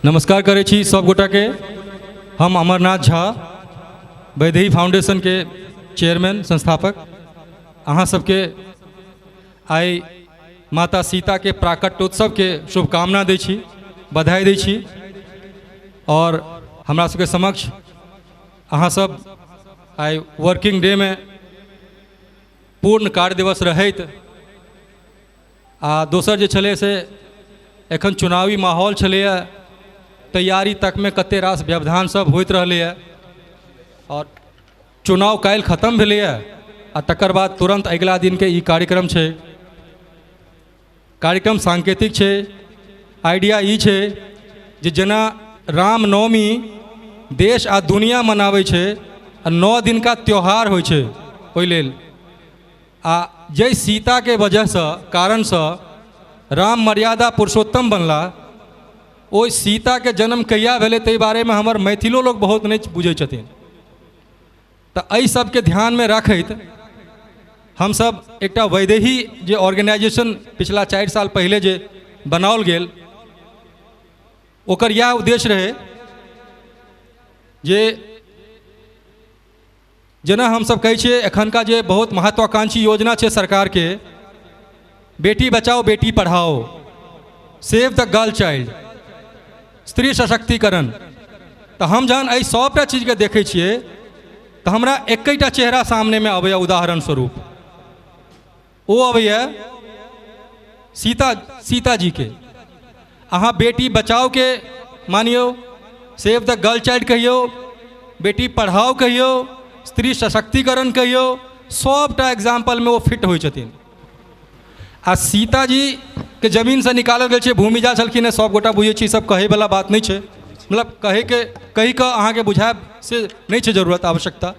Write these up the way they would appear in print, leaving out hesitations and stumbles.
नमस्कार करै छी सब गोटाके। हम अमरनाथ झा, वैदेही फाउंडेशनके चेयरमैन संस्थापक। अहाँ सबके आइ माता सीताके प्राकट्योत्सवके शुभकामना दै छी, बधाई दै छी। और हमरा सबके समक्ष अहाँ सब आइ वर्किंग डेमे पूर्ण कार्य दिवस रहैत आ दोसर जे छलै से एखन चुनावी माहौल छलैए, तैयारी तकमे कते रास व्यवधान सब होइत रहलैए और चुनाव काल्हि खतम भेलैए आ तकर बाद तुरन्त अगिला दिनके ई कार्यक्रम छै। कार्यक्रम सांकेतिक छै, आइडिया ई छै जे जेना रामनवमी देश आ दुनिया मनाबै छै आ 9 दिनका त्यौहार होइ छै ओहि लेल, आ जाहि सीताके वजहसँ कारणसँ राम मर्यादा पुरुषोत्तम बनला, ओहि सीताके जन्म कहिया भेलै ताहि बारेमे हमर मैथिलो लोक बहुत नहि बुझै छथिन। तऽ एहि सबके ध्यानमे राखैत हमसब एकटा वैदेही जे ऑर्गेनाइजेशन पिछला 4 साल पहिले जे बनाओल गेल, ओकर इएह उद्देश्य रहै जे जेना हमसब कहै छियै एखनका जे बहुत महत्वाकांक्षी योजना छै सरकारके, बेटी बचाओ बेटी पढ़ाओ, सेव द गर्ल चाइल्ड, स्त्री सशक्तिकरण, तऽ हम जहन एहि सबटा चीजके देखै छियै तऽ हमरा एकेटा चेहरा सामनेमे अबैए उदाहरण स्वरूप, ओ अबैए सीता जीके। अहाँ बेटी बचाओके मानियौ, सेव द गर्ल चाइल्ड कहियौ, बेटी पढ़ाओ कहियौ, स्त्री सशक्तिकरण कहियौ, सबटा एग्जाम्पलमे ओ फिट होइ छथिन। आ सीताजीके जमीनसँ निकालल गेल छै, भूमिजा छलखिन हेँ, सब गोटा बुझै छी, सब कहैवला बात नहि छै, मतलब कहैके कहि कऽ अहाँके बुझायब से नहि छै जरूरत आवश्यकता।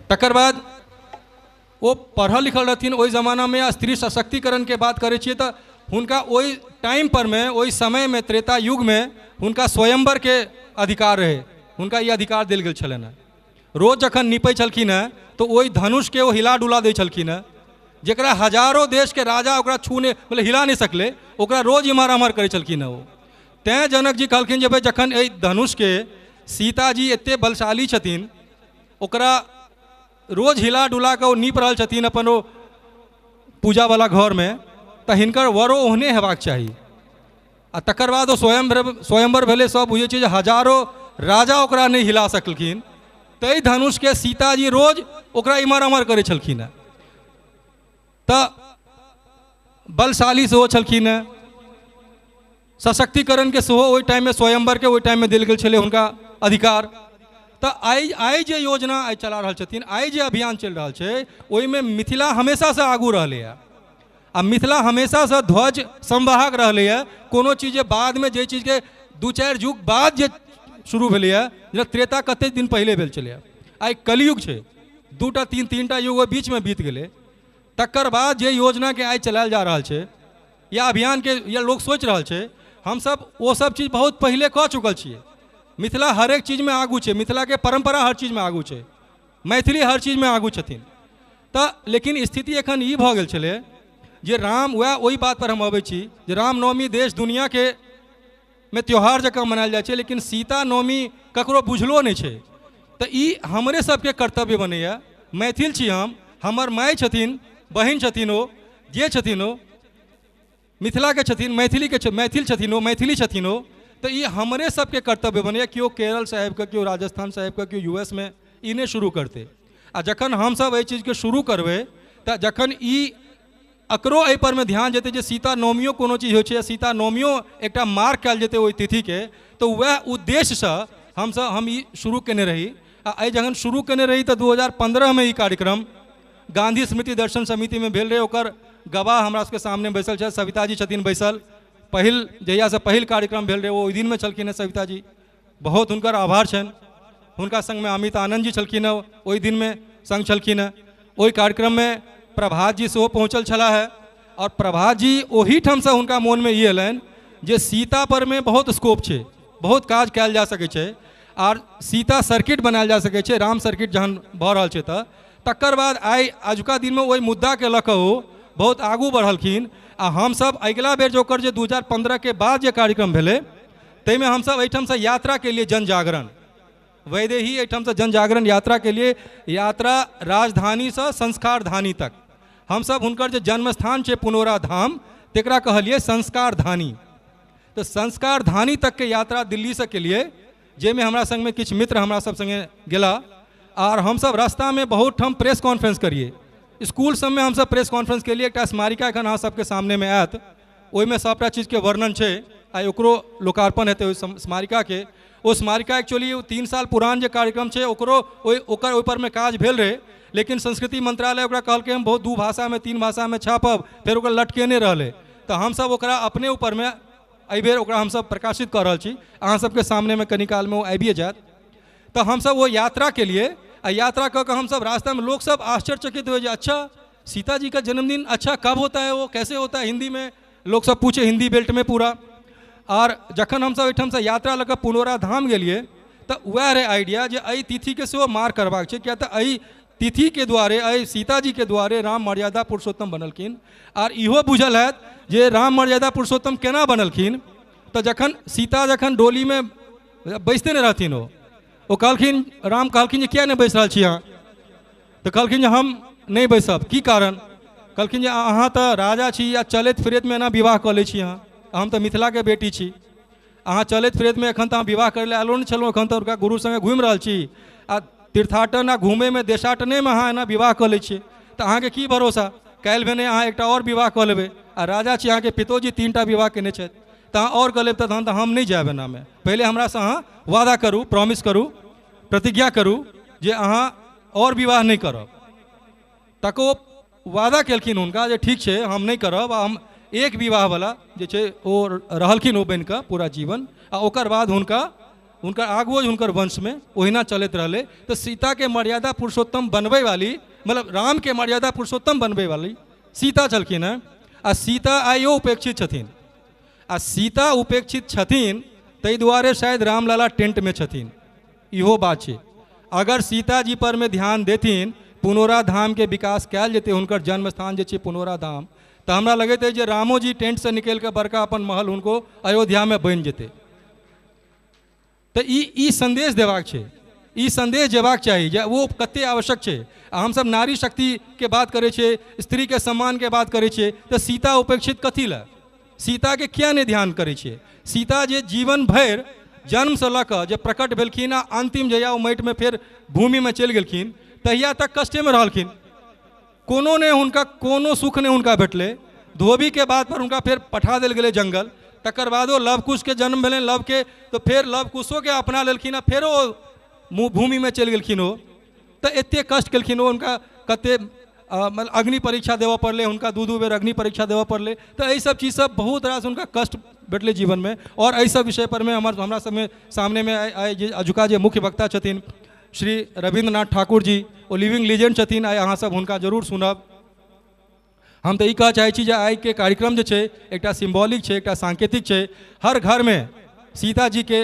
तकर बाद ओ पढ़ल लिखल रहथिन ओहि जमानामे, आ स्त्री सशक्तिकरणके बात करै छियै तऽ हुनका ओहि टाइम परमे, ओहि समयमे, त्रेता युगमे हुनका स्वयंवरके अधिकार रहै, हुनका ई अधिकार देल गेल छलनि हेँ। रोज जखन निपै छलखिन हेँ तऽ ओहि धनुषके ओ हिला डुला दै छलखिन हेँ, जकरा हजारो देशके राजा ओकरा छू नहि, मतलब हिला नहि सकलै, ओकरा रोज इम्हर आम्हर करै छलखिन हेँ ओ। तैँ जनक जी कहलखिन जे भाइ जखन एहि धनुषके सीताजी एतेक बलशाली छथिन, ओकरा रोज हिला डुला कऽ ओ नीप रहल छथिन अपन ओ पूजावला घरमे, तऽ हिनकर वरो ओहने हेबाक चाही। आ तकर बाद ओ स्वयंवर भेलै, सब बुझै छै जे हजारो राजा ओकरा नहि हिला सकलखिन, ताहि धनुषके सीताजी रोज ओकरा इम्हर आम्हर करै छलखिन हेँ। तऽ बलशाली सेहो छलखिन हेँ, सशक्तिकरणके सेहो ओहि टाइममे स्वयंवरके ओहि टाइममे देल गेल छलै हुनका अधिकार। तऽ आइ जे योजना आइ चला रहल छथिन, आइ जे अभियान चलि रहल छै, ओहिमे मिथिला हमेशासँ आगू रहलैए आ मिथिला हमेशासँ ध्वज संवाहक रहलैए। कोनो चीज जे बादमे जे चीजके 2-4 युग बाद जे शुरू भेलैए, जेना त्रेता कतेक दिन पहिले भेल छलैए, आइ कलयुग छै, 2टा 3-3टा युग ओहि बीचमे बीत गेलै, तकर बाद जे योजनाके आइ चलायल जा रहल छै या अभियानके या लोक सोचि रहल छै, हमसब ओ सब चीज बहुत पहिले कऽ चुकल छियै। मिथिला हरेक चीजमे आगू छै, मिथिलाके परम्परा हर चीजमे आगू छै, मैथिली हर चीजमे आगू छथिन। तऽ लेकिन स्थिति एखन ई भऽ गेल छलै जे राम, वएह ओहि बात पर हम अबै छी जे रामनवमी देश दुनियाके मे त्यौहार जकाँ मनायल जाइ छै, लेकिन सीता नवमी ककरो बुझलो नहि छै। तऽ ई हमरे सबके कर्तव्य बनैए, मैथिल छी हम, हमर माय छथिन, बहिन छथिन, ओ जे छथिन ओ मिथिलाके छथिन, मैथिलीके मैथिल छथिन ओ, मैथिली छथिन ओ, तऽ ई हमरे सबके कर्तव्य बनैए। केओ केरलसँ आबिकऽ, केओ राजस्थानसँ आबिकऽ, केओ US मे ई नहि शुरू करतै। आ जखन हमसब एहि चीजके शुरू करबै तऽ जखन ई एकरो एहि परमे ध्यान जेतै जे सीता नवमियो कोनो चीज होइ छै, सीता नवमियो एकटा मार्क कयल जेतै ओहि तिथिके, तऽ वएह उद्देश्यसँ हमसब हम ई शुरू केने रही। आ एहि जखन शुरू केने रही तऽ 2015 मे ई कार्यक्रम गांधी स्मृति दर्शन समितिमे भेल रहै। ओकर गवाह हमरा सबके सामने बैसल छथि, सविता जी छथिन बैसल। पहिल जहियासँ पहिल कार्यक्रम भेल रहै ओ ओहि दिनमे छलखिन हेँ सविता जी, बहुत हुनकर आभार छनि। हुनका संगमे अमित आनंद जी छलखिन हेँ, ओहि दिनमे संग छलखिन हेँ। ओहि कार्यक्रममे प्रभात जी सेहो पहुँचल छलाह हेँ और प्रभात जी ओहिठामसँ हुनका मोनमे ई एलनि जे सीता परमे बहुत स्कोप छै, बहुत काज कयल जा सकै छै आर सीता सर्किट बनायल जा सकै छै, राम सर्किट जहन भऽ रहल छै। तऽ तकर बाद आइ आजुका दिनमे ओहि मुद्दाके लऽ कऽ ओ बहुत आगू बढ़लखिन। आ हमसब अगिला बेर जे ओकर जे 2015 के बाद जे कार्यक्रम भेलै ताहिमे हमसब एहिठामसँ यात्रा के लिए जन जागरण, वैदेही एहिठामसँ जन जागरण यात्रा के लिए, यात्रा राजधानीसँ संस्कारधानी तक। हमसब हुनकर जे जन्मस्थान छै पुनौरा धाम, तकरा कहलियै संस्कारधानी। तऽ संस्कारधानी तकके यात्रा दिल्लीसँ केलियै, जाहिमे हमरा सङ्गमे किछु मित्र हमरा सब सङ्गे गेला। आर हमसब रास्तामे बहुत ठाम प्रेस कॉन्फ्रेंस करियै, स्कूल सबमे हमसब प्रेस कॉन्फ्रेंस केलियै। एकटा स्मारिका एखन अहाँ सबके सामनेमे आयत, ओहिमे सबटा चीजके वर्णन छै। आइ ओकरो लोकार्पण हेतै ओहि स्मारिकाके। ओ स्मारिका एक्चुअली 3 साल पुरान जे कार्यक्रम छै ओकरो ओकर ओहिपरमे काज भेल रहै, लेकिन संस्कृति मंत्रालय ओकरा कहलकै हम बहुत 2 भाषामे 3 भाषामे छापब, फेर ओकरा लटकेने रहलै। तऽ हमसब ओकरा अपने ऊपरमे एहिबेर ओकरा हमसब प्रकाशित कऽ रहल छी, अहाँ सबके सामनेमे कनी कालमे ओ आबिए जायत। तऽ हमसब ओ यात्रा केलियै, आ यात्रा कऽ कऽ हमसब रास्तामे लोकसब आश्चर्यचकित होइ जे अच्छा सीता जी का जन्मदिन अच्छा कब होता है, वो कैसे होता है, हिंदी में लोकसब पूछे, हिंदी बेल्टमे पूरा। आर जखन हमसब एहिठामसँ यात्रा लऽ कऽ पुनौरा धाम गेलियै तऽ वएह रहै आइडिया जे एहि तिथिके सेहो मार्क करबाक छै, किया तऽ एहि तिथिके द्वारे, एहि सीताजीके द्वारे राम मर्यादा पुरुषोत्तम बनलखिन। आर इहो बुझल हैत जे राम मर्यादा पुरुषोत्तम केना बनलखिन, तऽ जखन सीता जखन डोलीमे बैसते नहि रहथिन, ओ कहलखिन, राम कहलखिन जे किया नहि बैस रहल छी अहाँ? तऽ कहलखिन जे हम नहि बैसब। की कारण? कहलखिन जे अहाँ तऽ राजा छी आ चलैत फिरैतमे एना विवाह कऽ लै छी अहाँ, हम तऽ मिथिलाके बेटी छी, अहाँ चलैत फिरैतमे एखन तऽ अहाँ विवाह करै लए आयलो नहि छलहुँ, एखन तऽ हुनका गुरु सङ्गे घुमि रहल छी, आ तीर्थाटन आ घूमैमे देशाटनेमे अहाँ एना विवाह कऽ लै छियै, तऽ अहाँके की भरोसा काल्हि भेने अहाँ एकटा आओर विवाह कऽ लेबै, आ राजा छी अहाँके पितोजी 3टा विवाह केने छथि, तऽ अहाँ आओर कऽ लेब, तऽ तहन तऽ हम नहि जायब एनामे। पहिले हमरासँ अहाँ वादा करू, प्रॉमिस करू, प्रतिज्ञा करू जे अहाँ आओर विवाह नहि करब। तक ओ वादा केलखिन हुनका जे ठीक छै हम नहि करब, आ हम एक विवाहवला जे छै ओ रहलखिन ओ बनिकऽ पूरा जीवन, आ ओकर बाद हुनका हुनकर आगुओ हुनकर वंशमे ओहिना चलैत रहलै। तऽ सीताके मर्यादा पुरुषोत्तम बनबै वाली, मतलब रामके मर्यादा पुरुषोत्तम बनबै वाली सीता छलखिन हेँ, आ सीता आइयो उपेक्षित छथिन। आ सीता उपेक्षित छथिन ताहि दुआरे शायद रामलला टेंटमे छथिन, इहो बात छै। अगर सीताजी पर मे ध्यान देथिन, पुनौरा धामके विकास कयल जेतै, हुनकर जन्म स्थान जे छै पुनौरा धाम, तऽ हमरा लगैत अछि जे रामोजी टेंटसँ निकलि कऽ बड़का अपन महल हुनको अयोध्यामे बनि जेतै। तऽ ई सन्देश देबाक छै, ई सन्देश जेबाक चाही जे ओ कते आवश्यक छै। आ हमसब नारी शक्तिके बात करै छियै, स्त्रीके सम्मानके बात करै छियै, तऽ सीता उपेक्षित कथी लए? सीताके किया नहि ध्यान करै छियै? सीता जे जीवन भरि जन्मसँ लऽ कऽ जे प्रकट भेलखिन आ अन्तिम जहिया ओ माटिमे फेर भूमिमे चलि गेलखिन तहिया तक कष्टेमे रहलखिन, कोनो नहि हुनका कोनो सुख नहि हुनका भेटलै। धोबीके बात पर हुनका फेर पठा देल गेलै जंगल, तकर बादो लव कुशके जन्म भेलनि, लवके, तऽ फेर लव कुशोके अपना लेलखिन आ फेरो ओ भूमिमे चलि गेलखिन ओ। तऽ एतेक कष्ट केलखिन ओ, हुनका कते मतलब अग्नि परीक्षा देबऽ पड़लै, हुनका 2-2 बेर अग्नि परीक्षा देबऽ पड़लै। तऽ एहि सब चीजसँ बहुत रास हुनका कष्ट भेटलै जीवनमे। आओर एहि सब विषय परमे हमरा सबमे सामनेमे आइ जे अजुका जे मुख्य वक्ता छथिन श्री रविन्द्रनाथ ठाकुर जी, ओ लिविंग लीजेंड छथिन, आइ अहाँ सब हुनका जरूर सुनब। हम तऽ ई कहऽ चाहै छी जे आइके कार्यक्रम जे छै एकटा सिम्बॉलिक छै, एकटा सांकेतिक छै। हर घरमे सीताजीके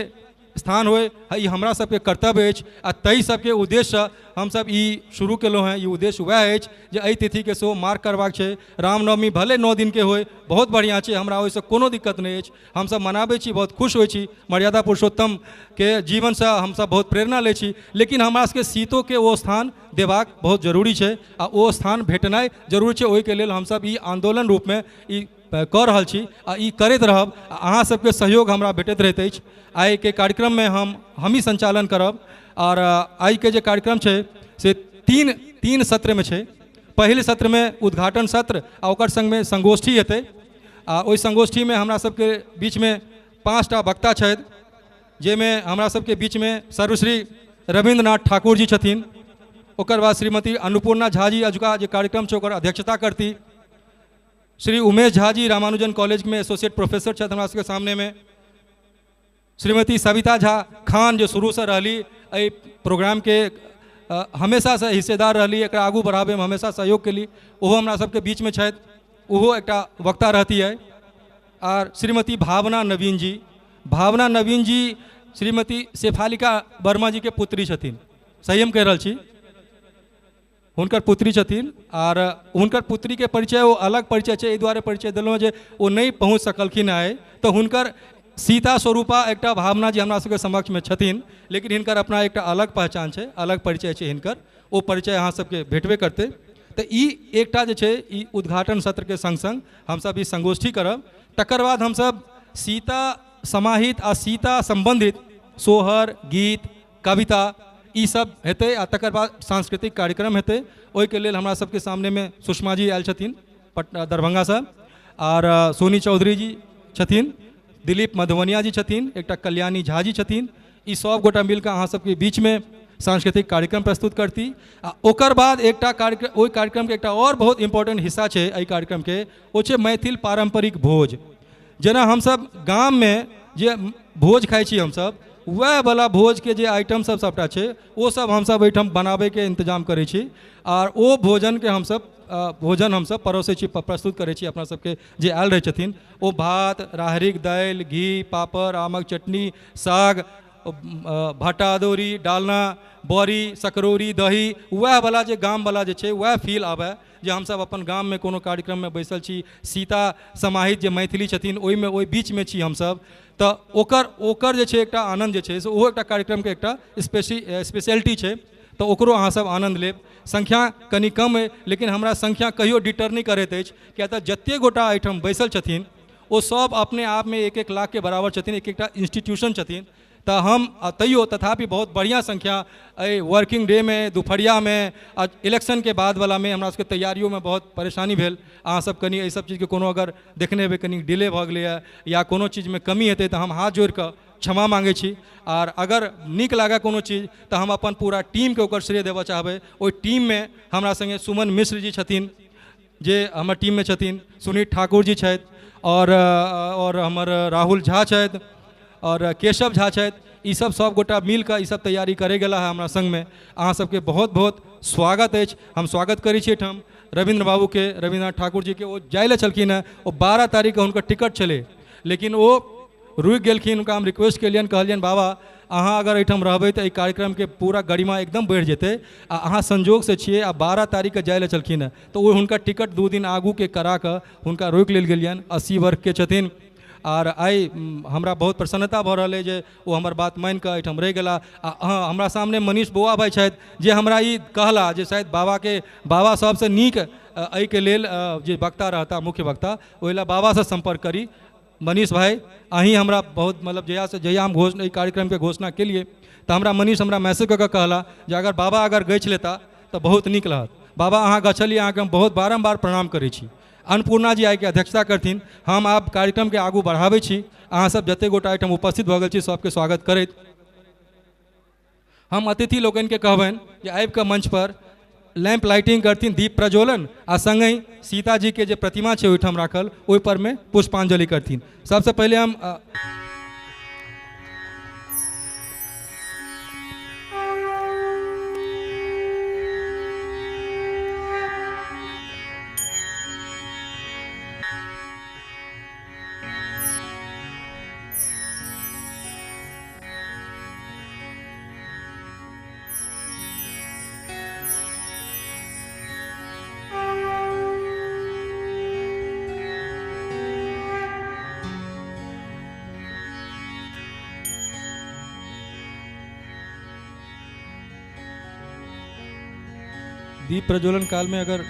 स्थान होइ, ई हमरा सबके कर्तव्य अछि, आ ताहि सबके उद्देश्यसँ हमसब ई शुरू केलहुँ हेँ। ई उद्देश्य वएह अछि जे एहि तिथिके सेहो मार्क करबाक छै। रामनवमी भले 9 दिनके होइ, बहुत बढ़िआँ छै, हमरा ओहिसँ कोनो दिक्कत नहि अछि, हमसब मनाबै छी, बहुत खुश होइ छी, मर्यादा पुरुषोत्तमके जीवनसँ हमसब बहुत प्रेरणा लै छी, लेकिन हमरा सबके सीतोके ओ स्थान देबाक बहुत जरूरी छै, आ ओ स्थान भेटनाइ जरूरी छै। ओहिके लेल हमसब ई आन्दोलन रूपमे ई कऽ रहल छी आ ई करैत रहब, आ अहाँ सबके सहयोग हमरा भेटैत रहैत अछि। आइके कार्यक्रममे हमही सञ्चालन करब, आओर आइके जे कार्यक्रम छै से तीन सत्रमे छै। पहिल सत्रमे उद्घाटन सत्र आ ओकर सङ्गमे संगोष्ठी हेतै, आ ओहि संगोष्ठीमे हमरा सबके बीचमे 5टा वक्ता छथि, जाहिमे हमरा सबके बीचमे सर्वश्री रविन्द्रनाथ ठाकुर जी छथिन, ओकर बाद श्रीमती अन्नपूर्णा झा जी अजुका जे कार्यक्रम छै ओकर अध्यक्षता करती, श्री उमेश झा जी रामानुजन कॉलेजमे एसोसिएट प्रोफेसर छथि हमरा सबके सामनेमे, श्रीमती सविता झा खान जे शुरूसँ रहली एहि प्रोग्रामके हमेशासँ हिस्सेदार रहली, एकरा आगू बढ़ाबैमे हमेशा सहयोग केली, ओहो हमरा सबके बीचमे छथि, ओहो एकटा वक्ता रहती है। आर श्रीमती भावना नवीन जी, भावना नवीन जी श्रीमती शेफालिका वर्मा जीके पुत्री छथिन, सही हम कहि रहल छी, हुनकर पुत्री छथिन। आर हुनकर पुत्रीके परिचय ओ अलग परिचय छै, एहि दुआरे परिचय देलहुँ जे ओ नहि पहुँच सकलखिन आइ, तऽ हुनकर सीता स्वरूपा एकटा भावना जी हमरा सबके समक्षमे छथिन, लेकिन हिनकर अपना एकटा अलग पहचान छै, अलग परिचय छै हिनकर, ओ परिचय अहाँ सबके भेटबे करतै। तऽ ई एकटा जे छै ई उद्घाटन सत्रके संग संग हमसब ई संगोष्ठी करब। तकर बाद हमसब सीता समाहित आ सीता सम्बन्धित सोहर गीत कविता ई सब हेतै आ तकर बाद सांस्कृतिक कार्यक्रम हेतै। ओहिके लेल हमरा सबके सामनेमे सुषमा जी आयल छथिन पटना दरभंगासँ, आर सोनी चौधरी जी छथिन, दिलीप मधुबनिया जी छथिन, एकटा कल्याणी झा जी छथिन। ई सब गोटा मिलकर अहाँ सबके बीचमे सांस्कृतिक कार्यक्रम प्रस्तुत करती। आ ओकर बाद एकटा कार्यक्रम, ओहि कार्यक्रमके एकटा और बहुत इम्पोर्टेंट हिस्सा छै एहि कार्यक्रमके, ओ छै मैथिल पारम्परिक भोज। जेना हमसब गाममे जे भोज खाइ छी हमसब, वएह वाला भोजके जे आइटम सब सबटा छै ओ सब हमसब एहिठाम बनाबैके इंतजाम करै छी आर ओ भोजनके हमसब भोजन हमसब परोसै छी, प्रस्तुत करै छी अपना सबके जे आयल रहै छथिन। ओ भात, राहरिक दालि, घी, पापड़, आमक चटनी, साग, भाटा अदौरी, डालना, बड़ी, सकरौरी, दही, वएह वाला जे गामवला जे छै वएह फील आबै जे हमसब अपन गाममे कोनो कार्यक्रममे बैसल छी, सीता समाहित जे मैथिली छथिन ओहिमे ओहि बीचमे छी हमसब, तऽ ओकर ओकर जे छै एकटा आनन्द जे छै से ओहो एकटा कार्यक्रमके एकटा स्पेशलिटी छै, तऽ ओकरो अहाँसब आनन्द लेब। संख्या कनि कम अइ, लेकिन हमरा संख्या कहियो डिटर नहि करैत अछि, किया तऽ जतेक गोटा एहिठाम बैसल छथिन ओ सब अपने आपमे एक एक लाखके बराबर छथिन, एक एकटा इंस्टीट्यूशन छथिन। तऽ हम तैयो तथापि बहुत बढ़िआँ संख्या एहि वर्किंग डे में, दुपहरियामे आ इलेक्शनके बादवलामे हमरा सबके तैयारियोमे बहुत परेशानी भेल। अहाँ सब कनि एहि सब चीजके कोनो अगर देखने हेबै कनि डिले भऽ गेलैए या कोनो चीजमे कमी हेतै तऽ हम हाथ जोड़िकऽ क्षमा माँगै छी। आर अगर नीक लागै कोनो चीज तऽ हम अपन पूरा टीमके ओकर श्रेय देबऽ चाहबै। ओहि टीममे हमरा सङ्गे सुमन मिश्र जी छथिन जे हमर टीममे छथिन, सुनीत ठाकुर जी छथि, और हमर राहुल झा छथि और केशव झा छथि। ई सब सब गोटा मिलकऽ ई सब तैयारी करै गेला है हमरा संगमे। अहाँ सबके बहुत बहुत स्वागत अछि। हम स्वागत करै छी एहिठाम रविन्द्र बाबूके, रविन्द्रनाथ ठाकुर जीके। ओ जाइ लए छलखिन हेँ, ओ 12 तारीखके हुनकर टिकट छलै, लेकिन ओ रुकि गेलखिन। हुनका हम रिक्वेस्ट केलियनि, कहलियनि बाबा अहाँ अगर एहिठाम रहबै तऽ एहि कार्यक्रमके पूरा गरिमा एकदम बढ़ि जेतै आ अहाँ संजोगसँ छियै आ 12 तारीखके जाइ लए छलखिन हेँ, तऽ ओ हुनकर टिकट 2 दिन आगूके करा कऽ हुनका रोकि लेल गेलियनि। 80 वर्षके छथिन आर आइ हमरा बहुत प्रसन्नता भऽ रहल अइ जे ओ हमर बात मानिकऽ एहिठाम रहि गेला। आ हँ, हमरा सामने मनीष बौआ भाइ छथि जे हमरा ई कहला जे शायद बाबाके बाबा सबसँ नीक एहिके लेल जे वक्ता रहता, मुख्य वक्ता, ओहि लए बाबासँ सम्पर्क करी। मनीष भाइ अहीं हमरा बहुत मतलब जहियासँ जहिया हम घोषणा एहि कार्यक्रमके घोषणा केलियै तऽ हमरा मनीष हमरा मैसेज कऽ कऽ कहला जे अगर बाबा अगर गछि लेता तऽ बहुत नीक रहत। बाबा अहाँ गछलियै, अहाँके हम बहुत बारम्बार प्रणाम करै छी। अन्नपूर्णा जी आइके अध्यक्षता करथिन। हम आब कार्यक्रमके आगू बढ़ाबै छी। अहाँ सब जतेक गोटा एहिठाम उपस्थित भऽ गेल छी सबके स्वागत करैत हम अतिथि लोकनिके कहबनि जे आबिकऽ मंच पर लैंप लाइटिंग करथिन, दीप प्रज्वलन आ संगहि सीता जी के जे प्रतिमा छै ओहिठाम राखल ओहि पर में पुष्पांजलि करथिन। सबसे पहिले हम दीप प्रज्वलन काल में अगर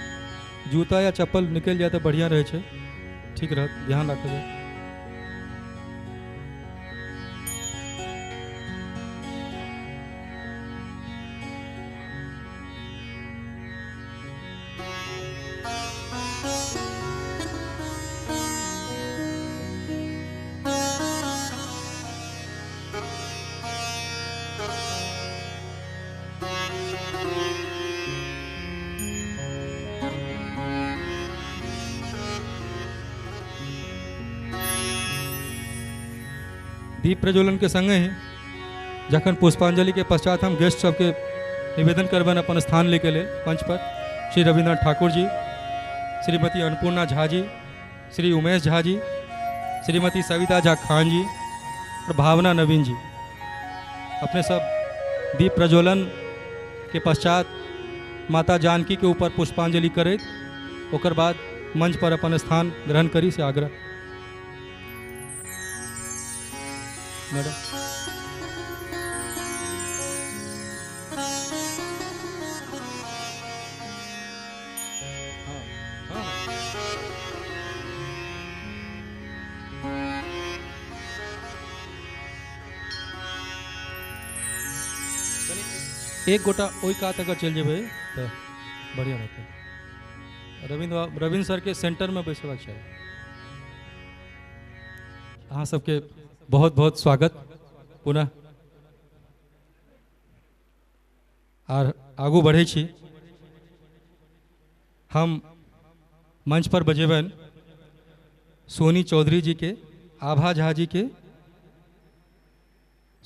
जूता या चप्पल निकल जाए तो बढ़िया रहे छै, ठीक रहत, ध्यान राखल जाए। दीप प्रज्वलन के संगे ही जखन पुष्पांजलि के पश्चात हम गेस्ट सबके निवेदन करबनि अपन स्थान ले के लेल मंच पर श्री रविन्द्रनाथ ठाकुर जी, श्रीमती अन्नपूर्णा झा जी, श्री उमेश झा जी, श्रीमती सविता झा खान जी और भावना नवीन जी। अपने सब दीप प्रज्वलन के पश्चात माता जानकी के ऊपर पुष्पांजलि करैत ओकर बाद मंच पर अपन स्थान ग्रहण करी से आग्रह। मैडम। हाँ हाँ कनी एक गोटा ओहि कात अगर चलि जेबै तऽ बढ़िआँ रहतै। रविन्द्र रविन्द्र सरके सेंटरमे बैसबाक चाही। अहाँ सबके बहुत बहुत स्वागत पुनः। आर आगू बढ़ै छी, हम मंच पर बजेबनि सोनी चौधरी जी के, आभा झा जी के,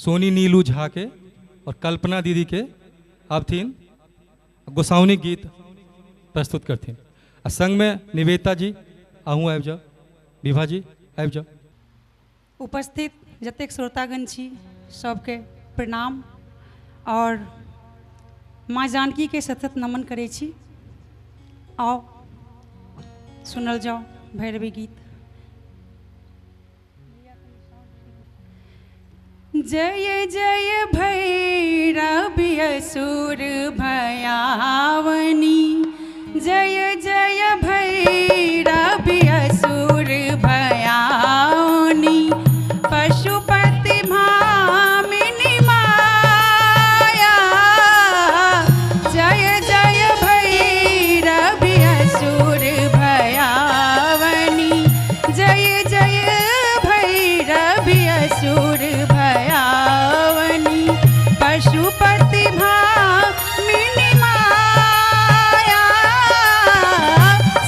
सोनी नीलू झा के और कल्पना दीदी के आबथिन गोसाउनी गीत प्रस्तुत करथिन। आ संगमे निवेदिता जी अहूँ आबि जाउ, विभा जी आबि जाउ। उपस्थित जतेक श्रोतागण छी सबके प्रणाम और माँ जानकी के सतत नमन करै छी। आओ सुनल जाओ भैरवी गीत। जय जय भैरवी असुर भयावनी, जय जय भैरवी असुर भयावनी, पशुपति भामिनी माया, जय जय भैरवी असुर भयावनी, जय जय भैरवी असुर भयावनी, पशुपति भामिनी माया,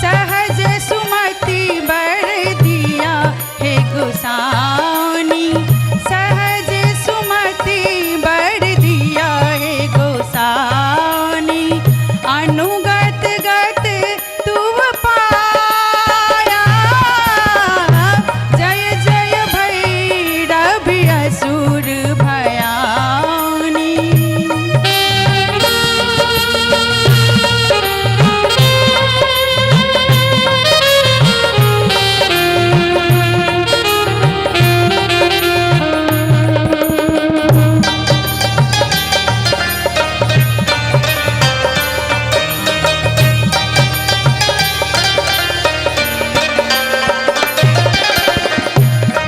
सहज सुमति बर दिया हे गोसानी, सहज सुमति बर दिया हे गोसानी, अनुगत गत तुव पाया, जय जय भैरवी असुर भयानी।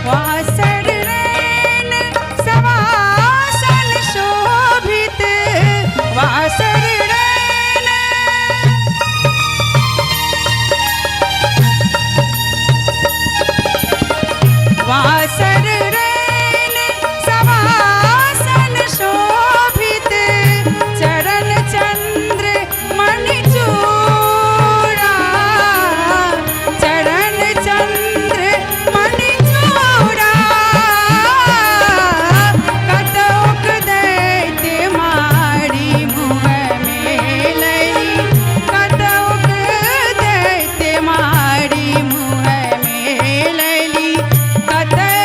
वासर रैन सवासन शोभित, वासर रैन वासर रैन सवासन शोभित, चरण चंद्र मणि चूड़ा, चरण चंद्र मणि चूड़ा, कतौक दैत्य मारी मुँह में लैली, कतौक दैत्य मारी मुँह में लैली, कतौक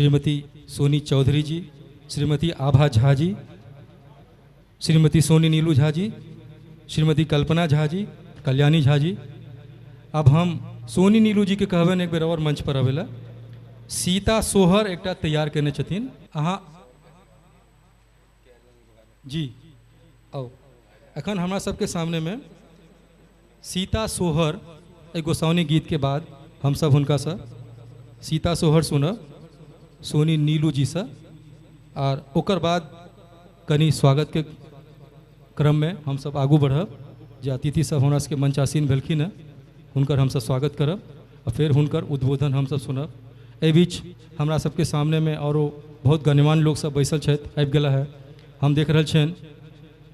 श्रीमती सोनी चौधरी जी, श्रीमती आभा झा जी, श्रीमती सोनी नीलू झा जी, श्रीमती कल्पना झा जी, कल्याणी झा जी। अब हम सोनी नीलू जी के कहबनि एक बेर और मंच पर अबै ला। सीता सोहर एकटा तैयार केने छथिन, अहाँ जी आउ। एखन हमरा सबके सामने में सीता सोहर एक गोसाउनी गीत के बाद हम सब हुनकासँ सीता सोहर सुनब सोनी नीलू जीसँ, और ओकर बाद कनि स्वागत के क्रम में हम सब आगू बढ़ब। जे अतिथि सब हमरा सबके मंचासीन भेलखिन हँ हुनकर हमसब स्वागत करब आ फेर हुनकर उद्बोधन हमसब सुनब। एहि बीच हमरा सबके सामने में औरो बहुत गण्यमान्य लोक सब बैसल छथि, आबि गेला है। हम देख रहल छियनि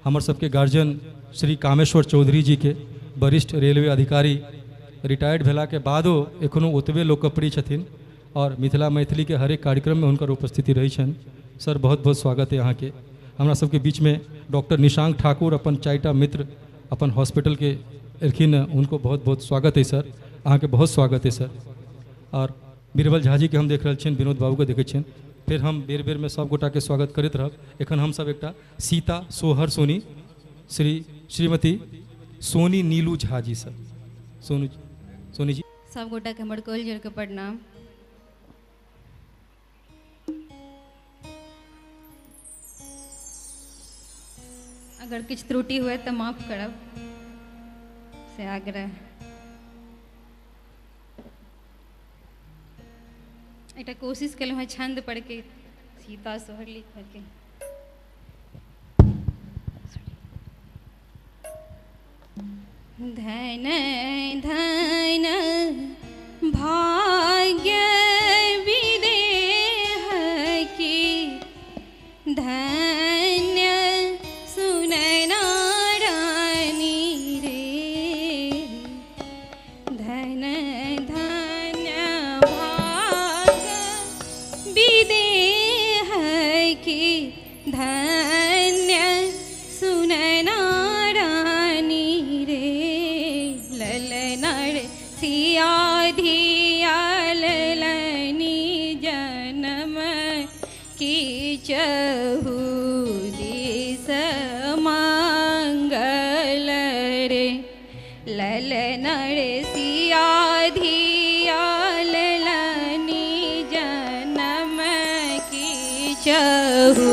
हमर सबके गार्जियन श्री कामेश्वर चौधरी जी के, वरिष्ठ रेलवे अधिकारी, रिटायर्ड भेलाके बादो एखनो ओतबे लोकप्रिय छथिन और मिथिला मैथिली के हरेक कार्यक्रम में हुनकर उपस्थिति रहै छनि। सर बहुत बहुत स्वागत है अहाँके। हमरा सबके बीच में डॉक्टर निशांक ठाकुर अपन चारिटा मित्र अपन हॉस्पिटल के एलखिन हँ, उनको बहुत बहुत स्वागत है सर, अहाँके बहुत स्वागत है सर। और बीरबल झा जी के हम देख रहल छियनि, विनोद बाबूके देखै छियनि। फेर हम बेर बेरमे सब गोटाके स्वागत करैत रहब। एखन हमसब एकटा सीता सोहर सोनी श्रीमती सोनी नीलू झा जी सर, सोनी जी। सब गोटाके हमर कोल जोड़ के प्रणाम। अगर किछु त्रुटि हुए तो माफ करब से आग्रह। एकटा कोशिश केलहुँ हँ छंद पढ़ के सीता सोहर लिखके। धन धन भाग्य विदेह की धन्य सुनैना रानी रे, धन धन्य भाग्य विदेह की धन्य सुनैना रानी रे। ललनर सिया धिया ललनी जन्म की चहु दिस मंगल रे। ललनर सिया धिया ललनी जन्म की चहु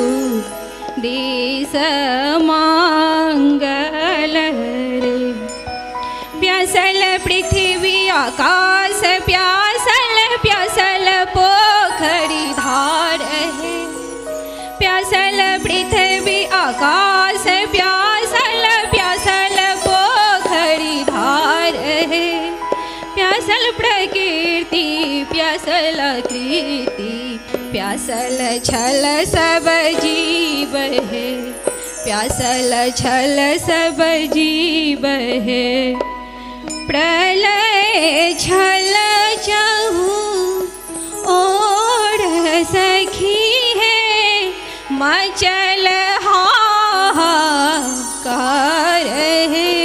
दिस मंगल रे। प्यासल पृथ्वी आकाश प्यासल प्यासल पोखरी धार है, प्यासल पृथ्वी आकाश प्यासल प्यासल पोखरी धार है। प्यासल प्रकृति प्यासल कृति प्यासल छल सब जीव है, प्यासल छल सब जीव है। प्रलय छल चहु और सखी है मचल हाहाकार है।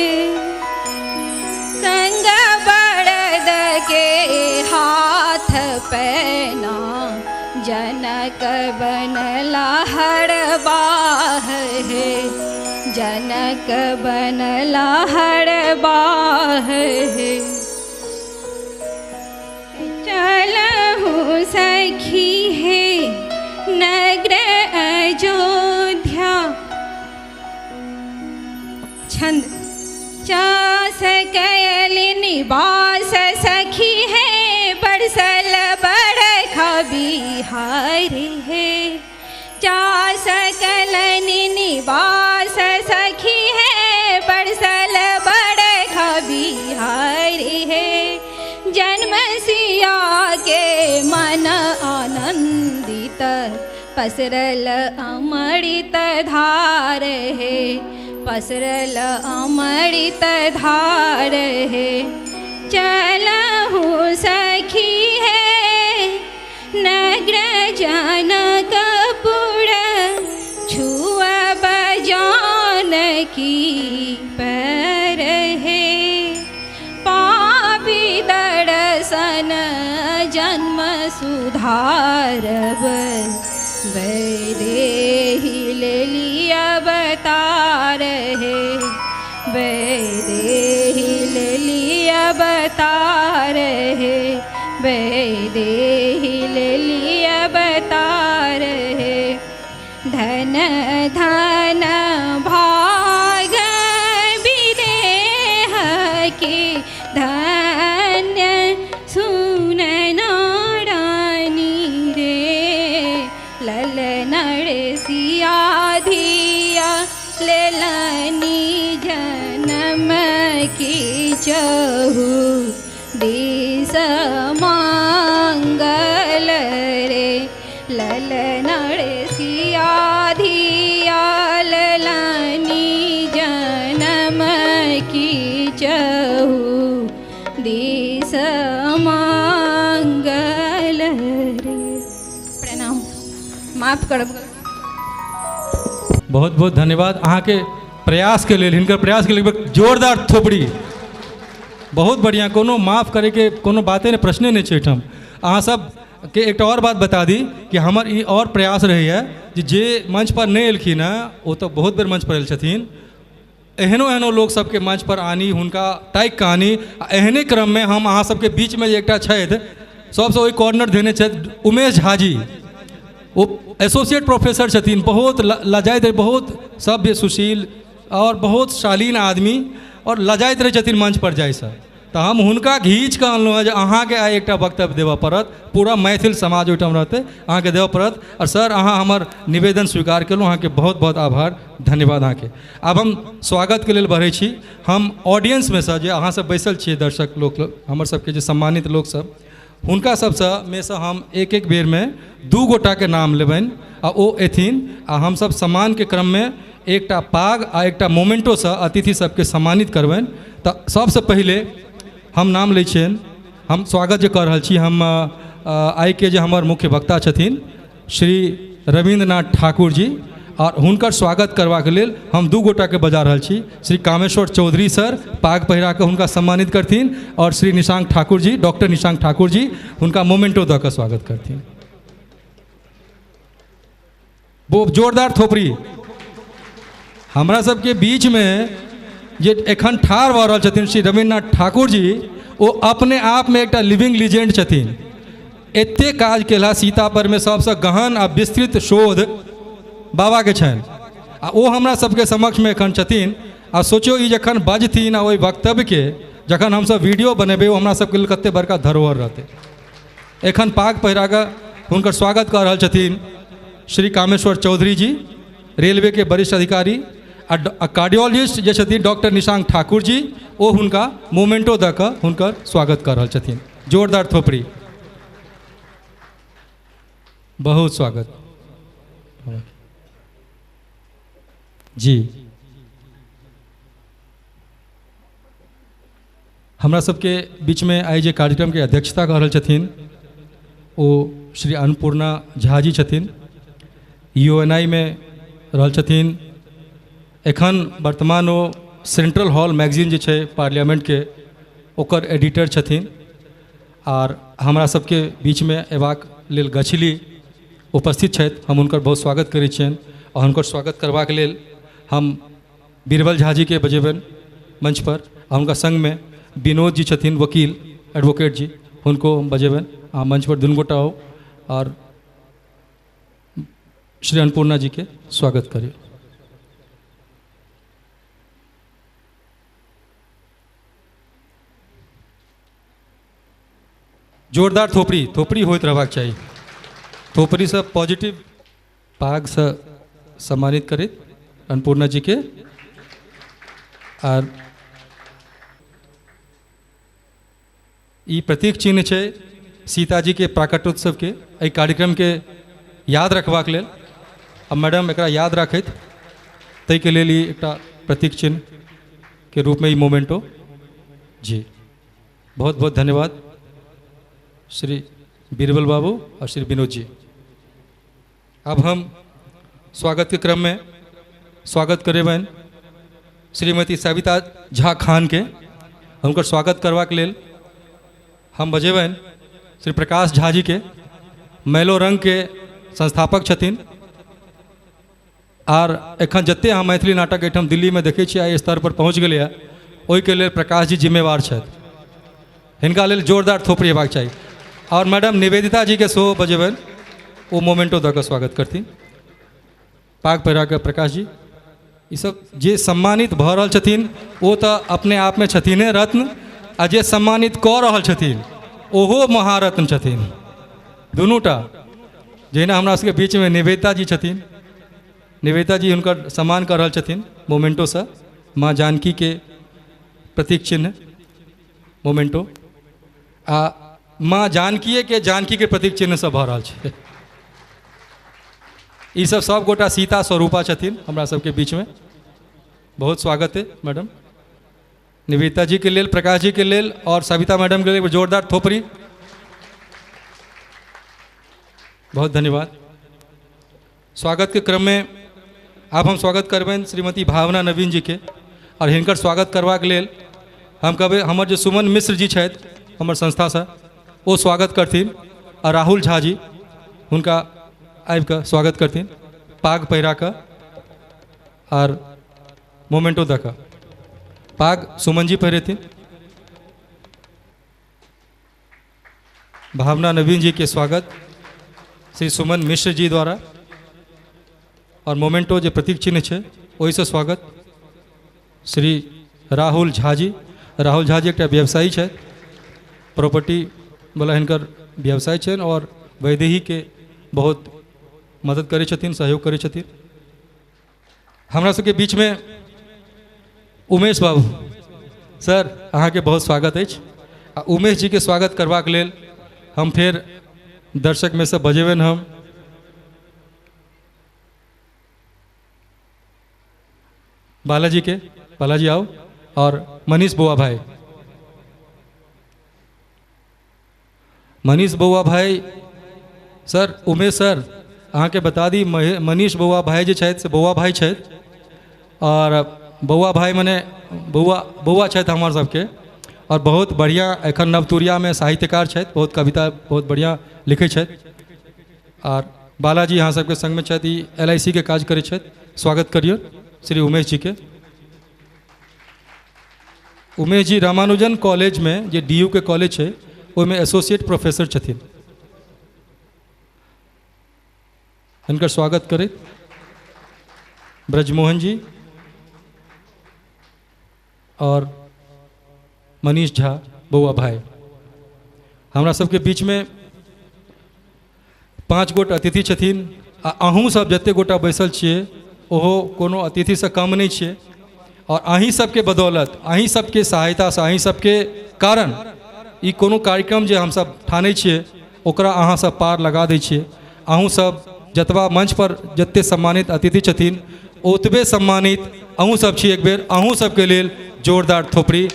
संग बड़द के हाथ पैना जनक बनला हरबाह है, जनक बनला हरबाह है। चलहु सखी है नगर अयोध्या। छंद चास कैल निवास सखी है बरसल बरखा बिहार है। चास कलन निवास सखी है बरसल बरखा बिहार है। जन्म सिया के मन आनंदित पसरल अमृत धार है, पसरल अमृत धार है। चलहु सखी है नगर जनकपुर छुआ बजान की पर है। पापी दरस सन जन्म सुधारब, वैदेही लेली अवतार हे, वैदेही लेली अवतार हे, वैदेही लेली अवतार हे। धन धन भाग विदेह के धन्य सुन नारायणी रे, ललन सिया धिया लेलनी जन्म की चहु दिस मांगल रे, ललन सिया धिया ललनी जन्म की चहु दिस मांगल रे। प्रणाम, माफ करब। बहुत बहुत धन्यवाद अहाँके प्रयासके लेल, हिनकर प्रयासके लेल जोरदार थोपड़ी। बहुत बढ़िआँ, कोनो माफ करैके कोनो बाते नहि, प्रश्ने नहि छै एहिठाम। अहाँ सबके एकटा आओर बात बता दी कि हमर ई आओर प्रयास रहैए जे मंच पर नहि एलखिन हँ, ओ तऽ बहुत बेर मंच पर आयल छथिन, एहनो एहनो लोक सबके मंच पर आनी, हुनका ताकि कऽ आनी। आ एहने क्रममे हम अहाँ सबके बीचमे जे एकटा छथि, सबसँ ओहि कॉर्नर धेने छथि उमेश झाजी, ओ एसोसिएट प्रोफेसर छथिन, बहुत लजाइत रहै, बहुत सभ्य सुशील आओर बहुत शालीन आदमी, आओर लजाइत रहै छथिन मंच पर जाइसँ। तऽ हम हुनका घीच कऽ अनलहुँ हँ जे अहाँके आइ एकटा वक्तव्य देबऽ पड़त, पूरा मैथिल समाज ओहिठाम रहतै, अहाँके देबऽ पड़त। आओर सर अहाँ हमर निवेदन स्वीकार केलहुँ, अहाँके बहुत बहुत आभार, धन्यवाद अहाँके। आब हम स्वागतके लेल बढ़ै छी। हम ऑडियंसमे सँ जे अहाँ सब बैसल छियै दर्शक लोक, हमर सबके जे सम्मानित लोकसब, हुनका सबसँ मे सँ हम एक एक बेरमे 2 गोटाके नाम लेबनि आ ओ एथिन, आ हमसब सम्मानके क्रममे एकटा पाग आ एकटा मोमेंटोसँ अतिथि सबके सम्मानित करबनि। तऽ सबसँ पहिले हम नाम लै छियनि, हम स्वागत जे कऽ रहल छी, हम आइके जे हमर मुख्य वक्ता छथिन श्री रविन्द्रनाथ ठाकुर जी, और हुनकर स्वागत करबाक लेल हम 2 गोटाके बजा रहल छी। श्री कामेश्वर चौधरी सर पाग पहिरा कऽ हुनका सम्मानित करथिन, और श्री निशांक ठाकुर जी, डॉक्टर निशांक ठाकुर जी हुनका मोमेंटो दऽ कऽ स्वागत करथिन। वो जोरदार थोपड़ी। हमरा सबके बीचमे जे एखन ठाढ़ भऽ रहल छथिन श्री रविन्द्रनाथ ठाकुर जी, ओ अपने आपमे एकटा लिविंग लीजेंड छथिन। एते काज केला सीता परमे सबसँ गहन आ विस्तृत शोध बाबाके छनि, आ ओ हमरा सबके समक्षमे एखन छथिन। आ सोचियौ ई जखन बजथिन आ ओहि वक्तव्यके जखन हमसब वीडियो बनेबै, ओ हमरा सबके लेल कते बड़का धरोहर रहतै। एखन पाग पहिरा कऽ हुनकर स्वागत कऽ रहल छथिन श्री कामेश्वर चौधरी जी, रेलवेके वरिष्ठ अधिकारी, आ कार्डियोलॉजिस्ट जे छथिन डॉक्टर निशांक ठाकुर जी, ओ हुनका मोमेंटो दऽ कऽ हुनकर स्वागत कऽ रहल छथिन। जोरदार थोपड़ी, बहुत स्वागत जी। हमरा सबके बीचमे आइ जे कार्यक्रमके अध्यक्षता कऽ रहल छथिन ओ श्री अन्नपूर्णा झा जी छथिन, UNI में रहल छथिन। एखन वर्तमान ओ सेंट्रल हॉल मैगजीन जे छै पार्लियामेंटके ओकर एडिटर छथिन, आर हमरा सबके बीचमे अयबाक लेल गछली उपस्थित छथि। हम हुनकर बहुत स्वागत करै छियनि, आओर हुनकर स्वागत करबाक लेल हम बीरबल झा जीके बजेबनि मंच पर, आ हुनका संगमे विनोद जी छथिन वकील एडवोकेट जी, हुनको हम बजेबनि। अहाँ मंच पर दुनू गोटा आउ और श्री अन्नपूर्णा जी के स्वागत करियौ। जोरदार थोपड़ी, थोपड़ी होइत रहबाक चाही, थोपड़ीसँ पॉजिटिव पागसँ सम्मानित करैत अन्नपूर्णा जी के। आर ई प्रतीक चिन्ह छै सीताजी के प्राकट्योत्सव के, एहि कार्यक्रम के याद रखबाक लेल। आ मैडम एकरा याद राखैत ताहिके लेल ई एकटा प्रतीक चिन्ह के रूपमे ई मोमेंटो जी। बहुत बहुत धन्यवाद श्री बीरबल बाबू और श्री विनोद जी। अब हम स्वागत के क्रम में स्वागत करेबनि श्रीमती सविता झा खान के। हुनकर स्वागत करबाक लेल हम बजेबनि श्री प्रकाश झा जीके, मैलोरंगके संस्थापक छथिन आर एखन जते अहाँ मैथिली नाटक एहिठाम दिल्लीमे देखै छियै एहि स्तर पर पहुँच गेलैए, ओहिके लेल प्रकाश जी जिम्मेवार छथि। हिनका लेल जोरदार थोपड़ी हेबाक चाही। आओर मैडम निवेदिता जीके सेहो बजेबनि, ओ मोमेंटो दऽ कऽ स्वागत करथिन पाग पहिरा कऽ। प्रकाश जी ईसब जे सम्मानित भऽ रहल छथिन ओ तऽ अपने आपमे छथिने रत्न, आ जे सम्मानित कऽ रहल छथिन ओहो महारत्न छथिन, दुनूटा। जहिना हमरा सबके बीचमे निवेदिता जी छथिन, निवेदिता जी हुनकर सम्मान कऽ रहल छथिन मोमेंटोसँ, माँ जानकीके प्रतीक चिन्ह मोमेंटो, आ माँ जानकीएके जानकीके प्रतीक चिन्हसँ भऽ रहल छै। ईसब सब गोटा सीता स्वरूपा छथिन हमरा सबके बीचमे। बहुत स्वागत है मैडम निवेदिता जी के लेल, प्रकाश जी के लेल और सविता मैडम के लेल जोरदार थोपड़ी। बहुत धन्यवाद। स्वागत के क्रम में आब हम स्वागत करबनि श्रीमती भावना नवीन जी के, और हिनकर स्वागत करबाक लेल हम कहबै हमर जे सुमन मिश्र जी छथि हमर संस्थासँ, ओ स्वागत करथिन, आ राहुल झा जी हुनका आबिकऽ स्वागत करथिन पाग पहिरा कऽ आर मोमेंटो दऽ कऽ। पाग सुमन जी पहिरेथिन। भावना नवीन जी के स्वागत श्री सुमन मिश्र जी द्वारा, और मोमेंटो जे प्रतीक चिन्ह छै ओहिसँ स्वागत श्री राहुल झा जी। राहुल झा जी एकटा व्यवसायी छथि, प्रॉपर्टी वाला हिनकर व्यवसाय छनि और वैदेहीके बहुत मदद करै छथिन, सहयोग करै छथिन। हमरा सबके बीचमे उमेश बाबू सर, अहाँके बहुत स्वागत अछि। आ उमेश जीके स्वागत करबाक लेल हम फेर दर्शकमे सँ बजेबनि हम बालाजी के। बालाजी आओ, और मनीष बौआ भाई। मनीष बौआ भाई सर, उमेश सर अहाँके बता दी, मनीष बौआ भाई जे छथि से बौआ भाई छथि, और बौआ भाई मने बौआ बौआ छथि हमर सबके, और बहुत बढ़िआँ एखन नवतुरियामे साहित्यकार छथि, बहुत कविता बहुत बढ़िआँ लिखै छथि। और बालाजी अहाँ सबके संगमे छथि, ई LIC के काज करै छथि। स्वागत करियौ श्री उमेश जीके। उमेश जी रामानुजन कॉलेजमे जे DU के कॉलेज छै ओहिमे एसोसिएट प्रोफेसर छथिन। हिनकर स्वागत करैत ब्रजमोहन जी और मनीष झा बौआ भाई। हमरा सबके बीचमे 5 गोट अतिथि छथिन, आ अहूँ सब जते गोटा बैसल छियै ओहो कोनो अतिथिसँ कम नहि छियै, और अहीं सबके बदौलत, अहीं सबके सहायतासँ, अहीं सबके कारण ई कोनो कार्यक्रम जे हमसब ठानै छियै ओकरा अहाँ सब पार लगा दै छियै। अहूँ सब जतबा मंच पर जते सम्मानित अतिथि छथिन ओतबे सम्मानित अहूँ सब छी। एक बेर अहूँ सबके लेल जोरदार थोपड़ी।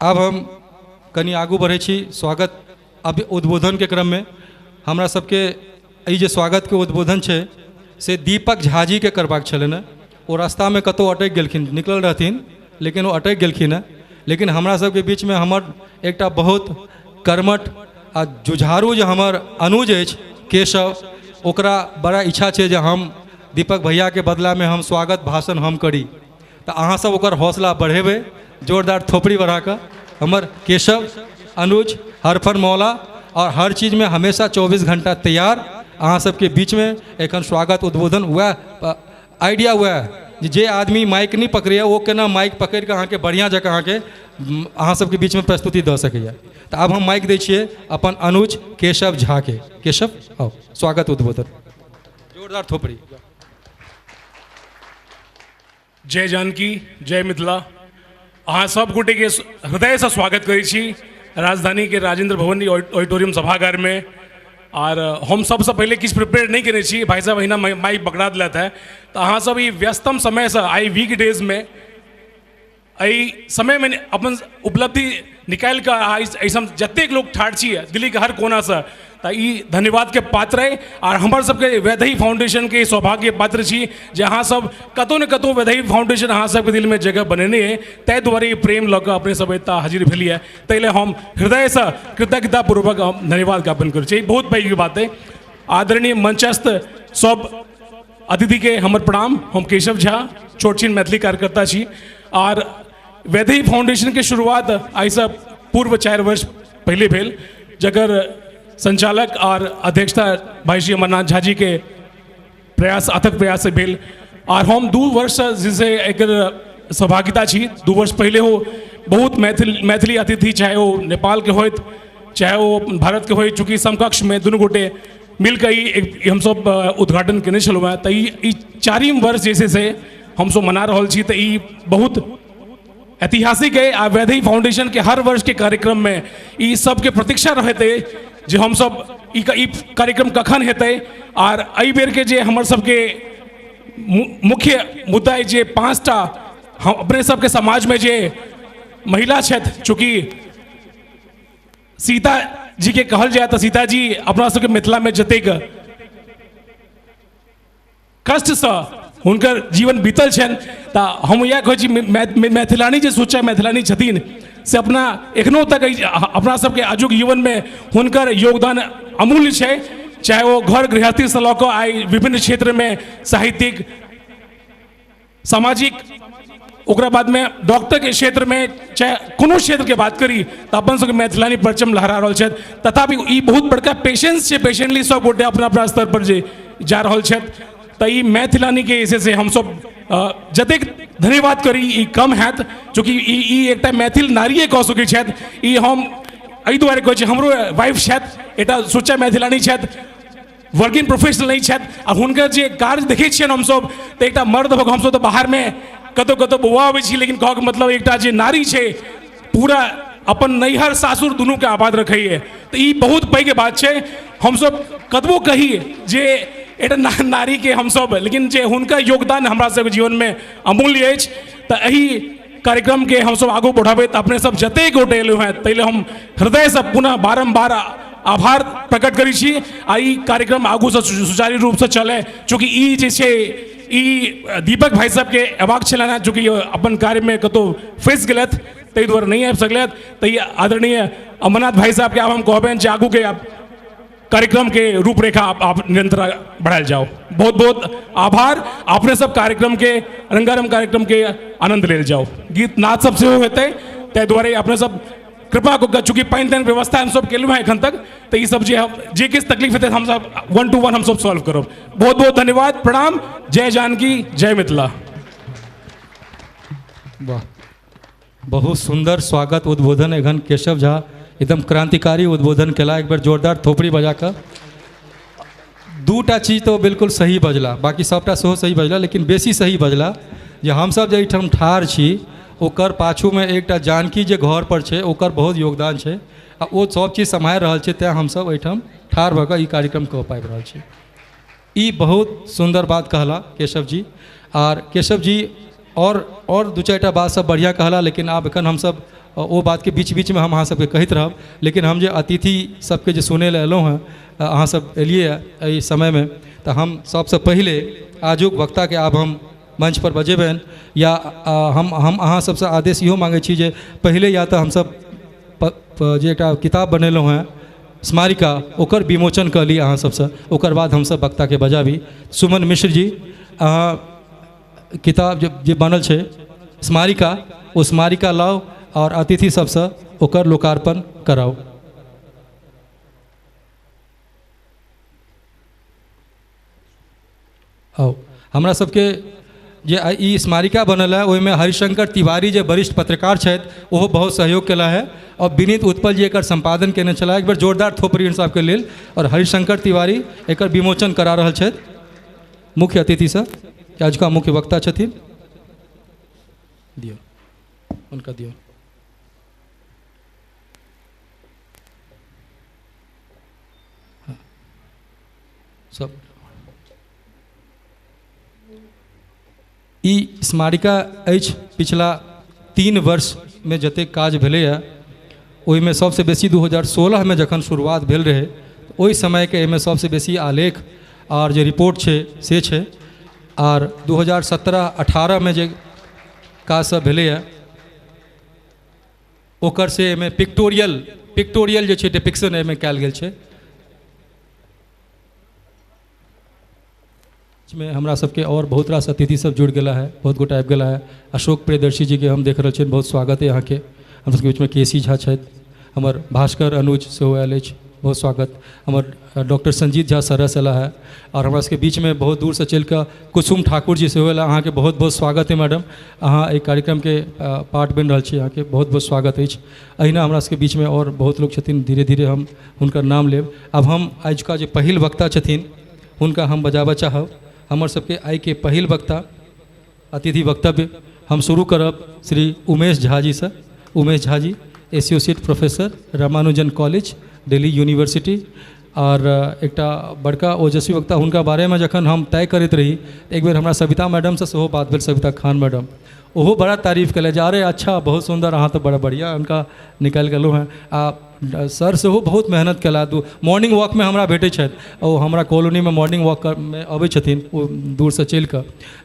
आब हम कनि आगू बढ़ै छी स्वागत अब उद्बोधनके क्रममे। हमरा सबके ई जे स्वागतके उद्बोधन छै से दीपक झा जीके करबाक छलनि हेँ। ओ रास्तामे कतहु अटकि गेलखिन, निकलल रहथिन लेकिन ओ अटकि गेलखिन हेँ। लेकिन हमरा सबके बीचमे हमर एकटा बहुत कर्मठ आ जुझारू जे हमर अनुज अछि केशव, ओकरा बड़ा इच्छा छै जे हम दीपक भैयाके बदलामे हम स्वागत भाषण हम करी, तऽ अहाँ सब ओकर हौसला बढ़ेबै जोरदार थोपड़ी बढ़ाकऽ। हमर केशव अनुज हरफन मौला और हर चीज़मे हमेशा 24 घंटा तैयार अहाँ सबके बीचमे एखन स्वागत उद्बोधन वएह आइडिया वएह जे आदमी माइक नहि पकड़ैए ओ केना माइक पकड़िकऽ अहाँके बढ़िआँ जकाँ अहाँके अहाँ सबके बीचमे प्रस्तुति दऽ सकैए। तऽ आब हम माइक दै छियै अपन अनुज केशव झाके। केशव आओ, स्वागत उद्बोधन, जोरदार थोपड़ी। जय जानकी, जय मिथिला। अहाँ सब गोटेके हृदयसँ स्वागत करै छी राजधानीके राजेंद्र भवन ऑडिटोरियम सभागारमे। और हम सबसँ पहिले किछु प्रिपेयर नहि केने छी, भाइ साहब अहिना माइक पकड़ा देलथि हेँ। तऽ अहाँ सब ई व्यस्तम समयसँ आइ वीक डेजमे एहि समयमे अपन उपलब्धि निकालि कऽ एहिठाम जतेक लोक ठाढ़ छी दिल्लीके हर कोनासँ, तऽ तऽ ई धन्यवादके पात्र अइ। आर हमर सबके वैदेही फाउंडेशनके सौभाग्य पात्र छी जे अहाँ सब कतहु ने कतहु वैदेही फाउंडेशन अहाँ सबके दिलमे जगह बनेने अइ, ताहि दुआरे ई प्रेम लऽ कऽ अपने सब एतऽ हाजिर भेलियै। ताहि लए हम हृदयसँ कृतज्ञतापूर्वक हम धन्यवाद ज्ञापन करै छी। बहुत पैघ बात अइ। आदरणीय मंचस्थ सब अतिथिके हमर प्रणाम। हम केशव झा, छोट छिन मैथिली कार्यकर्ता छी आर वैदेही फाउंडेशनके शुरुआत आइसँ पूर्व 4 वर्ष पहिले भेल, जकर संचालक और अध्यक्षता भाई श्री अमरनाथ झा जी के प्रयास, अथक प्रयास से भेल। और हम 2 वर्ष जैसे एक सहभागिता छी। 2 वर्ष पहले हो बहुत मैथिली अतिथि, चाहे वो नेपाल के होइत चाहे वो भारत के होइत, चूँकि समकक्ष में दुनू गोटे मिलकर ई हमसब उद्घाटन केने छलहुँ हेँ। तऽ ई 4 वर्ष जैसे से हमसब मना रहल छी, तऽ ई बहुत ऐतिहासिक है। आ वैदेही फाउंडेशन के हर वर्ष के कार्यक्रम में ई सबके प्रतीक्षा रहते जे हमसब ई कार्यक्रम कखन हेतै। आर एहि बेरके जे हमर सबके मुख्य मुद्दा है जे 5टा हम अपने सबके समाज में जे महिला छथि, चूँकि सीता जी के कहल जाए तो सीता जी अपना सबके मिथिला में जतेक कष्टसँ हुनकर जीवन बीतल छनि, तऽ हम इएह कहै छी मैथिलानी जे सोचा मैथिलानी छथिन से अपना एखनो तक अपना सबके आजुक जीवनमे हुनकर योगदान अमूल्य छै। चाहे वो घर गृहस्थीसँ लऽ कऽ आइ विभिन्न क्षेत्रमे साहित्यिक, सामाजिक, ओकरा बादमे डॉक्टरके क्षेत्रमे, चाहे कोनो क्षेत्रके बात करी तऽ अपन सबके मैथिलानी परचम लहरा रहल छथि। तथापि ई बहुत बड़का पेशेंस छै, पेशेंटली सब गोटे अपना अपना स्तर पर जे जा रहल छथि। तऽ ई मैथिलानीके जे छै से हमसब जतेक धन्यवाद करी ई कम हैत, चूँकि ई एकटा मैथिल नारिये कऽ सकै छथि। ई हम एहि दुआरे कहै छी, हमरो वाइफ छथि, एकटा सुच्चा मैथिलानी छथि, वर्किंग प्रोफेशनल नहि छथि, आ हुनकर जे कार्य देखै छियनि हमसब तऽ एकटा मर्द भऽ कऽ हमसब तऽ बाहरमे कतहु कतहु बौआ अबै छी, लेकिन कहऽके मतलब एकटा जे नारी छै पूरा अपन नैहर सासुर दुनूके आबाद रखैए, तऽ ई बहुत पैघ बात छै। हमसब कतबो कही जे एकटा नारीके हमसब, लेकिन जे हुनकर योगदान हमरा सबके जीवनमे अमूल्य अछि। तऽ एहि कार्यक्रमके हमसब आगू बढ़ेबै तऽ अपने सब जतेक गोटे एलहुँ हेँ ताहि लए हम हृदयसँ पुनः बारम्बार आभार प्रकट करै छी। आ ई कार्यक्रम आगूसँ सुचारू रूपसँ चलै, चूँकि ई जे छै ई दीपक भाई साहबके अयबाक छलनि हेँ, चूँकि अपन कार्यमे कतहु फँसि गेलथि ताहि दुआरे नहि आबि सकलथि। तऽ ई आदरणीय अमरनाथ भाई साहबके आब हम कहबनि जे आगूके कार्यक्रम के रूपरेखा आप निरंतर बढ़ायल जाओ। बहुत बहुत आभार। अपने सब कार्यक्रम के रंगारंग कार्यक्रम के आनंद लेल जाओ। गीत नाच सब सेहो हेतै, ताहि दुआरे अपने सब कृपा कऽ कऽ, चूँकि पानि तानि व्यवस्था हम सब केलहुँ हेँ एखन तक, तऽ ई सब जे किछु तकलीफ हेतै हम सब 1 to 1 हम सब सॉल्व करब। बहुत बहुत धन्यवाद, प्रणाम, जय जानकी, जय मिथिला। वाह, बहुत सुंदर स्वागत उद्बोधन एखन केशव झा एकदम क्रांतिकारी उद्बोधन केला। एक बेर जोरदार थोपड़ी बजा कऽ। 2टा चीज तो बिल्कुल सही बजला, बाकी सबटा सेहो सही बजला, लेकिन बेसी सही बजला जे हमसब जे एहिठाम ठाढ़ छी ओकर पाछूमे एकटा जानकी जे घर पर छै ओकर बहुत योगदान छै, आ ओ सब चीज सम्हारि रहल छै, तेँ हमसब एहिठाम ठाढ़ भऽ कऽ ई कार्यक्रम कऽ पाबि रहल छी। ई बहुत सुन्दर बात कहला केशव जी। आर केशव जी और 2-4टा बात सब बढ़िआँ कहला, लेकिन आब एखन हमसब ओ बातके बीच बीचमे हम अहाँ सबके कहैत रहब। लेकिन हम जे अतिथि सबके जे सुनै लए एलहुँ हेँ, अहाँ सब एलियै एहि समयमे, तऽ हम सबसँ पहिले आजुक वक्ताके आब हम मंच पर बजेबनि, या हम अहाँ सबसँ आदेश इहो माँगै छी जे पहिले या तऽ हमसब जे एकटा किताब बनेलहुँ हेँ स्मारिका, ओकर विमोचन कऽ ली अहाँ सबसँ, ओकर बाद हमसब वक्ताके बजाबी। सुमन मिश्र जी, अहाँ किताब जे बनल छै स्मारिका, ओ स्मारिका लाउ और अतिथि सबसँ ओकर लोकार्पण कराउ। आउ, हमरा सबके जे ई स्मारिका बनल है ओहिमे हरिशंकर तिवारी जे वरिष्ठ पत्रकार छथि ओहो बहुत सहयोग केला है, और विनीत उत्पल जी एकर संपादन केने छलाह। एक बेर जोरदार थोपड़ी सबके लेल। और हरिशंकर तिवारी एकर विमोचन करा रहल छथि मुख्य अतिथिसँ, आजुका मुख्य वक्ता छथिन। दियौ हुनका दियौ। हाँ, सब ई स्मारिका अछि। पिछला 3 वर्षमे जतेक काज भेलैए ओहिमे सबसँ बेसी 2016 में जखन शुरुआत भेल रहै ओहि समयके एहिमे सबसँ बेसी आलेख आओर जे रिपोर्ट छै से छै। आर 2017-18 मे जे काज सब भेलैए ओकर से एहिमे पिक्टोरियल जे छै डिपिक्शन एहिमे कयल गेल छै। मे हमरा सबके और बहुत रास अतिथि सब जुड़ गेला है, बहुत गोटा आबि गेला है। अशोक प्रियदर्शी जी के हम देख रहल छियनि, बहुत स्वागत है अहाँके। हमरा सबके बीचमे केसी झा छथि, हमर भास्कर अनुज सेहो आयल अछि, बहुत स्वागत। हमर डॉक्टर संजीत झा सरस अयला है और हमरा सबके बीचमे बहुत दूरसँ चलिकऽ कुसुम ठाकुर जी सेहो अयला। अहाँके बहुत बहुत स्वागत है मैडम, अहाँ एहि कार्यक्रमके पार्ट बनि रहल छी, अहाँके बहुत बहुत स्वागत अछि। अहिना हमरा सबके बीचमे और बहुत लोग छथिन, धीरे धीरे हम हुनकर नाम लेब। आब हम आजुका जे पहिल वक्ता छथिन हुनका हम बजाबऽ चाहब। हमर सबके आइके पहिल वक्ता अतिथि वक्तव्य हम शुरू करब श्री उमेश झा जी से। Umesh Jha ji associate professor, Ramanujan college, Delhi university और एकटा बड़का ओजस्वी वक्ता। हुनका बारेमे जखन हम तय करैत रही एक बेर हमरा सविता मैडमसँ सेहो बात भेल, सविता खान मैडम, ओहो बड़ा तारीफ कयलनि जे अरे अच्छा बहुत सुन्दर, अहाँ तऽ बड़ा बढ़िआँ हुनका निकालि गेलहुँ हेँ। आ सर सेहो बहुत मेहनत कयला, मॉर्निंग वॉकमे हमरा भेटै छथि, ओ हमरा कॉलोनीमे मॉर्निंग वॉकमे अबै छथिन ओ दूरसँ चलिकऽ,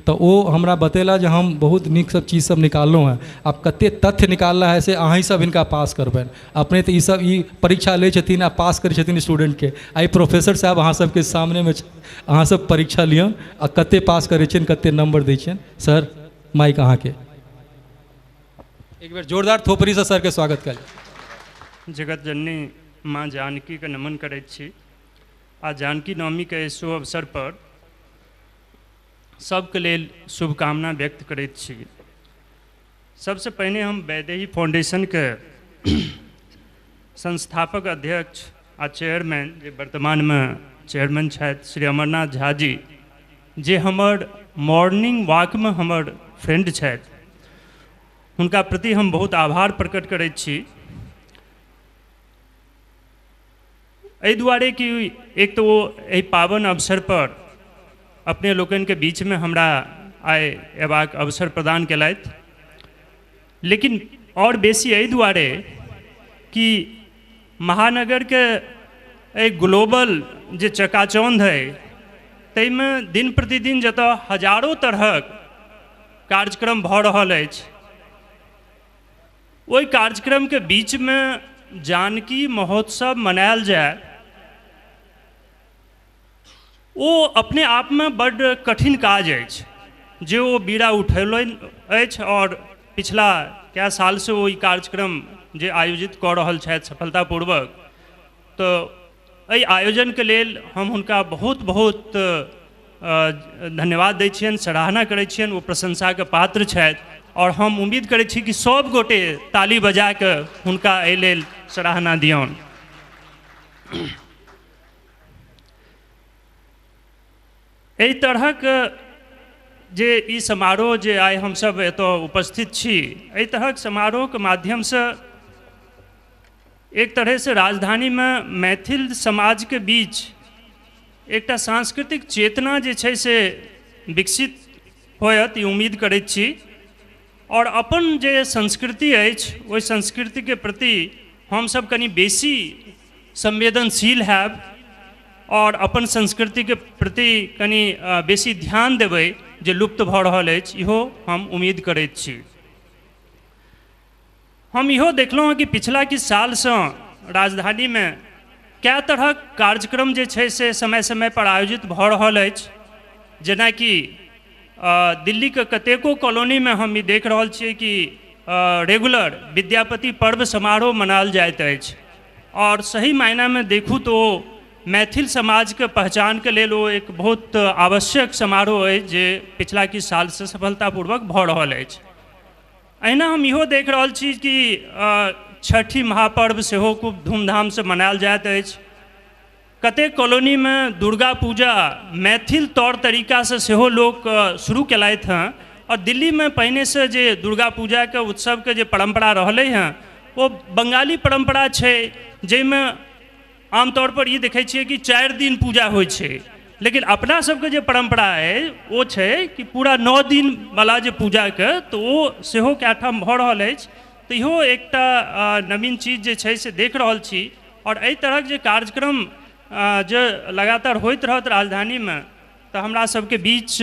तऽ ओ हमरा बतेला जे हम बहुत नीक सब चीज सब निकाललहुँ हेँ। आब कतेक तथ्य निकालला है से अहीँ सब हिनका पास करबनि, अपने तऽ ईसब ई परीक्षा लै छथिन आ पास करै छथिन स्टूडेंटके। आइ प्रोफेसर साहब अहाँ सबके सामनेमे अहाँ सब परीक्षा लिअ आ कतेक पास करै छियनि, कतेक नम्बर दै छियनि। सर माइक अहाँके, एक बेर जोरदार थोपड़ीसँ सरके स्वागत कयल। जगत जननी माँ जानकीके नमन करैत छी आ जानकी नवमीके एहि शुभ अवसर पर सबके लेल शुभकामना व्यक्त करैत छी। सबसँ पहिने हम वैदेही फाउंडेशनके संस्थापक अध्यक्ष आ चेयरमैन जे वर्तमानमे चेयरमैन छथि श्री अमरनाथ झा जी, जे हमर मॉर्निंग वॉकमे हमर फ्रेंड छथि, हुनका प्रति हम बहुत आभार प्रकट करैत छी। एहि दुआरे कि एक तऽ ओ एहि पावन अवसर पर अपने लोकनिके बीचमे हमरा आइ अयबाक अवसर प्रदान केलथि, लेकिन आओर बेसी एहि दुआरे कि महानगरके एहि ग्लोबल जे चकाचौंध है ताहिमे दिन प्रतिदिन जतऽ हजारो तरहक कार्यक्रम भऽ रहल अछि, ओहि कार्यक्रमके बीचमे जानकी महोत्सव मनायल जाय ओ अपने आपमे बड्ड कठिन काज अछि, जे ओ बीड़ा उठेलनि अछि और पिछला कए सालसँ ओ ई कार्यक्रम जे आयोजित कऽ रहल छथि सफलतापूर्वक। तऽ एहि आयोजनके लेल हम हुनका बहुत बहुत धन्यवाद दै छियनि, सराहना करै छियनि, ओ प्रशंसाके पात्र छथि और हम उम्मीद करै छी कि सब गोटे ताली बजाके हुनका एहि लेल सराहना दियौन। एहि तरहक जे ई समारोह जे आइ हमसब एतऽ उपस्थित छी, एहि तरहक समारोहके माध्यमसँ एक तरहसँ राजधानीमे मैथिल समाजके बीच एकटा सांस्कृतिक चेतना जे छै से विकसित होयत, ई उम्मीद करैत छी। और अपन जे संस्कृति अछि ओहि संस्कृतिके प्रति हमसब कनि बेसी संवेदनशील हैब और अपन संस्कृतिके प्रति कनि बेसी ध्यान देबै जे लुप्त भऽ रहल अछि, इहो हम उम्मीद करैत छी। हम इहो देखलहुँ हँ कि पिछला किछु सालसँ राजधानीमे कए तरहक कार्यक्रम जे छै से समय समय पर आयोजित भऽ रहल अछि, जेनाकि दिल्लीके कतेको कॉलोनीमे हम ई देख रहल छियै कि रेगुलर विद्यापति पर्व समारोह मनायल जाइत अछि और सही मायनामे देखू तऽ ओ मैथिल समाजके पहचानके लेल ओ एक बहुत आवश्यक समारोह अछि जे पिछला किछु सालसँ सफलतापूर्वक भऽ रहल अछि। अहिना हम इहो देख रहल छी कि छठि महापर्व सेहो खूब धूमधामसँ मनायल जाइत अछि। कतेक कॉलोनीमे दुर्गा पूजा मैथिल तौर तरीकासँ सेहो लोक शुरू केलथि हँ और दिल्लीमे पहिनेसँ जे दुर्गा पूजाके उत्सवके जे परम्परा रहलै हँ ओ बंगाली परम्परा छै, जाहिमे आमतौर पर ई देखै छियै कि 4 दिन पूजा होइ छै, लेकिन अपना सबके जे परम्परा अइ ओ छै कि पूरा 9 दिन वाला जे पूजाके, तऽ ओ सेहो कए ठाम भऽ रहल अछि। तऽ इहो एकटा नवीन चीज जे छै से देख रहल छी और एहि तरहक जे कार्यक्रम जे लगातार होइत रहत राजधानीमे तऽ हमरा सबके बीच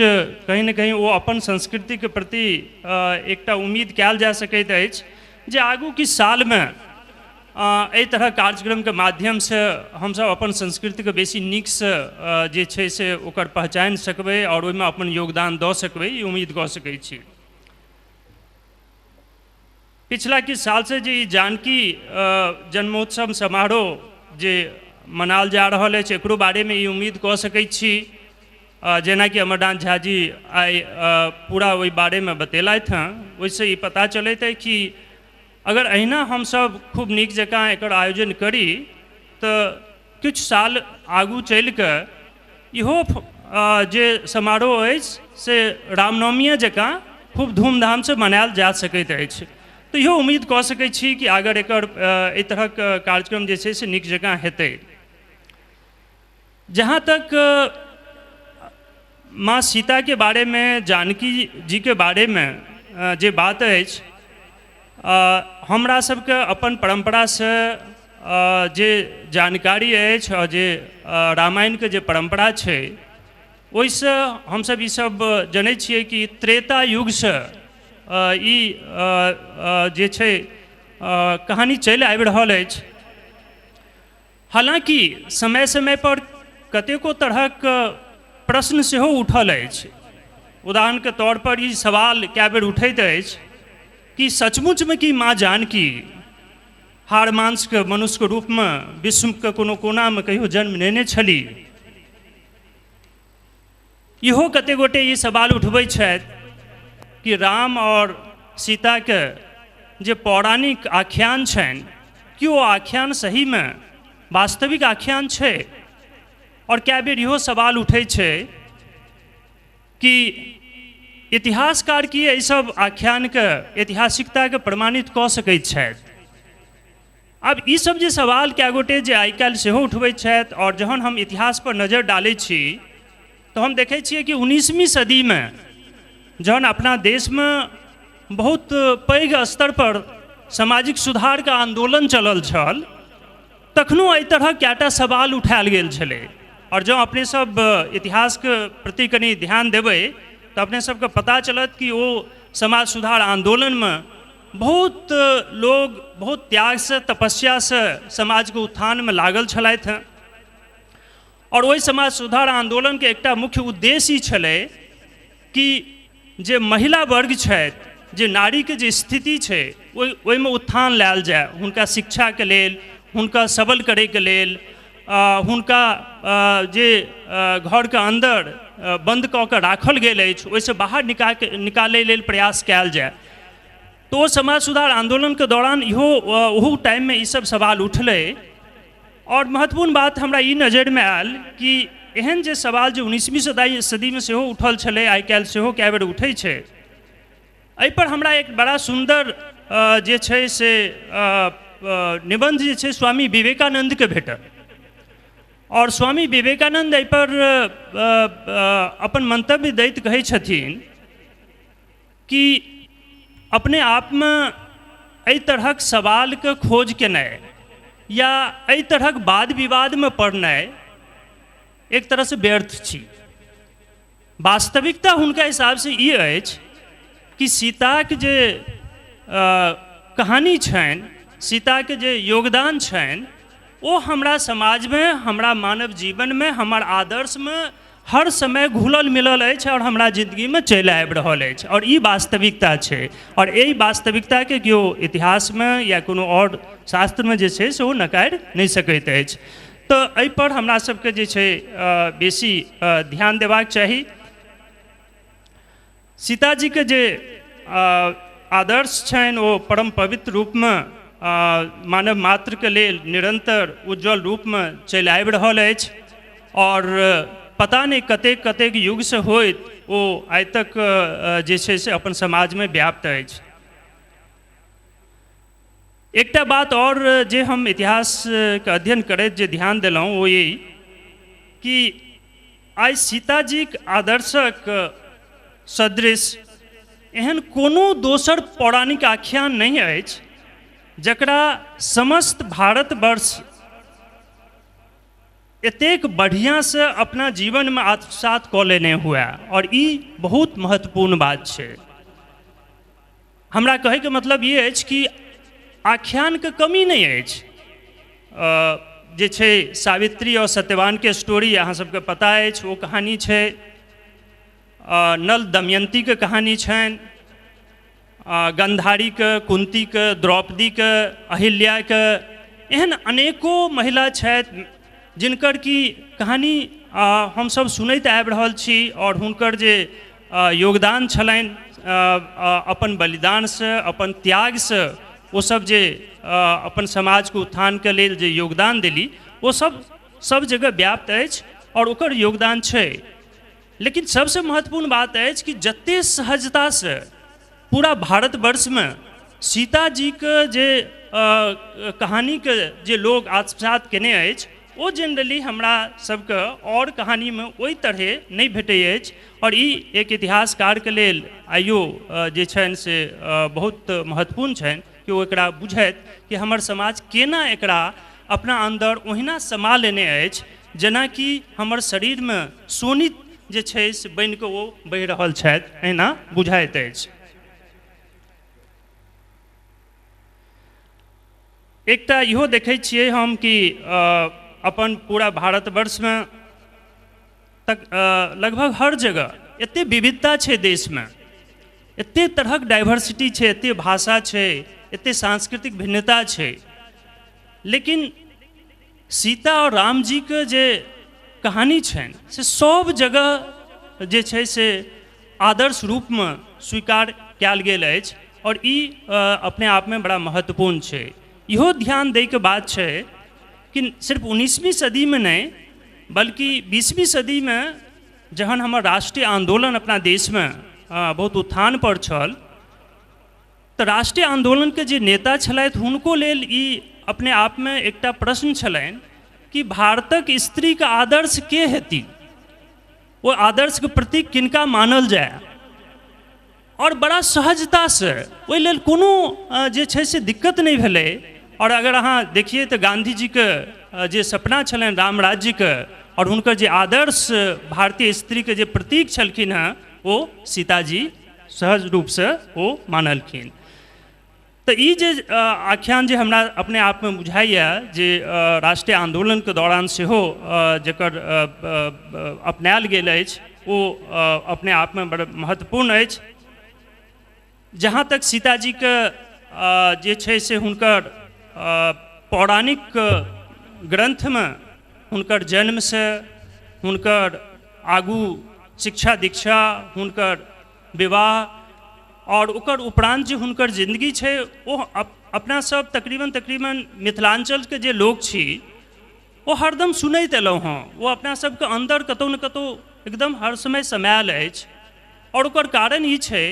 कहीं ने कहीं ओ अपन संस्कृतिके प्रति एकटा उम्मीद कयल जा सकैत अछि जे आगू किछु सालमे एहि तरहक कार्यक्रमके माध्यमसँ हमसब अपन संस्कृतिके बेसी नीकसँ जे छै से ओकर पहचानि सकबै आओर ओहिमे अपन योगदान दऽ सकबै, ई उम्मीद कऽ सकै छी। पिछला किछु सालसँ जे ई जानकी जन्मोत्सव समारोह जे मनाओल जा रहल अछि, एकरो बारेमे ई उम्मीद कऽ सकै छी। जेनाकि अमरनाथ झा जी आइ पूरा ओहि बारेमे बतेलथि हँ, ओहिसँ ई पता चलैत अछि कि अगर अहिना हमसब खूब नीक जकाँ एकर आयोजन करी तऽ किछु साल आगू चलिकऽ इहो जे समारोह अछि से रामनवमीए जकाँ खूब धूमधामसँ मनायल जा सकैत अछि। तऽ इहो उम्मीद कऽ सकै छी कि अगर एकर एहि तरहक कार्यक्रम जे छै से नीक जकाँ हेतै। जहाँ तक माँ सीताके बारेमे, जानकी जीके बारेमे जे बात अछि, हमरा सबके अपन परम्परासँ जे जानकारी अछि आओर जे रामायणके जे परम्परा छै ओहिसँ हमसब ईसब जनै छियै कि त्रेता युगसँ ई जे छै कहानी चलि आबि रहल अछि। हालाँकि समय समय पर कतेको तरहक प्रश्न सेहो उठल अछि। उदाहरणके तौर पर ई सवाल कए बेर उठैत अछि कि सचमुचमे की माँ जानकी हाड़ मांसके मनुष्यके रूपमे विश्वके कोनो कोनामे कहियो जन्म नेने छली? इहो कतेक गोटे ई सवाल उठबै छथि कि राम और सीताके जे पौराणिक आख्यान छनि कि ओ आख्यान सहीमे वास्तविक आख्यान छै? और कए बेर इहो सवाल उठै छै कि इतिहासकार की एहि सब आख्यानके ऐतिहासिकताके प्रमाणित कऽ सकैत छथि? आब ई सब जे सवाल कए गोटे जे आइ काल्हि सेहो उठबै छथि, और जहन हम इतिहास पर नजर डालै छी तऽ हम देखै छियै कि 19वीं सदीमे जहन अपना देशमे बहुत पैघ स्तर पर सामाजिक सुधारके आन्दोलन चलल छल तखनो एहि तरहक कएटा सवाल उठायल गेल छलै। और जँ अपने सब इतिहासके प्रति कनि ध्यान देबै तऽ अपने सबके पता चलत कि ओ समाज सुधार आन्दोलनमे बहुत लोग बहुत त्यागसँ तपस्यासँ समाजके उत्थानमे लागल छलथि हँ। और ओहि समाज सुधार आन्दोलनके एकटा मुख्य उद्देश्य ई छलै कि जे महिला वर्ग छथि, जे नारीके जे स्थिति छै ओहिमे उत्थान लायल जाय, हुनका शिक्षाके लेल, हुनका सबल करैके लेल, हुनका जे घरके अन्दर बन्द कऽ के राखल गेल अछि ओहिसँ बाहर निकालै लेल प्रयास कयल जाय। तऽ ओ समाज सुधार आन्दोलनके दौरान इहो ओहू टाइममे ईसब सवाल उठलै। और महत्वपूर्ण बात हमरा ई नजरिमे आयल कि एहन जे सवाल जे 19वीं सदीमे सेहो उठल छलै, आइ काल्हि सेहो कए बेर उठै छै, एहिपर हमरा एक बड़ा सुन्दर जे छै से निबन्ध जे छै स्वामी विवेकानन्दके भेटल। और स्वामी विवेकानन्द एहिपर अपन मंतव्य दैत कहै छथिन कि अपने आपमे एहि तरहक सवालके खोज केनाइ या एहि तरहक वाद विवादमे पड़नाइ एक तरहसँ व्यर्थ छी। वास्तविकता हुनका हिसाबसँ ई अछि कि सीताके जे कहानी छनि, सीताके जे योगदान छनि, ओ हमरा समाजमे, हमरा मानव जीवनमे, हमर आदर्शमे हर समय घुलल मिलल अछि और हमरा जिंदगीमे चलि आबि रहल अछि, और ई वास्तविकता छै। और एहि वास्तविकताके केओ इतिहासमे या कोनो आओर शास्त्रमे जे छै से ओ नकारि नहि सकैत अछि। तऽ एहिपर हमरा सबके जे छै बेसी ध्यान देबाक चाही। सीताजीके जे आदर्श छनि ओ परम पवित्र रूपमे मानव मात्रके लेल निरन्तर उज्ज्वल रूपमे चलि आबि रहल अछि और पता नहि कतेक कतेक युगसँ होइत ओ आइ तक जे छै से अपन समाजमे व्याप्त अछि। एकटा बात और जे हम इतिहासके अध्ययन करैत जे ध्यान देलहुँ ओ ई कि आइ सीताजीक आदर्शक सदृश एहन कोनो दोसर पौराणिक आख्यान नहि अछि जकरा समस्त भारतवर्ष एतेक बढ़िआँसँ अपना जीवनमे आत्मसात कऽ लेने हुए, आओर ई बहुत महत्वपूर्ण बात छै। हमरा कहैके मतलब ई अछि कि आख्यानके कमी नहि अछि। जे छै सावित्री आओर सत्यवानके स्टोरी अहाँ सबके पता अछि, ओ कहानी छै। नल दमयंतीके कहानी छनि, गंधारीके, कुंतीके, द्रौपदीके, अहिल्याके, एहन अनेको महिला छथि जिनकर की कहानी हमसब सुनैत आबि रहल छी आओर हुनकर जे योगदान छलनि अपन बलिदानसँ, अपन त्यागसँ ओ सब जे अपन समाजके उत्थानके लेल जे योगदान देली ओ सब सब जगह व्याप्त अछि आओर ओकर योगदान छै। लेकिन सबसँ महत्वपूर्ण बात अछि कि जते सहजतासँ पूरा भारतवर्षमे सीताजीके जे कहानीके जे लोग आत्मसात केने अछि ओ जनरली हमरा सबके आओर कहानीमे ओहि तरहे नहि भेटै अछि, आओर ई एक इतिहासकारके लेल आइयो जे छनि से बहुत महत्वपूर्ण छनि कि ओ एकरा बुझथि कि हमर समाज केना एकरा अपना अन्दर ओहिना समा लेने अछि जेनाकि हमर शरीरमे शोणित जे छै से बनिकऽ ओ बहि रहल छथि, एहिना बुझाइत अछि। एकटा इहो देखै छियै हम कि अपन पूरा भारतवर्षमे तक लगभग हर जगह एते विविधता छै देशमे, एते तरहक डाइवर्सिटी छै, एते भाषा छै, एते सांस्कृतिक भिन्नता छै, लेकिन सीता और रामजीके जे कहानी छनि से सब जगह जे छै से आदर्श रूपमे स्वीकार कयल गेल अछि, और ई अपने आपमे बड़ा महत्वपूर्ण छै। इहो ध्यान दैके बात छै कि सिर्फ 19वीं सदीमे नहि बल्कि 20वीं सदीमे जहन हमर राष्ट्रीय आन्दोलन अपना देशमे बहुत उत्थान पर छल तऽ राष्ट्रीय आन्दोलनके जे नेता छलथि हुनको लेल ई अपने आपमे एकटा प्रश्न छलनि कि भारतक स्त्रीके आदर्श के हेती, ओ आदर्शके प्रतीक किनका मानल जाय, और बड़ा सहजतासँ ओहि लेल कोनो जे छै से दिक्कत नहि भेलै। और अगर अहाँ देखिए तऽ गांधीजीके जे सपना छलनि राम राज्यके और हुनकर जे आदर्श भारतीय स्त्रीके जे प्रतीक छलखिन हँ ओ सीताजी सहज रूपसँ ओ मानलखिन। तऽ ई जे आख्यान जे हमरा अपने आपमे बुझाइए जे राष्ट्रीय आन्दोलनके दौरान सेहो जकर अपनायल गेल अछि ओ अपने आपमे बड़ महत्वपूर्ण अछि। जहाँ तक सीताजीके जे छै से हुनकर पौराणिक ग्रन्थमे हुनकर जन्मसँ हुनकर आगू शिक्षा दीक्षा, हुनकर विवाह और ओकर उपरांत जे हुनकर जिंदगी छै ओ अपना सब तकरीबन तकरीबन मिथिलांचलके जे लोक छी ओ हरदम सुनैत एलहुँ हँ, ओ अपना सबके अन्दर कतहु ने कतहु एकदम हर समय समायल अछि। और ओकर कारण ई छै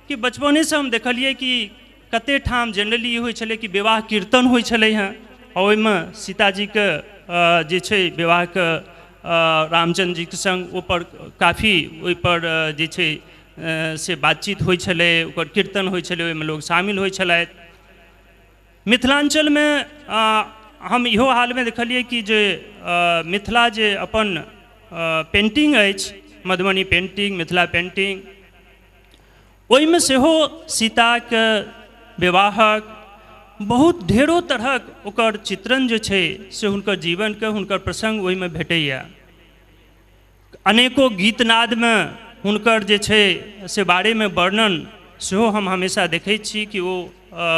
कि बचपनेसँ हम देखलियै कि कते ठाम जनरली ई होइ छलै कि विवाह कीर्तन होइ छलै हँ आओर ओहिमे सीताजीके जे छै विवाहके रामचन्द्रजीके सङ्ग ओहिपर काफी ओहिपर जे छै से बातचीत होइ छलै, ओकर कीर्तन होइ छलै, ओहिमे लोक शामिल होइ छलथि। मिथिलाञ्चलमे हम इहो हालमे देखलियै कि जे मिथिला जे अपन पेन्टिंग अछि, मधुबनी पेन्टिंग, मिथिला पेन्टिंग, ओहिमे सेहो सीताके विवाहक बहुत ढेरो तरहक ओकर चित्रण जे छै से हुनकर जीवनके हुनकर प्रसङ्ग ओहिमे भेटैए। अनेको गीतनादमे हुनकर जे छै से बारेमे वर्णन सेहो हम हमेशा देखै छी कि ओ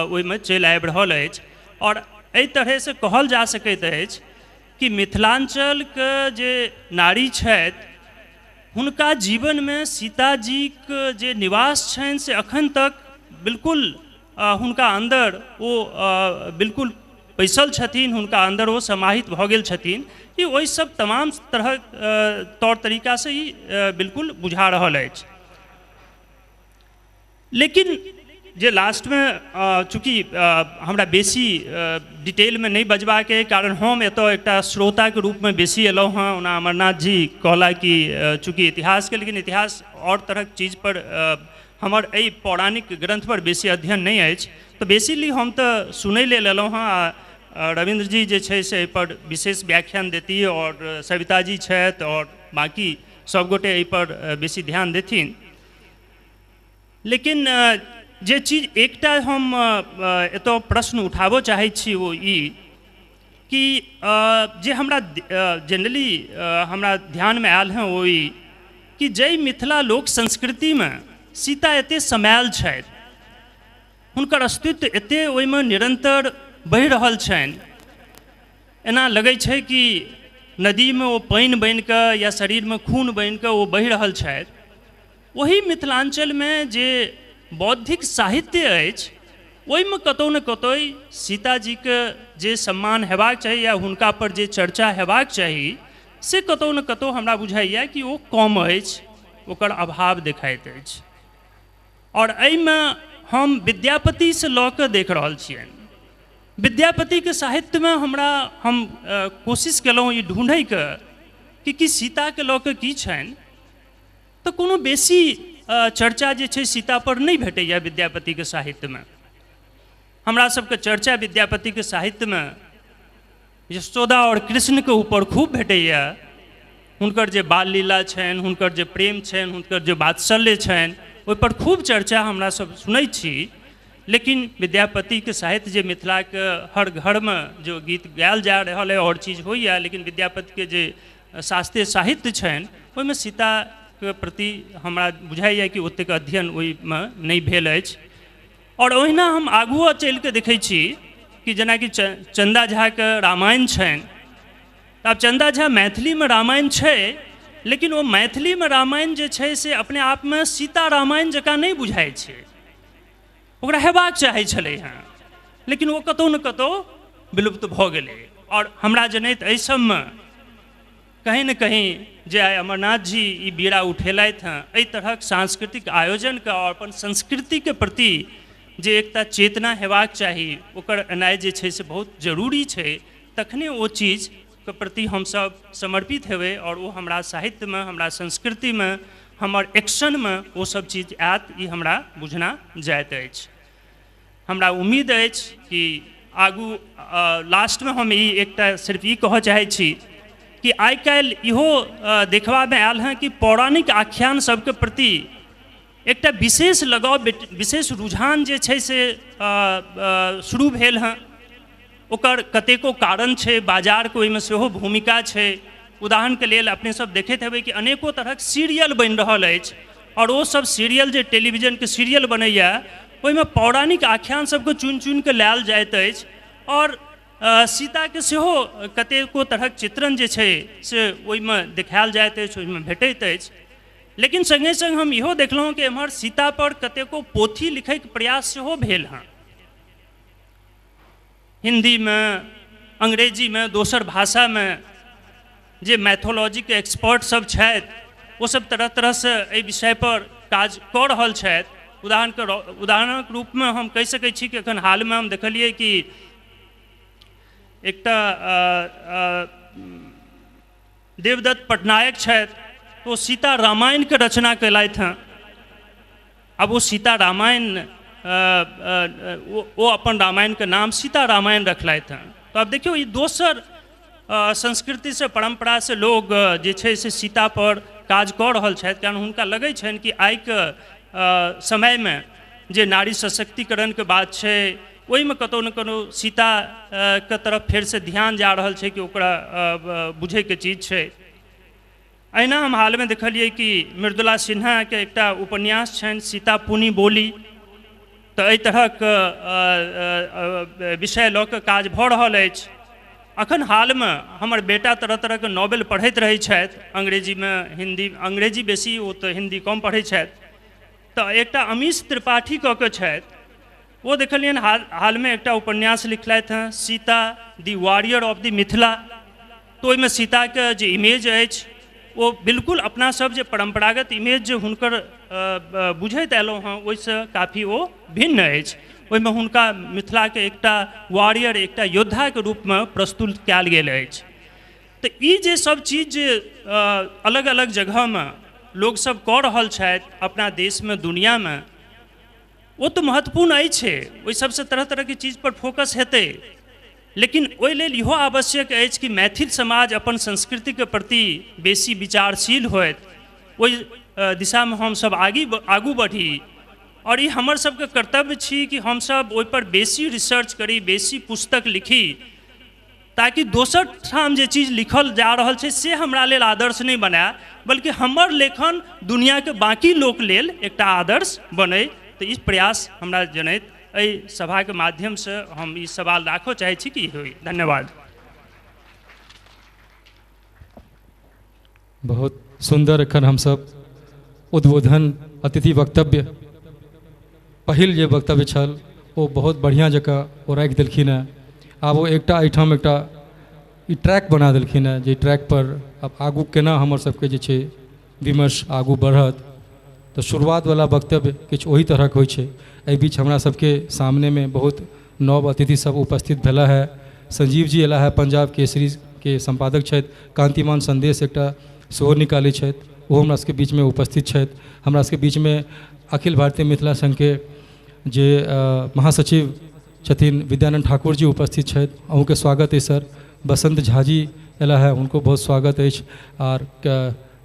ओहिमे चलि आबि रहल अछि। और एहि तरहसँ कहल जा सकैत अछि कि मिथिलाञ्चलके जे नारी छथि हुनका जीवनमे सीताजीके जे निवास छनि से अखन तक बिल्कुल हुनका अन्दर ओ बिल्कुल पैसल छथिन, हुनका अन्दर ओ समाहित भऽ गेल छथिन। ई ओहि सब तमाम तरहक तौर तरीकासँ ई बिल्कुल बुझा रहल अछि। लेकिन जे लास्टमे चूँकि हमरा बेसी डिटेलमे नहि बजबाके कारण हम एतऽ एकटा श्रोताके रूपमे बेसी एलहुँ हँ। ओना अमरनाथ जी कहला कि चूँकि इतिहासके, लेकिन इतिहास आओर तरहक चीजपर हमर एहि पौराणिक ग्रन्थपर बेसी अध्ययन नहि अछि, तऽ बेसीली हम तऽ सुनै लेल एलहुँ हँ आ रविन्द्र जी जे छै से एहिपर विशेष व्याख्यान देती आओर सविता जी छथि आओर बाँकी सभगोटे एहिपर बेसी ध्यान देथिन। लेकिन जे चीज एकटा हम एतऽ प्रश्न उठाबऽ चाहै छी ओ ई कि जे हमरा जनरली हमरा ध्यानमे आयल हँ ओ ई कि जाहि मिथिला लोक संस्कृतिमे सीता एते समायल छथि, हुनकर अस्तित्व एते ओहिमे निरन्तर बढ़ि रहल छनि, एना लगै छै कि नदीमे ओ पानि बनिकऽ या शरीरमे खून बनिकऽ ओ बहि रहल छथि। ओही मिथिलाञ्चलमे जे बौद्धिक साहित्य अछि ओहिमे कतहु ने कतहु सीताजीके जे सम्मान हेबाक चाही या हुनका पर जे चर्चा हेबाक चाही से कतहु ने कतहु हमरा बुझाइए कि ओ कम अछि, ओकर अभाव देखाइत अछि। आओर एहिमे हम विद्यापतिसँ लऽ कऽ देख रहल छियनि। विद्यापतिके साहित्यमे हम कोशिश केलहुँ ई ढूँढैके कि सीताके लऽ कऽ की छनि, तऽ कोनो बेसी चर्चा जे छै सीता पर नहि भेटैए विद्यापतिके साहित्यमे। हमरा सबके चर्चा विद्यापतिके साहित्यमे यशोदा आओर कृष्णके ऊपर खूब भेटैए, हुनकर जे बाल लीला छनि, हुनकर जे प्रेम छनि, हुनकर जे वात्सल्य छनि, ओहिपर खूब चर्चा हमरा सब सुनै छी। लेकिन विद्यापतिके साहित्य जे मिथिलाके हर घरमे जो गीत गायल जा रहल है आओर चीज होइए, लेकिन विद्यापतिके जे शास्त्रीय साहित्य छनि ओहिमे सीताके प्रति हमरा बुझाइए कि ओतेक अध्ययन ओहिमे नहि भेल अछि। आओर ओहिना हम आगुओ चलिके देखै छी कि जेनाकि चन्दा झाके रामायण छनि। आब चन्दा झा मैथिलीमे रामायण छै, लेकिन ओ मैथिलीमे रामायण जे छै से अपने आपमे सीता रामायण जकाँ नहि बुझाइ छै, ओकरा हेबाक चाहै छलै हँ, लेकिन ओ कतहु ने कतहु विलुप्त भऽ गेलै। आओर हमरा जनैत एहि सबमे कहीं ने कहीं जे आइ अमरनाथ जी ई बीड़ा उठेलथि हँ, एहि तरहक सांस्कृतिक आयोजनके आओर अपन संस्कृतिके प्रति जे एकटा चेतना हेबाक चाही ओकर एनाइ जे छै से बहुत जरूरी छै, तखने ओ चीजके प्रति हमसब समर्पित हेबै आओर ओ हमरा साहित्यमे, हमरा संस्कृतिमे, हमर एक्शनमे ओ सब चीज आयत, ई हमरा बुझना जाइत अछि। हमरा उम्मीद अछि कि आगू लास्टमे हम ई एकटा सिर्फ ई कहऽ चाहै छी कि आइ काल्हि इहो देखबामे आयल हँ कि पौराणिक आख्यान सबके प्रति एकटा विशेष लगाव, विशेष रुझान जे छै से शुरू भेल हँ। ओकर कतेको कारण छै, बाजारके ओहिमे सेहो भूमिका छै। उदाहरणके लेल अपने सब देखैत हेबै कि अनेको तरहक सीरियल बनि रहल अछि आओर ओ सब सीरियल जे टेलीविजनके सीरियल बनैए ओहिमे पौराणिक आख्यान सबके चुनि चुनिके लायल जाइत अछि आओर सीताके सेहो कतेको तरहक चित्रण जे छै से ओहिमे देखायल जाइत अछि, ओहिमे भेटैत अछि। लेकिन सङ्गे सङ्ग हम इहो देखलहुँ कि एम्हर सीता पर कतेको पोथी लिखैके प्रयास सेहो भेल हँ, हिन्दीमे, अंग्रेजीमे, दोसर भाषामे जे मैथोलॉजीके एक्सपर्ट सब छथि ओ सब तरह तरहसँ एहि विषयपर काज कऽ रहल छथि। उदाहरणके रूपमे हम कहि सकै छी कि एखन हालमे हम देखलियै कि एकटा देवदत्त पटनायक छथि, ओ सीता रामायणके रचना केलथि हँ। आब ओ सीता रामायण ओ अपन रामायणके नाम सीता रामायण रखलथि हँ। तऽ आब देखियौ ई दोसर संस्कृतिसँ, परम्परासँ लोग जे छै से सीता पर काज कऽ रहल छथि, कारण हुनका लगै छनि कि आइके समयमे जे नारी सशक्तिकरणके बात छै ओहिमे कतहु ने कतहु सीताके तरफ फेरसँ ध्यान जा रहल छै कि ओकरा बुझैके चीज छै। अहिना हम हालमे देखलियै कि मृदुला सिन्हाके एकटा उपन्यास छनि सीता पुनि बोली, तऽ एहि तरहक विषय लऽ कऽ काज भऽ रहल अछि। अखन हालमे हमर बेटा तरह तरहके नॉवेल पढ़ैत रहै छथि, अंग्रेजीमे, हिन्दी, अंग्रेजी बेसी, ओ तऽ हिन्दी कम पढ़ै छथि। तऽ एकटा अमीश त्रिपाठी कऽ के छथि, ओ देखलियनि हालमे एकटा उपन्यास लिखलथि हँ Sita the warrior of the Mithila. तऽ ओहिमे सीताके जे इमेज अछि ओ बिल्कुल अपना सब जे परम्परागत इमेज जे हुनकर बुझैत अयलहुँ हँ ओहिसँ काफी ओ भिन्न अछि। ओहिमे हुनका मिथिलाके एकटा वॉरियर, एकटा योद्धाके रूपमे प्रस्तुत कयल गेल अछि। तऽ ई जे सब चीज जे अलग अलग जगहमे लोकसब कऽ रहल छथि अपना देशमे, दुनियामे, ओ तऽ महत्वपूर्ण अछि, ओहि सबसँ तरह तरहके चीजपर फोकस हेतै। लेकिन ओहि लेल इहो आवश्यक अछि कि मैथिल समाज अपन संस्कृतिके प्रति बेसी विचारशील होइत, ओहि दिशामे हमसब आगू बढ़ी। आओर ई हमर सबके कर्तव्य छी कि हमसब ओहिपर बेसी रिसर्च करी, बेसी पुस्तक लिखी, ताकि दोसर ठाम जे चीज लिखल जा रहल छै से हमरा लेल आदर्श नहि बनाय, बल्कि हमर लेखन दुनियाके बाँकी लोक लेल एकटा आदर्श बनै। तऽ ई प्रयास हमरा जनैत एहि सभाके माध्यमसँ हम ई सवाल राखऽ चाहै छी कि होइ। धन्यवाद। बहुत सुन्दर एखन हमसब उद्बोधन अतिथि वक्तव्य, पहिल जे वक्तव्य छल ओ बहुत बढ़िआँ जकाँ ओ राखि देलखिन हेँ। आब ओ एकटा एहिठाम एकटा ई ट्रैक बना देलखिन हेँ, जे ट्रैक पर आब आगू केना हमर सबके जे छै विमर्श आगू बढ़त। तऽ शुरुआतवला वक्तव्य किछु ओहि तरहक होइ छै। एहि बीच हमरा सबके सामनेमे बहुत नव अतिथि सब उपस्थित भेला है। संजीव जी अयला है, पंजाब केसरीके सम्पादक छथि। कान्तिमान सन्देश एकटा सेहो निकालै छथि, ओहो हमरा सबके बीचमे उपस्थित छथि। हमरा सबके बीचमे अखिल भारतीय मिथिला संघके जे महासचिव छथिन विद्यानंद ठाकुर जी उपस्थित छथि, अहूँके स्वागत अछि सर। बसंत झा जी अयला है, हुनको बहुत स्वागत अछि। आर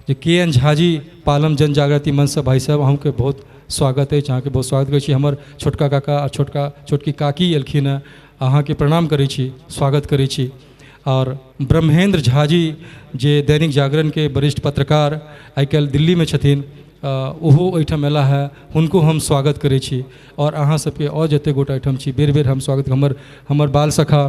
जे के एन झा जी पालम जन जागृति मंचसँ भाइ साहब, अहूँके बहुत स्वागत अछि, अहाँके बहुत स्वागत करै छी। हमर छोटका काका आ छोटकी काकी एलखिन हेँ, अहाँके प्रणाम करै छी, स्वागत करै छी। आओर ब्रह्मेंद्र झा जी जे दैनिक जागरणके वरिष्ठ पत्रकार आइ काल्हि दिल्लीमे छथिन, ओहो एहिठाम अयला है, हुनको हम स्वागत करै छी। आओर अहाँ सबके आओर जतेक गोटा एहिठाम छी, बेर बेर हम स्वागत, हमर बाल सखा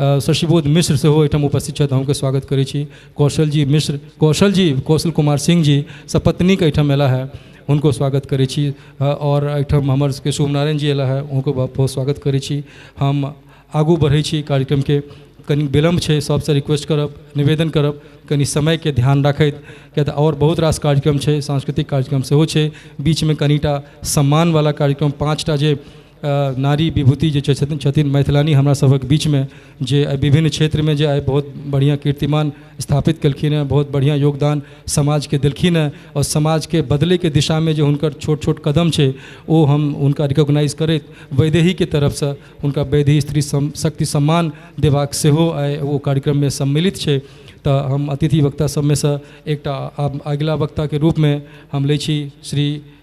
शशिबोध मिश्र सेहो एहिठाम उपस्थित छथि, अहूँके स्वागत करै छी। कौशल जी मिश्र, कौशल जी, कौशल कुमार सिंह जी सपत्नीक एहिठाम अयला है, हुनको स्वागत करै छी। आओर एहिठाम हमर सबके शुभ नारायण जी अयला है, हुनको बहुत स्वागत करै छी। हम आगू बढ़ै छी कार्यक्रमके, कनि विलम्ब छै, सबसँ रिक्वेस्ट करब, निवेदन करब कनि समयके ध्यान राखैत, किया तऽ आओर बहुत रास कार्यक्रम छै, सांस्कृतिक कार्यक्रम सेहो छै, बीचमे कनिटा सम्मानवला कार्यक्रम, 5टा जे नारी विभूति जे छथिन मैथिलानी हमरा सभक बीचमे, जे आइ विभिन्न क्षेत्रमे जे आइ बहुत बढ़िआँ कीर्तिमान स्थापित केलखिन हेँ, बहुत बढ़िआँ योगदान समाजके देलखिन हेँ, आओर समाजके बदलैके दिशामे जे हुनकर छोट छोट कदम छै ओ हम हुनका रिकॉग्नाइज करैत वैदेहीके तरफसँ हुनका वैदेही स्त्री शक्ति सम्मान देबाक सेहो आइ ओ कार्यक्रममे सम्मिलित छै। तऽ हम अतिथि वक्ता सबमेसँ एकटा आब अगिला वक्ताके रूपमे हम लै छी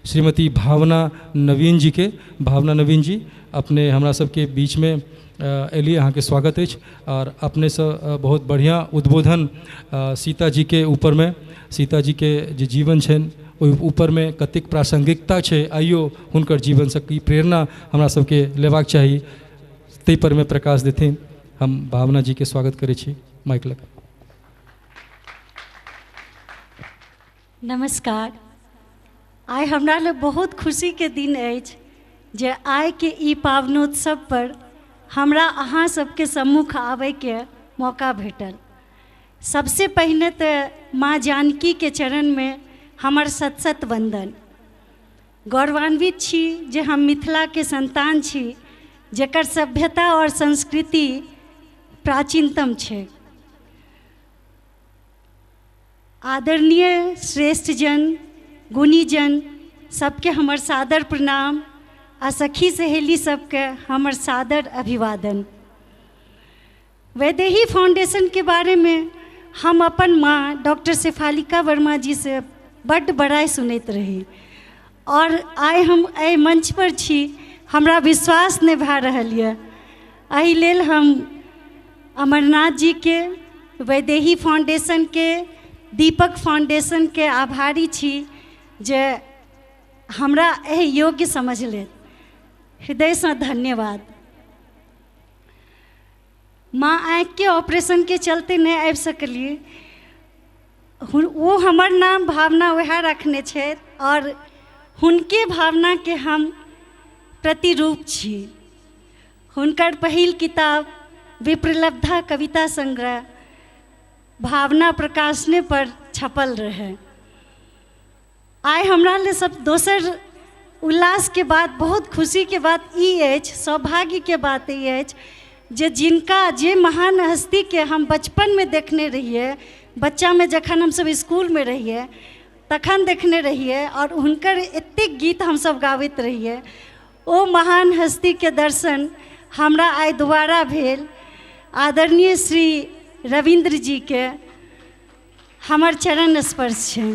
श्रीमती भावना नवीन जीके। भावना नवीन जी अपने हमरा सबके बीचमे एलियै, अहाँके स्वागत अछि। आओर अपनेसँ बहुत बढ़िआँ उद्बोधन सीता जीके ऊपरमे, सीता जीके जे जीवन छनि ओहि ऊपरमे कतेक प्रासंगिकता छै, आइयो हुनकर जीवनसँ की प्रेरणा हमरा सबके लेबाक चाही, ताहि परमे प्रकाश देथिन। हम भावना जीके स्वागत करै छी माइक लग। नमस्कार। आइ हमरा लए बहुत खुशीके दिन अछि जे आइके ई पावनोत्सव पर हमरा अहाँ सबके सम्मुख आबैके मौका भेटल। सबसे पहिने तऽ माँ जानकीके चरणमे हमर सत सत वंदन। गौरवान्वित छी जे हम मिथिलाके संतान छी, जकर सभ्यता और संस्कृति प्राचीनतम छै। आदरणीय श्रेष्ठजन, गुणीजन सबके हमर सादर प्रणाम आ सखी सहेली सबके हमर सादर अभिवादन। वैदेही फाउंडेशन के बारे में हम अपन माँ डॉक्टर शेफालिका वर्मा जी से बड्ड बड़ाइ सुनैत रही और आइ हम एहि मंच पर छी, हमरा विश्वास नहि भए रहल यऽ। एहि लेल हम अमरनाथ जी के, वैदेही फाउंडेशन के, दीपक फाउंडेशन के आभारी छी जे हमरा एहि योग्य समझ लेत। हृदयसँ धन्यवाद। माँ आँखिके ऑपरेशनके चलते नहि आबि सकलियै, ओ हमर नाम भावना वएह रखने छथि और हुनके भावनाके हम प्रतिरूप छी। हुनकर पहिल किताब विप्रलब्धा कविता संग्रह भावना प्रकाशने पर छपल रहै। आइ हमरा लेल सब दोसर उल्लासके बात, बहुत खुशीके बात ई अछि, सौभाग्यके बात ई अछि जे जिनका जे महान हस्तीके हम बचपनमे देखने रहियै, बच्चामे जखन हमसब स्कूलमे रहियै तखन देखने रहियै और हुनकर एतेक गीत हमसब गाबैत रहियै, ओ महान हस्तीके दर्शन हमरा आइ दोबारा भेल आदरणीय श्री रविन्द्र जीके हमर चरण स्पर्श छै।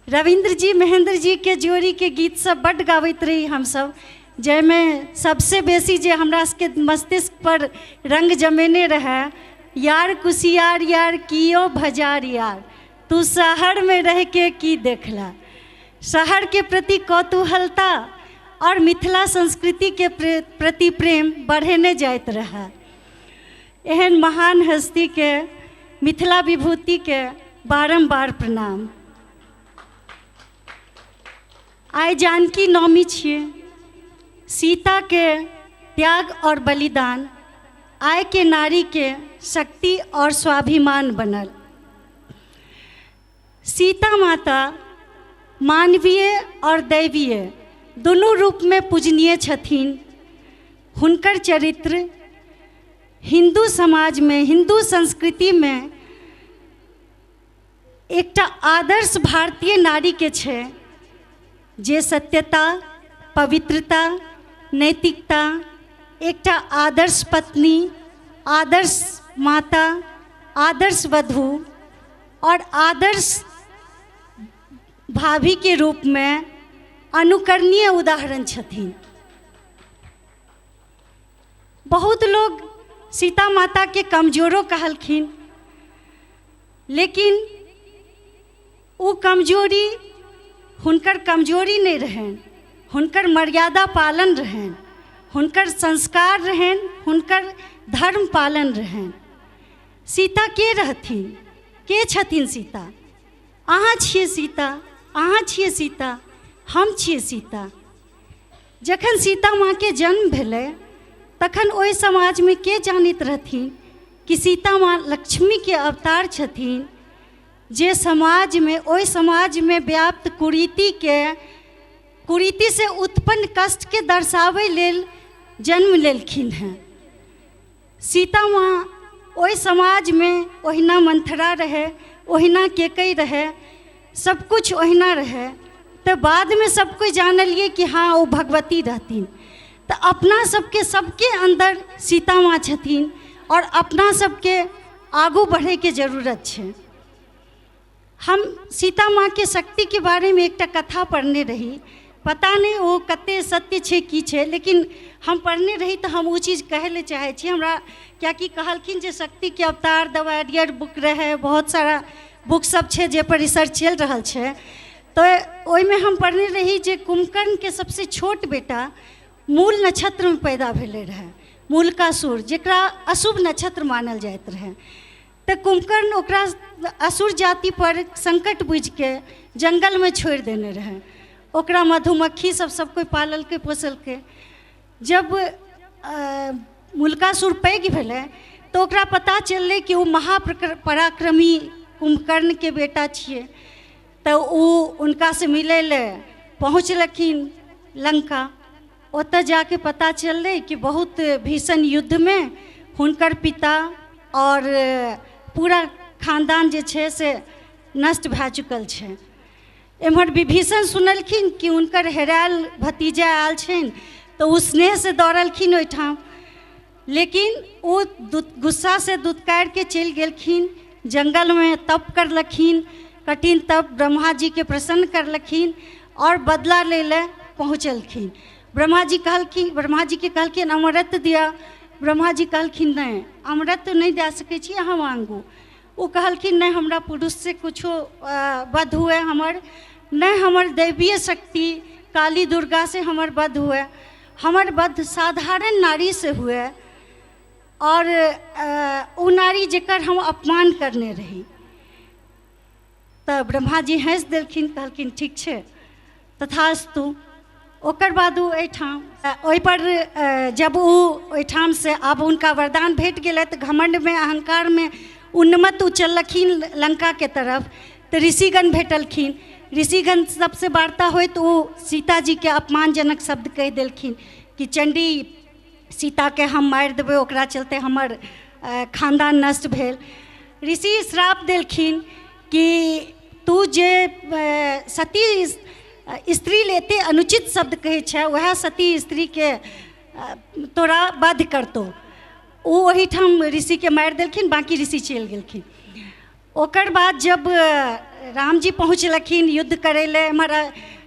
रविन्द्र जी महेंद्र जी के जोड़ीके गीत सब बड्ड गाबैत रही हमसब, जाहिमे सबसे बेसी जे हमरा सबके मस्तिष्क पर रंग जमेने रहै, यार कुशियार यार कियो भजार यार, तू शहरमे रहिके की देखला। शहरके प्रति कौतूहलता और मिथिला संस्कृतिके प्रति प्रेम बढ़ेने जाइत रहै। एहन महान हस्तीके, मिथिला विभूतिके बारम्बार प्रणाम। आइ जानकी नवमी छियै। सीताके त्याग और बलिदान आइ के नारीके शक्ति और स्वाभिमान बनल। सीता माता मानवीय और दैवीय दुनू रूपमे पूजनीय छथिन। हुनकर चरित्र हिंदू समाजमे, हिंदू संस्कृतिमे एकटा आदर्श भारतीय नारीके छै, जे सत्यता, पवित्रता, नैतिकता, एकटा आदर्श पत्नी, आदर्श माता, आदर्श वधू और आदर्श भाभी के रूप में अनुकरणीय उदाहरण छथिन। बहुत लोग सीता माता के कमजोरो कहलखिन, लेकिन वो कमजोरी हुनकर कमजोरी नहीं रहनि, हुनकर मर्यादा पालन रहनि, हुनकर संस्कार रहनि, हुनकर धर्म पालन रहनि। सीता के रहथिन, के छथिन सीता? अहाँ छियै सीता, अहाँ छियै सीता, हम छियै सीता। जखन सीता माँके जन्म भेलै तखन ओहि समाजमे के जानैत रहथिन कि सीता माँ लक्ष्मीके अवतार छथिन, जे समाजमे, ओहि समाजमे व्याप्त कुरीतिके, कुरीति से उत्पन्न कष्टके दर्शाबै लेल जन्म लेलखिन हेँ। सीता माँ ओहि समाजमे ओहिना मंथरा रहै, ओहिना केकई रहै, सब कुछ ओहिना रहै, तऽ बादमे सब कोइ जानलियै कि हाँ ओ भगवती रहथिन। तऽ अपना सबके सबके अंदर सीता माँ छथिन और अपना सबके आगू बढ़ैके जरूरत छै। हम सीता माँ के शक्ति के बारेमे एकटा कथा पढ़ने रही, पता नहि ओ कते सत्य छै की छै, लेकिन हम पढ़ने रही तऽ हम ओ चीज कहै लए चाहै छी। हमरा कियाकि कहलखिन जे शक्ति के अवतार द वॉरियर बुक रहै, बहुत सारा बुक सब छै जे पर रिसर्च चलि रहल छै, तऽ ओहिमे हम पढ़ने रही जे कुंभकर्णके सबसे छोट बेटा मूल नक्षत्रमे पैदा भेलै रहै, मूलकासुर, जकरा अशुभ नक्षत्र मानल जाइत रहै। तऽ कुंभकर्ण ओकरा असुर जाति पर संकट बुझिके जंगलमे छोड़ि देने रहै। ओकरा मधुमक्खी सब सब कोइ पाललकै पोसलकै। जब मूलकासुर पैघ भेलै तऽ ओकरा पता चललै कि ओ महापराक्रमी कुंभकर्णके बेटा छियै, तऽ ओ हुनकासँ मिलै लए पहुँचलखिन लंका। ओतऽ जाके पता चललै कि बहुत भीषण युद्धमे हुनकर पिता और पूरा खानदान जे छै से नष्ट भए चुकल छै। एम्हर विभीषण सुनलखिन कि हुनकर हेरायल भतीजा आयल छनि, तऽ ओ स्नेहसँ दौड़लखिन ओहिठाम, लेकिन ओ गुस्सासँ दुत्कारके चलि गेलखिन, जंगलमे तप करलखिन, कठिन तप, ब्रह्मा जीके प्रसन्न करलखिन और बदला लै लए पहुँचलखिन। ब्रह्मा जी कहलखिन, ब्रह्मा जीके कहलखिन अमृत दिअ। ब्रह्मा जी कहलखिन नहि, अमृत नहि दए सकै छी, अहाँ मांगू। ओ कहलखिन नहि, हमरा पुरुषसँ कुछो वध हुए हमर नहि, हमर दैवीय शक्ति काली दुर्गा से हमर वध हुए, हमर वध साधारण नारी से हुए और ओ नारी जकर हम अपमान करने रही। तऽ ब्रह्मा जी हँसि देलखिन, कहलखिन ठीक छै, तथास्तु। ओकर बाद ओ एहिठाम ओहिपर जब ओ ओहिठामसँ आब हुनका वरदान भेट गेलै तऽ घमण्डमे अहंकारमे उन्मत्त ओ चललखिन लंकाके तरफ। तऽ ऋषिगण भेटलखिन, ऋषिगण सबसँ वार्ता होइत ओ सीताजीके अपमानजनक शब्द कहि देलखिन कि चण्डी सीताके हम मारि देबै, ओकरा चलते हमर खानदान नष्ट भेल। ऋषि श्राप देलखिन कि तू जे सती स्त्री ले एते अनुचित शब्द कहै छै, वएह सती स्त्रीके तोरा वध करतौ। ओ ओहिठाम ऋषिके मारि देलखिन, बाँकी ऋषि चलि गेलखिन। ओकर बाद जब रामजी पहुँचलखिन युद्ध करै लए, एम्हर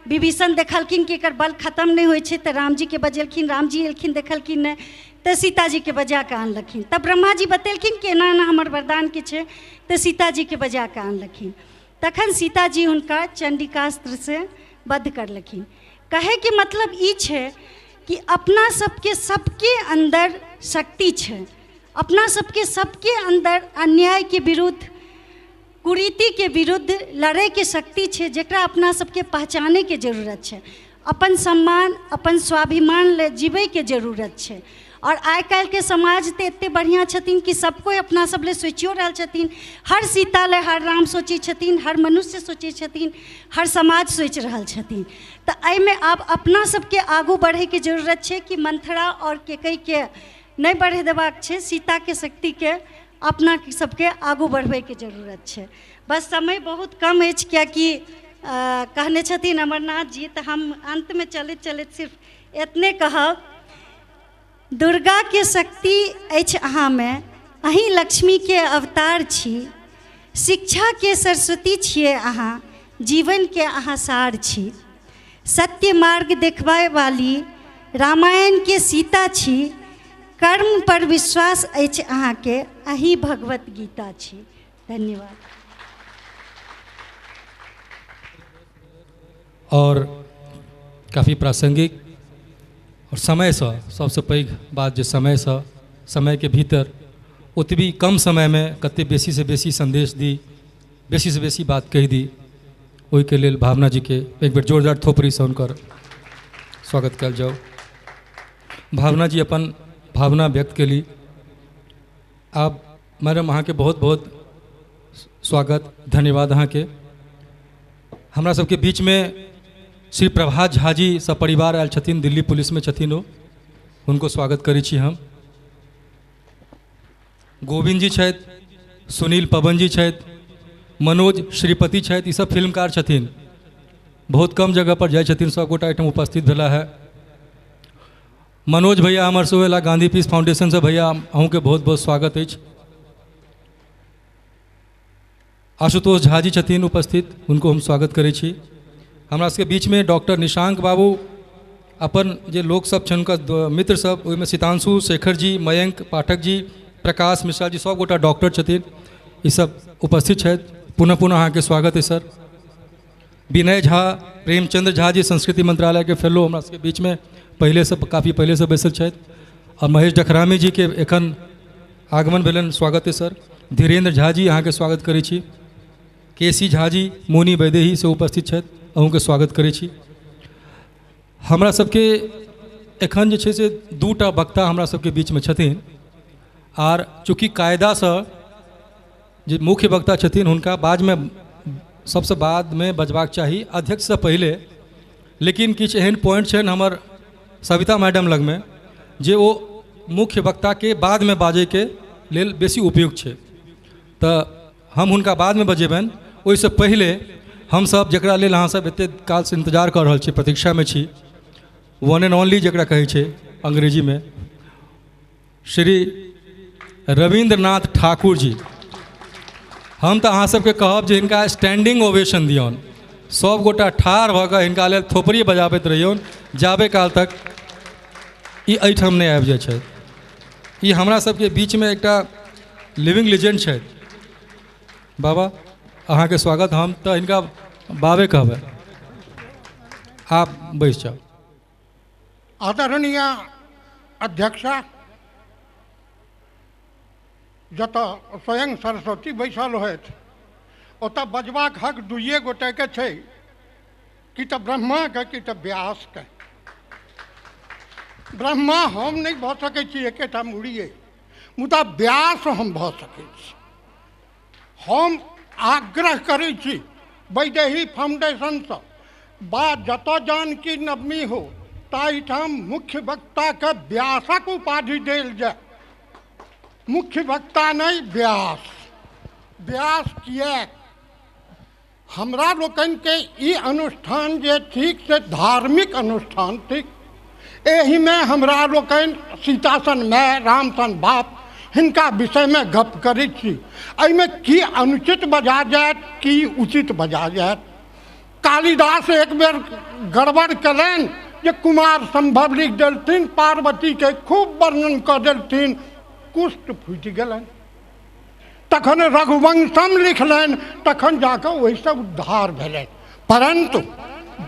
विभीषण देखलखिन कि एकर बल खत्म नहि होइ छै, तऽ रामजीके बजेलखिन। रामजी एलखिन, देखलखिन नहि, तऽ सीताजीके बजा कऽ आनलखिन। तब ब्रह्माजी बतेलखिन कि एना एना हमर वरदानके छै, तऽ सीताजीके बजा कऽ आनलखिन। तखन सीताजी हुनका चंडिकास्त्रसँ वध करलखिन। कहैके मतलब ई छै कि अपना सबके सबके अन्दर शक्ति छै, अपना सबके सबके अन्दर अन्यायके विरुद्ध, कुरीतिके विरुद्ध लड़ैके शक्ति छै, जकरा अपना सबके पहचानैके जरूरत छै, अपन सम्मान अपन स्वाभिमान लए जीवैके जरूरत छै। और आइ काल्हिके समाज तऽ एतेक बढ़िआँ छथिन कि सब कोइ अपना सब लए सोचियो रहल छथिन, हर सीता लए हर राम सोचै छथिन, हर मनुष्य सोचै छथिन, हर समाज सोचि रहल छथिन। तऽ एहिमे आब अपना सबके आगू बढ़ैके जरूरत छै कि मंथरा और केकईके नहि बढ़े देबाक छै, सीताके शक्तिके अपना सबके आगू बढ़बैके जरूरत छै। बस समय बहुत कम अछि, कियाकि कहने छथिन अमरनाथ जी, तऽ हम अन्तमे चलैत चलैत सिर्फ एतने कहब, दुर्गा के शक्ति अछि अहाँमे, अहीं लक्ष्मी के अवतार छी, शिक्षा के सरस्वती छियै अहाँ, जीवन के अहाँ सार छी, सत्य मार्ग देखबै वाली रामायण के सीता छी, कर्म पर विश्वास अछि अहाँके, अहीं भगवत गीता छी। धन्यवाद। और काफ़ी प्रासंगिक और समयसँ सबसँ पैघ बात जे समयसँ समयके भीतर ओतबी कम समयमे कते बेसीसँ बेसी संदेश दी, बेसीसँ बेसी बात कहि दी, ओहिके लेल भावना जीके एक बेर जोरदार थोपड़ीसँ हुनकर स्वागत कयल जाउ। भावना जी अपन भावना व्यक्त केली। आब मैडम अहाँके बहुत बहुत स्वागत, धन्यवाद अहाँके। हमरा सबके बीचमे श्री प्रभात झा जी सपरिवार आयल छथिन, दिल्ली पुलिसमे छथिन ओ, हुनको स्वागत करै छी हम। गोविंद जी छथि, सुनील पवन जी छथि, मनोज श्रीपति छथि, ई सब फिल्मकार छथिन, बहुत कम जगह पर जाइ छथिन, सब गोटा एहिठाम उपस्थित भेला है। मनोज भैया हमर सेहो अयला गांधी पीस फाउंडेशनसँ, भैया अहूँके बहुत बहुत स्वागत अछि। आशुतोष झा जी छथिन उपस्थित, हुनको हम स्वागत करै छी। हमरा सबके बीचमे डॉक्टर निशांक बाबू अपन जे लोक सब छनि हुनकर मित्र सब, ओहिमे सितांशु शेखर जी, मयंक पाठक जी, प्रकाश मिश्रा जी, सब गोटा डॉक्टर छथिन, ई सब उपस्थित छथि। पुनः पुनः अहाँके स्वागत है सर। विनय झा, प्रेमचंद्र झा जी संस्कृति मंत्रालयके फेलो हमरा सबके बीचमे पहिलेसँ काफ़ी पहिलेसँ बैसल छथि। और महेश डखरामी जीके एखन आगमन भेलनि, स्वागत है सर। धीरेन्द्र झा जी अहाँके स्वागत करै छी। के सी झा जी मोनी वैदेही से उपस्थित छथि, अहूँके स्वागत करै छी। हमरा सबके एखन जे छै से दूटा वक्ता हमरा सबके बीचमे छथिन, आर चूँकि कायदासँ जे मुख्य वक्ता छथिन हुनका बादमे सबसँ बादमे बजबाक चाही अध्यक्षसँ पहिले, लेकिन किछु एहन पॉइंट छनि हमर सविता मैडम लगमे जे ओ मुख्य वक्ताके बादमे बाजैके लेल बेसी उपयुक्त छै, तऽ हम हुनका बादमे बजेबनि। ओहिसँ पहिले हमसब जकरा लेल अहाँसब एतेक कालसँ इन्तजार कऽ रहल छी, प्रतीक्षामे छी, वन एंड ओनली जकरा कहै छै अंग्रेजीमे, श्री रविन्द्रनाथ ठाकुर जी। हम तऽ अहाँ सबके कहब जे हिनका स्टैंडिंग ओवेशन दियौन, सब गोटा ठाढ़ भऽ कऽ हिनका लेल थोपड़ी बजाबैत रहियौन जाबे काल तक ई एहिठाम नहि आबि जाइ छथि। ई हमरा सबके बीचमे एकटा लिविंग लेजेंड छथि। बाबा अहाँके स्वागत, हम तऽ हिनका बाबे कहबै, आप बैस जाउ। आदरणीय अध्यक्षा, जतऽ स्वयं सरस्वती बैसल होथि ओतऽ बजबाक हक दुइए गोटेके छै, कि तऽ ब्रह्माके कि तऽ व्यासके। ब्रह्मा हम नहि भऽ सकै छी, एकेटा मूड़ी अइ, मुदा व्यास हम भऽ सकै छी। हम आग्रह करै छी वैदेही फाउंडेशनसँ बा जतऽ जानकी नवमी हो ताहिठाम मुख्य वक्ताके व्यासक उपाधि देल जाय। मुख्य वक्ता नहि, व्यास। व्यास किएक? हमरा लोकनिके ई अनुष्ठान जे थिक से धार्मिक अनुष्ठान थिक। एहिमे हमरा लोकनि सीता सन माय, राम सन बाप, हिनका विषयमे गप करै छी। एहिमे की अनुचित बजा जायत, की उचित बजा जायत? कालिदास एक बेर गड़बड़ कयलनि जे कुमार संभव लिख देलथिन, पार्वतीके खूब वर्णन कऽ देलथिन, कुष्ठ फूटि गेलनि। तखन रघुवंशम लिखलनि, तखन जाकऽ ओहिसँ उद्धार भेलनि। परंतु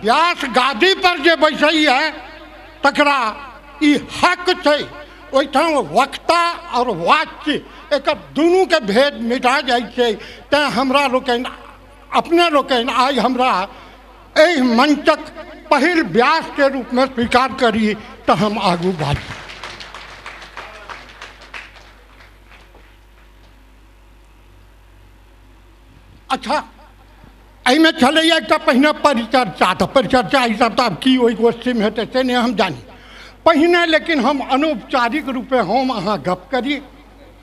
व्यास गादी पर जे बैसैए तकरा ई हक छै, ओहिठाम वक्ता और वाच्य एकर दुनूके भेद मिटा जाइ छै। तेँ हमरा लोकनि अपने लोकनि आइ हमरा एहि मंचक पहिल व्यासके रूपमे स्वीकार करी तऽ हम आगू बाजी। अच्छा, एहिमे छलैए एकटा पहिने परिचर्चा, तऽ परिचर्चा ई सब तऽ आब की ओहि गोष्ठीमे हेतै से नहि हम जानी पहिने, लेकिन हम अनौपचारिक रूपे हम अहाँ गप करी।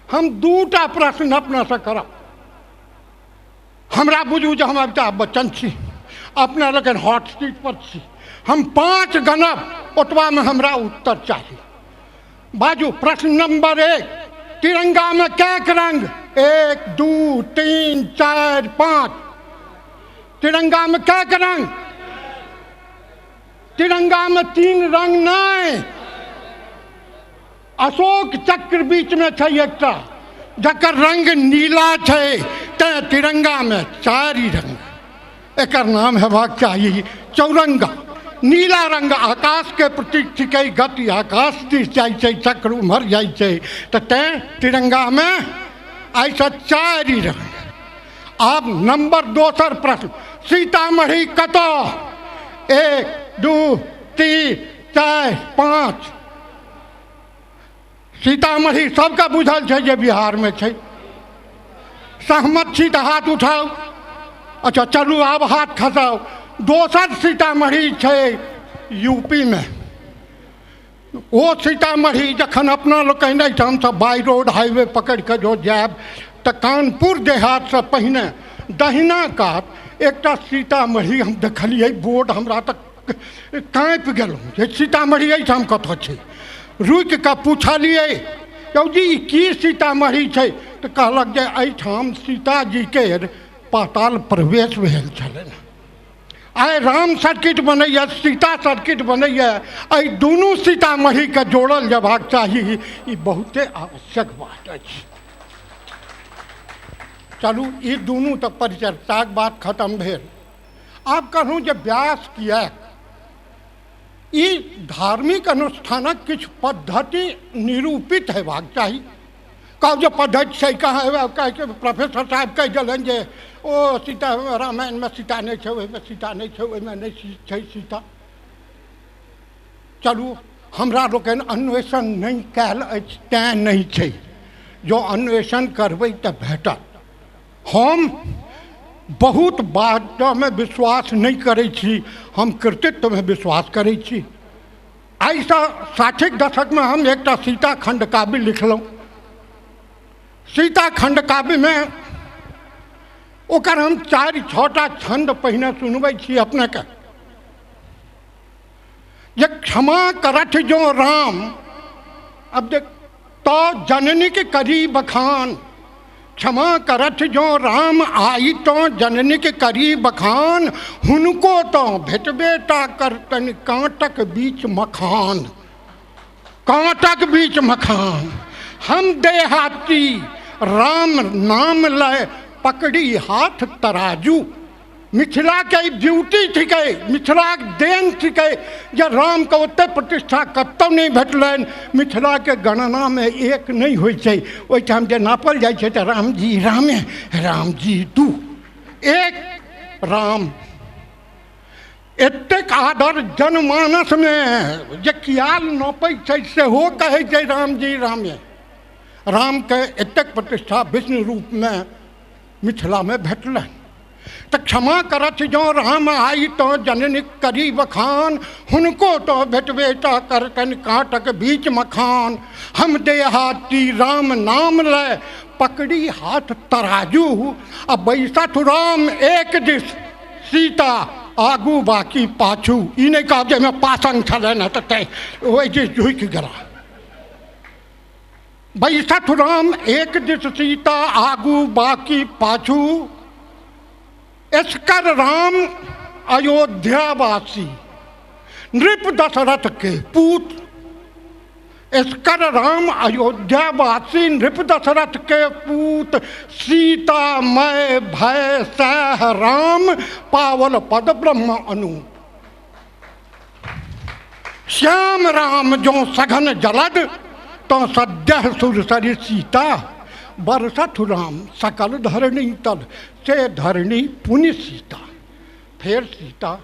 हम दूटा प्रश्न अपनासँ करब। हमरा बुझू जे हम अमिताभ बच्चन छी, अपना लोकनि हॉट सीट पर छी। हम 5 गणब, ओतबामे हमरा उत्तर चाही। बाजू। प्रश्न नंबर 1, तिरंगा में कैक रंग? 1 2 3 4 5। तिरंगा में कैक रंग? तिरंगा में 3 रंग नहीं। अशोक चक्र बीच में छै एकटा, जकर रंग नीला छै, तें तिरंगा में 4 रंग। एकर नाम हेबाक चाही चौरंगा। नीला रंग आकाश के प्रतीक थिकै, गति आकाश दिस जाइ छै, चक्र उम्हर जाइ छै, तऽ तें तिरंगा में आइसँ 4 रंग। आब नंबर दोसर प्रश्न, सीतामढ़ी कतऽ? 1 2 3 4 5। सीतामढ़ी सबके बुझल छै जे बिहारमे छै। सहमत छी तऽ हाथ उठाउ। अच्छा चलू, आब हाथ खसाउ। दोसर सीतामढ़ी छै यूपी में। ओ सीतामढ़ी जखन अपना लोकनि एहिठामसँ बाई रोड हाईवे पकड़ि कऽ जो जायब तऽ कानपुर देहातसँ पहिने दहिना कात एकटा सीतामढ़ी हम देखलियै बोर्ड, हमरा तऽ काँपि गेलहुँ जे सीतामढ़ी एहिठाम कतऽ छै। रुकि कऽ पुछलियै, यौ जी ई की सीतामढ़ी छै? तऽ कहलक जे एहिठाम सीताजीके पाताल प्रवेश भेल छलनि। आइ राम सर्किट बनैए, सीता सर्किट बनैए, एहि दुनू सीतामढ़ीके जोड़ल जयबाक चाही। ई बहुते आवश्यक बात अछि। चलू, ई दुनू तऽ परिचर्चाक बात खत्म भेल। आब कहलहुँ जे व्यास किएक? ई धार्मिक अनुष्ठानक किछु पद्धति निरूपित हेबाक चाही। कहू जे पद्धति छै कहाँ? कहे प्रोफेसर साहब कहि देलनि जे ओ सीता रामायणमे सीता नहि छै, ओहिमे सीता नहि छै, ओहिमे नहि छै सीता। चलू, हमरा लोकनि अन्वेषण नहि कयल अछि तेँ नहि छै। जँ अन्वेषण करबै तऽ भेटत। हम बहुत बातमे विश्वास नहि करै छी, हम कृतित्वमे विश्वास करै छी। आइसँ 60 दशकमे हम एकटा सीता खंड काव्य लिखलहुँ। सीता खंड काव्यमे ओकर हम 4 6टा छंद पहिने सुनबै छी अपनेके। जे क्षमा करथ जो राम, अब देख तो जननी के करी बखान। क्षमा करथ जो राम आई तो जननी के करी बखान, हुनको तो भेटबे टा करतनि कांटक बीच मखान। कांटक बीच मखान। हम देहाती राम नाम लय पकड़ी हाथ तराजू। मिथिला के ब्यूटी थिकै, मिथिलाक देन थिकै जे रामके ओते प्रतिष्ठा कतहु नहि भेटलनि। मिथिलाके गणनामे एक नहि होइ छै, ओहिठाम जे नापल जाइ छै तऽ रामजी रामे, रामजी 2, 1 राम। एतेक आदर जनमानसमे जे कियाल नपै छै सेहो कहै छै रामजी रामे। रामके एतेक प्रतिष्ठा विष्णु रूपमे मिथिलामे भेटलनि। तऽ क्षमा करथ जो राम आई तो जननी करी बखान, हुनको तो भेटबे टा करतनि कांटक बीच मखान। हम देहाती राम नाम लय पकड़ी हाथ तराजू, आ बैसठ राम एक दिस सीता आगू बाकी पाछू। ई नहि कहब जे एहिमे पासंग छलनि हँ तऽ ओहि दिस झुकि गेला। बैसठ राम एक दिस सीता आगू बाकी पाछू, एसकर राम अयोध्यावासी नृप दशरथ के पूत। एसकर राम अयोध्यावासी नृप दशरथ के पूत, सीता मय भय सह राम पावल पद ब्रह्म अनूप। श्याम राम जो सघन जलद तो सद्यः सुरसरि सीता, बरसथु राम सकल धरणी तल से धरणी पुनि सीता। फेर सीता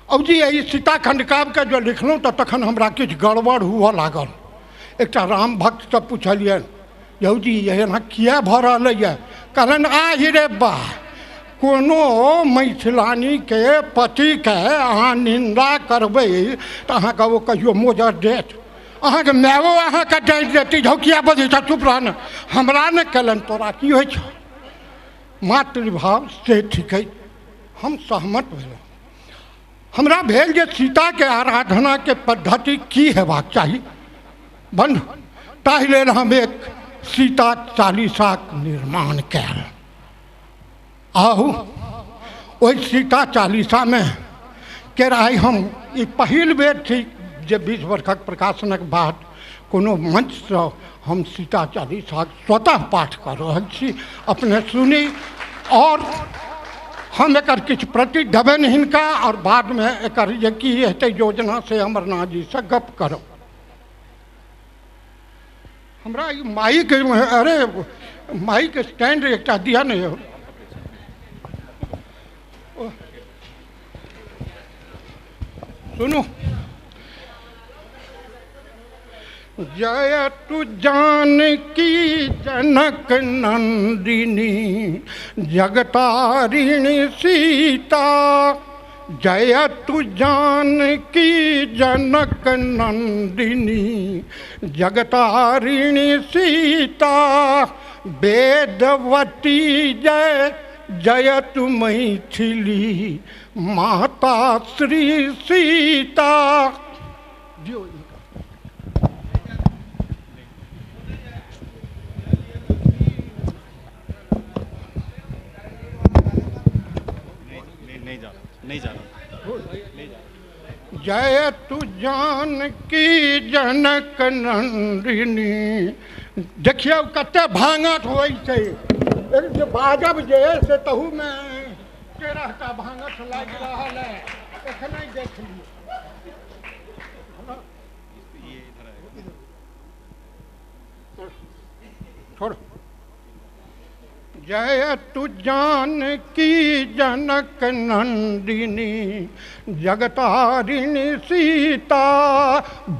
अब जी एहि सीता खंडकाव्यके जो लिखलहुँ तऽ तखन हमरा किछु गड़बड़ हुअ लागल। एकटा राम भक्तसँ पुछलियनि, यौ जी एना किया भऽ रहलैए? कहलनि आहि रे बा, कोनो मैथिलानीके पतिके अहाँ निन्दा करबै तऽ अहाँके ओ कहियो मोजर देत? अहाँके मायो अहाँके डाँटि देती, झौ किया बजै छह, चुप रह ने, हमरा ने केलनि, तोरा की होइ छौ? मातृभाव से ठीकै। हम सहमत भेलहुँ। हमरा भेल जे सीताके आराधनाके पद्धति की हेबाक चाही बन्धु, ताहि लेल हम एक सीता चालीसाक निर्माण कयल। आहू ओहि सीता चालीसामे केर आइ हम ई पहिल बेर ठीक जे 20 वर्षक प्रकाशनक बाद कोनो मंचसँ हम सीता चालीसाक स्वतः पाठ कऽ रहल छी। अपने सुनी और हम एकर किछु प्रति देबनि हिनका, और बादमे एकर जे की हेतै योजना से अमरनाथ जीसँ गप करब। हमरा ई माइक, अरे माइक स्टैंड एकटा दिअ ने यौ। सुनू, जय तु जानकी जनक नंदिनी जगतारिणी सीता, जय तु जानकी जनक नंदिनी जगतारिणी सीता, वेदवती जय जय तु मैथिली माता श्री सीता। नहीं जा रहा। जय तु जानकी जनक नंदिनी। देखियौ कते भांगठ होइ छै, बाजब जे से तहूमे 13टा भांगठ लागि रहल है, एखने देख लियौ। छोड़। जय तु जानकी जनक नंदिनी जगतारिणी सीता,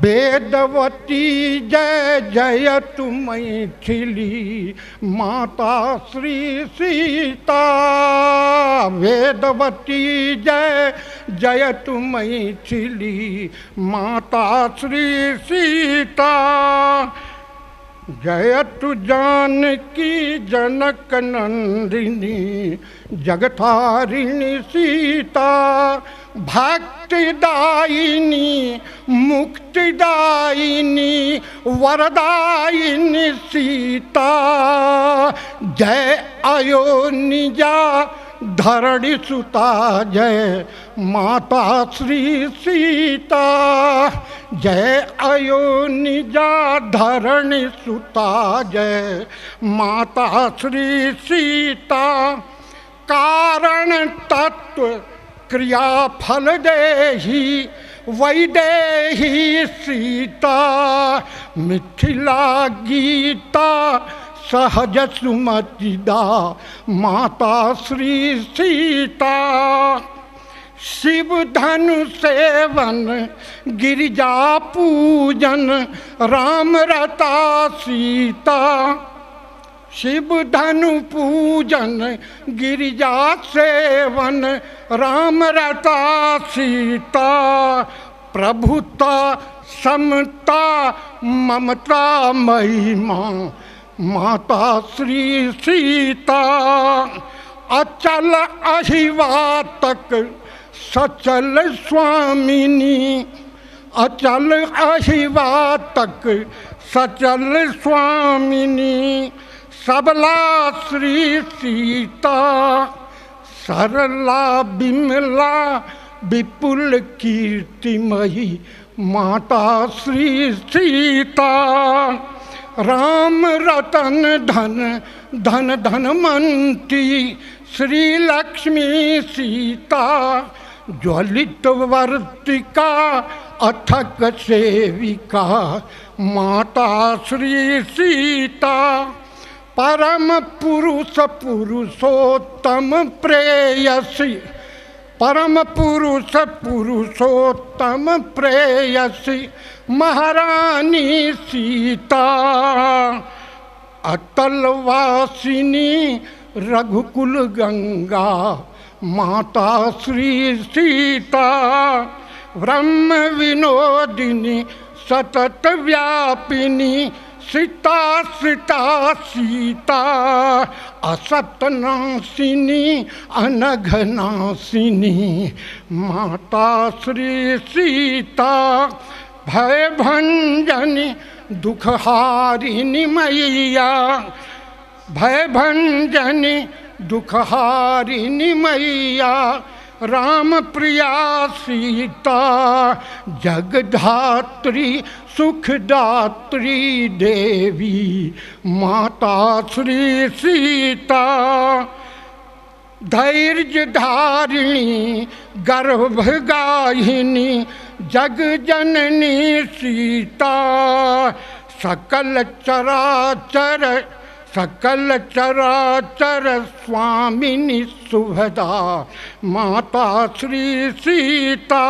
वेदवती जय जय तु मैथिली माता श्री सीता, वेदवती जय जय तु मैथिली माता श्री सीता, जय तु जानकी जनक नंदिनी जगतारिणी सीता, भक्तिदायिनी मुक्तिदायिनी वरदायिनी सीता, जय अयोनिजा धरणी सुता जय माता श्री सीता, जय अयोनिजा धरणी सुता जय माता श्री सीता, कारण तत्व क्रिया फल देही वैदेही सीता, मिथिला गीता सहज सुमतिदा माता श्री सीता, शिव धनु सेवन गिरिजा पूजन राम रता सीता, शिव धनु पूजन गिरिजा सेवन राम रता सीता, प्रभुता समता ममता महिमा माता श्री सीता, अचल अहिवातक सचल स्वामिनी, अचल अहिवातक सचल स्वामिनी सबला श्री सीता सरला बिमला विपुल कीर्तिमयी माता श्री सीता। राम रतन धन धन धनमंती श्री लक्ष्मी सीता ज्वलित वर्तिका अथक सेविका माता श्री सीता। परम पुरुष पुरुषोत्तम प्रेयसी परम पुरुष पुरुषोत्तम प्रेयसी महारानी सीता। अतल वासिनी रघुकुल गंगा माता श्री सीता। ब्रह्म विनोदिनी सतत व्यापिनी सीता सीता सीता। असतनाशिनी अनघनाशिनी माता श्री सीता। भय भंजनी दुखहारिणी मैया भय भंजनी दुखहारिणी मैया राम प्रिया सीता। जगधात्री सुखदात्री देवी माता श्री सीता। धैर्य धारिणी गर्भगाहिनी जग जननी सीता। सकल चराचर स्वामिनी सुभदा माता श्री सीता।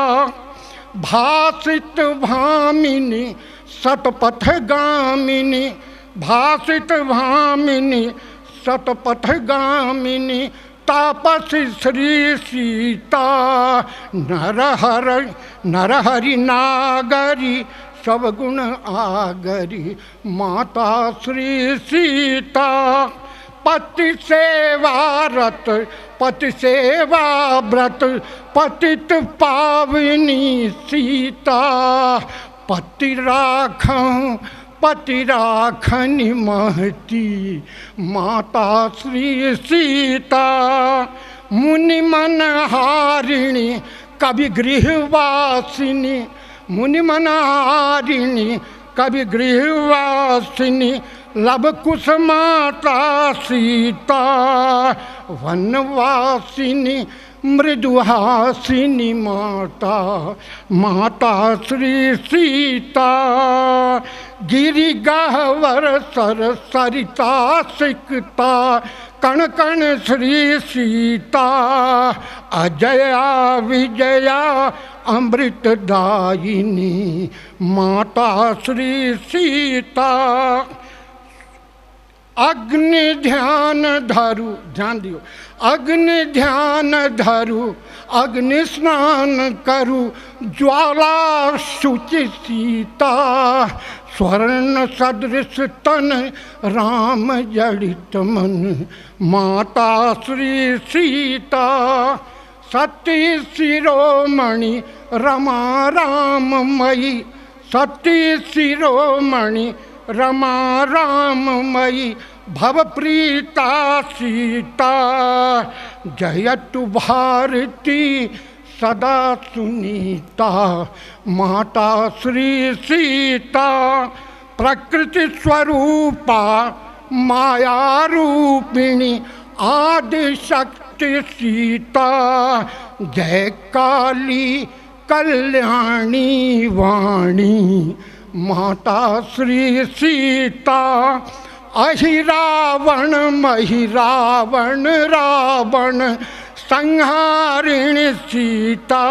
भासित भामिनी सतपथ गामिनी भासित भामिनी सतपथ गामिनी तापसी श्री सीता। नरहर नरहरि नागरी सब गुण आगरी माता श्री सीता। पति सेवारत पति सेवा व्रत पतित पावनी सीता। पति राखूं पति राखनि महती माता श्री सीता। मुनि मन हारिणी कवि गृहवासिनी मुनि मन हारिणी कवि गृहवासिनी लव कुश माता सीता। वनवासिनी मृदुहासिनी माता माता श्री सीता। गिरि गहवर सर सरिता सिकता कण कण श्री सीता। अजया विजया अमृतदायिनी माता श्री सीता। अग्नि ध्यान धरु ध्यान दियो अग्नि ध्यान धरु अग्नि स्नान करु ज्वाला शुचि सीता। स्वर्ण सदृश तन राम जड़ित मन माता श्री सीता। सती शिरोमणि रमा राममयी सती शिरोमणि रमा राममयी भवप्रीता सीता। जयतु भारती सदा सुनीता माता श्री सीता। प्रकृति स्वरूपा माया रूपिणी आदि शक्ति सीता। जय काली कल्याणी वाणी माता श्री सीता। अहि रावण महि रावण रावण संहारिणी सीता।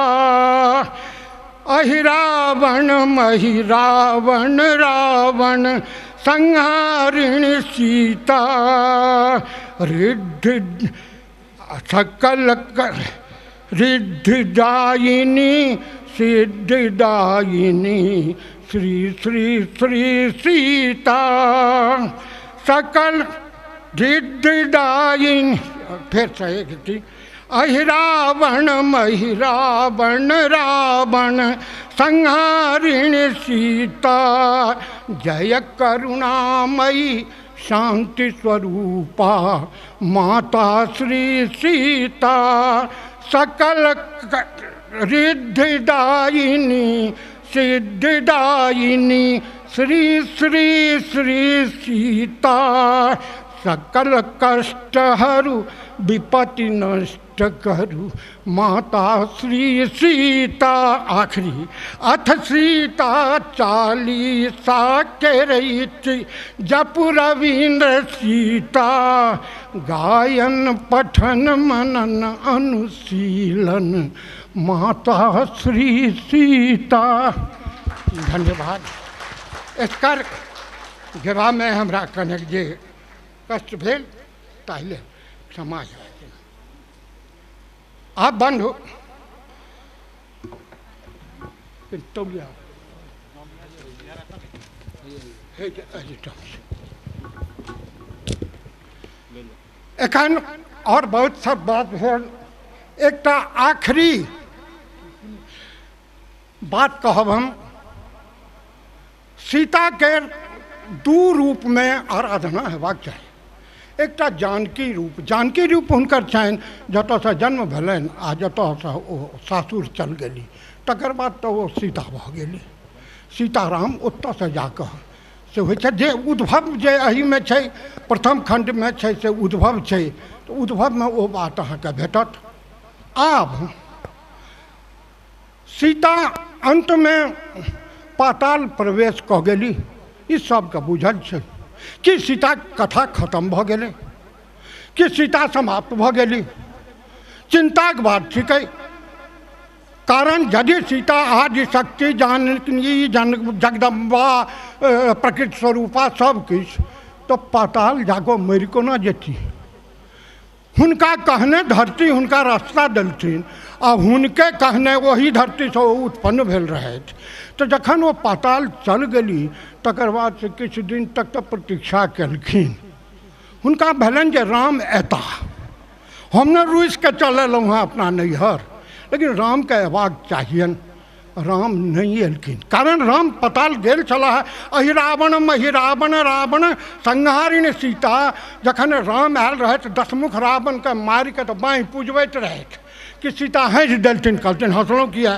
अहि रावण महि रावण रावण संहारिणी सीता। रिद्धि सकल रिद्धिदायिनी सिद्धिदायिनी श्री श्री श्री सीता। सकल रिद्धिदायिनी फिर से एक अहि रावण महि रावण रावण संहारिणी सीता, जय करुणामयी शांति स्वरूपा माता श्री सीता, सकल रिद्धिदायिनी सिद्धिदायिनी श्री श्री श्री सीता, सकल कष्ट हरु विपत्ति नष्ट करू माता श्री सीता। आखिरी अथ सीता चालीसा के रही जपु रविंद्र सीता, गायन पठन मनन अनुशीलन माता श्री सीता। धन्यवाद। एकर गेबामे हमरा कनेक जे कष्ट भेल ताहि लेल क्षमा। आब बंद हो एखन और बहुत सब बात भेल। एकटा आखिरी बात कहब हम, सीता के दू रूप में आराधना हेबाक चाही। एकटा जानकी रूप, जानकी रूप हुनकर छनि जतऽसँ जन्म भेलनि आ जतऽसँ ओ सासुर चल गेली, तकर बाद तऽ ओ सीता भऽ गेली। सीताराम ओतऽसँ जाकऽ से होइ छै जे उद्भव जे एहिमे छै, प्रथम खण्डमे छै से उद्भव छै, तऽ उद्भवमे ओ बात अहाँके भेटत। आब सीता अन्तमे पाताल प्रवेश कऽ गेली, ई सबके बुझल छै कि सीता कथा खत्म भऽ गेलै, कि सीता समाप्त भऽ गेली। चिंताके बात छिकै, कारण यदि सीता आदि शक्ति जानकी जन जगदम्बा प्रकृति स्वरूपा सब किछु, तऽ पाताल जाकऽ मरि कोना जेती। हुनका कहने धरती हुनका रास्ता देलथिन आ हुनके कहने ओही धरतीसँ ओ उत्पन्न भेल रहथि। तऽ जखन ओ पाताल चल गेली तकर बाद से किछु दिन तक तऽ प्रतीक्षा केलखिन। हुनका भेलनि जे राम एता, हम ने रुसिके चल एलहुँ हँ अपना नैहर, लेकिन रामके अयबाक चाहियनि। राम नहीं एलखिन, कारण राम पताल गेल छलाह। अहि रावण महि रावण रावण संहारिण सीता, जखन राम आयल रहथि दशमुख रावणके मारिके तऽ बाँहि पुजबैत रहथि कि सीता हँसि देलथिन। कहलथिन हँसलहुँ किया?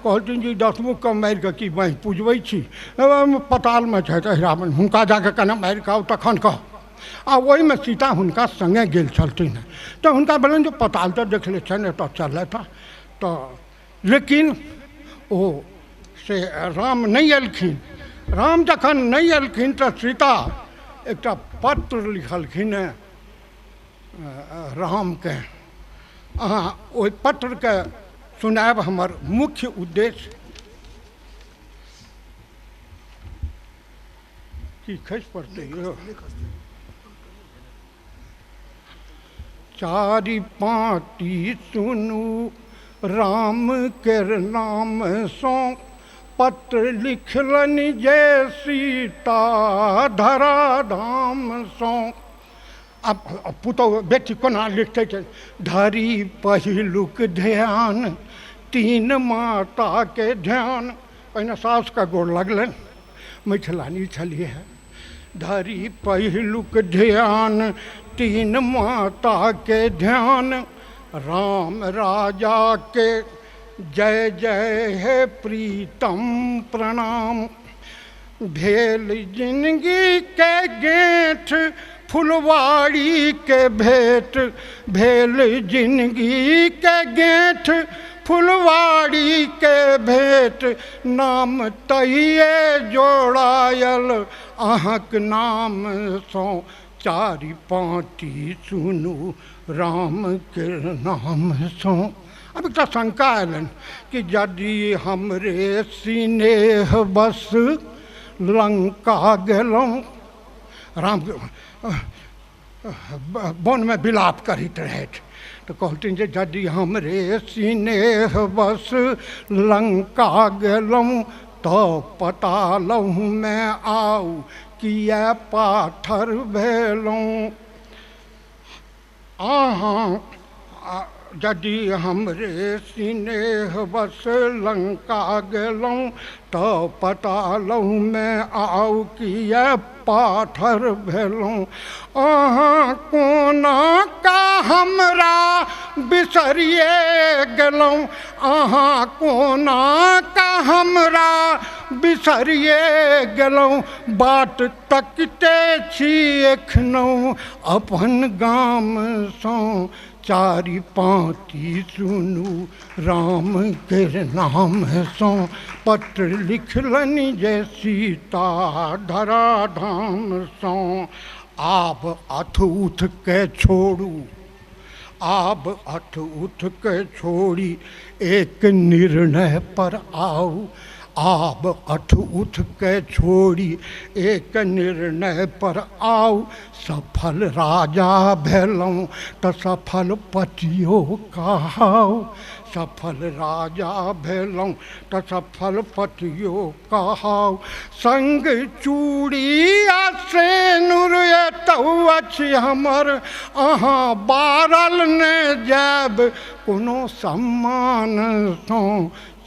कहलथिन जे दशमुखके मारिकऽ की बाँहि पुजबै छी, पतालमे छथि अहि रावण, हुनका जाकऽ कने मारि कऽ आउ तखन कह। आ ओहिमे सीता हुनका सङ्गे गेल छलथिन हँ, तऽ हुनका भेलनि जे पताल तऽ देखले छनि, एतऽ चलता। तऽ लेकिन ओ से राम नहि एलखिन। राम जखन नहि एलखिन तऽ सीता एकटा पत्र लिखलखिन हँ रामके। अहाँ ओहि पत्रके सुनायब हमर मुख्य उद्देश्य। की खसि पड़तै यौ? चारि पाँती सुनू राम के नाम सँ, पत्र लिखलनि जे सीता धरा धाम सँ। अब पुतहु बेटी कोना लिखतै? धरी पहिलुक ध्यान तीन माता के ध्यान। पहिने सासुके गोड़ लगलनि, मैथिलानी छलियै। धरी पहिलुक ध्यान तीन माता के ध्यान, राम राजा के जय जय हे प्रीतम प्रणाम। भेल जिंदगी के गेंठ फुलवाड़ी के भेंट, भेल जिंदगी के गेंठ फुलवाड़ी के भेंट, नाम तहिए जोड़ायल अहाँक नाम सँ। चारि पाँती सुनू राम के नाम सँ। अब एकटा शंका अयलनि कि यदि हमरे स्नेह बस लंका गेलहुँ, राम वनमे विलाप करैत रहथि, तऽ कहलथिन जे यदि हमरे स्नेह बस लंका गेलहुँ तऽ पतालहुँमे आउ किए पाथर भेलहुँ। अहाँ यदि हमरे स्नेह बस लंका गेलहुँ तऽ पतालहुँमे आउ किए पाथर भेलहुँ। अहाँ कोना का हमरा बिसरिए गेलहुँ, अहाँ कोना का हमरा बिसरिए गेलहुँ। बाट तकिते छी एखनहुँ अपन गामसँ। चारि पाँती सुनू राम के नामसँ, पत्र लिखलनि जे सीता धराधामसँ। आब अथ उथ के छोड़ू, आब अथ उथ के छोड़ी एक निर्णय पर आउ। आब अथ उथ के छोड़ी एक निर्णय पर आउ। सफल राजा भेलहुँ तऽ सफल पतियो कहाउ, सफल राजा भेलहुँ तऽ सफल पतियो कहाउ। संग चूड़ी आ सेनुर एतहु अछि हमर, अहाँ बारल ने जायब कोनो सम्मानसँ।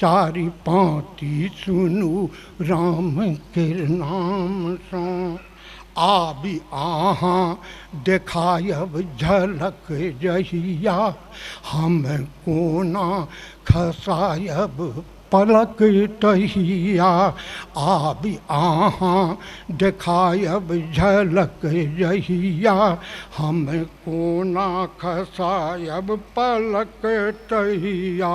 चारि पाँती सुनू राम के नामसँ। आबि अहाँ देखायब झलक जहिया, हम कोना खसायब पलक तहिया। आबि अहाँ देखायब झलक जहिया, हम कोना खसायब पलक तहिया।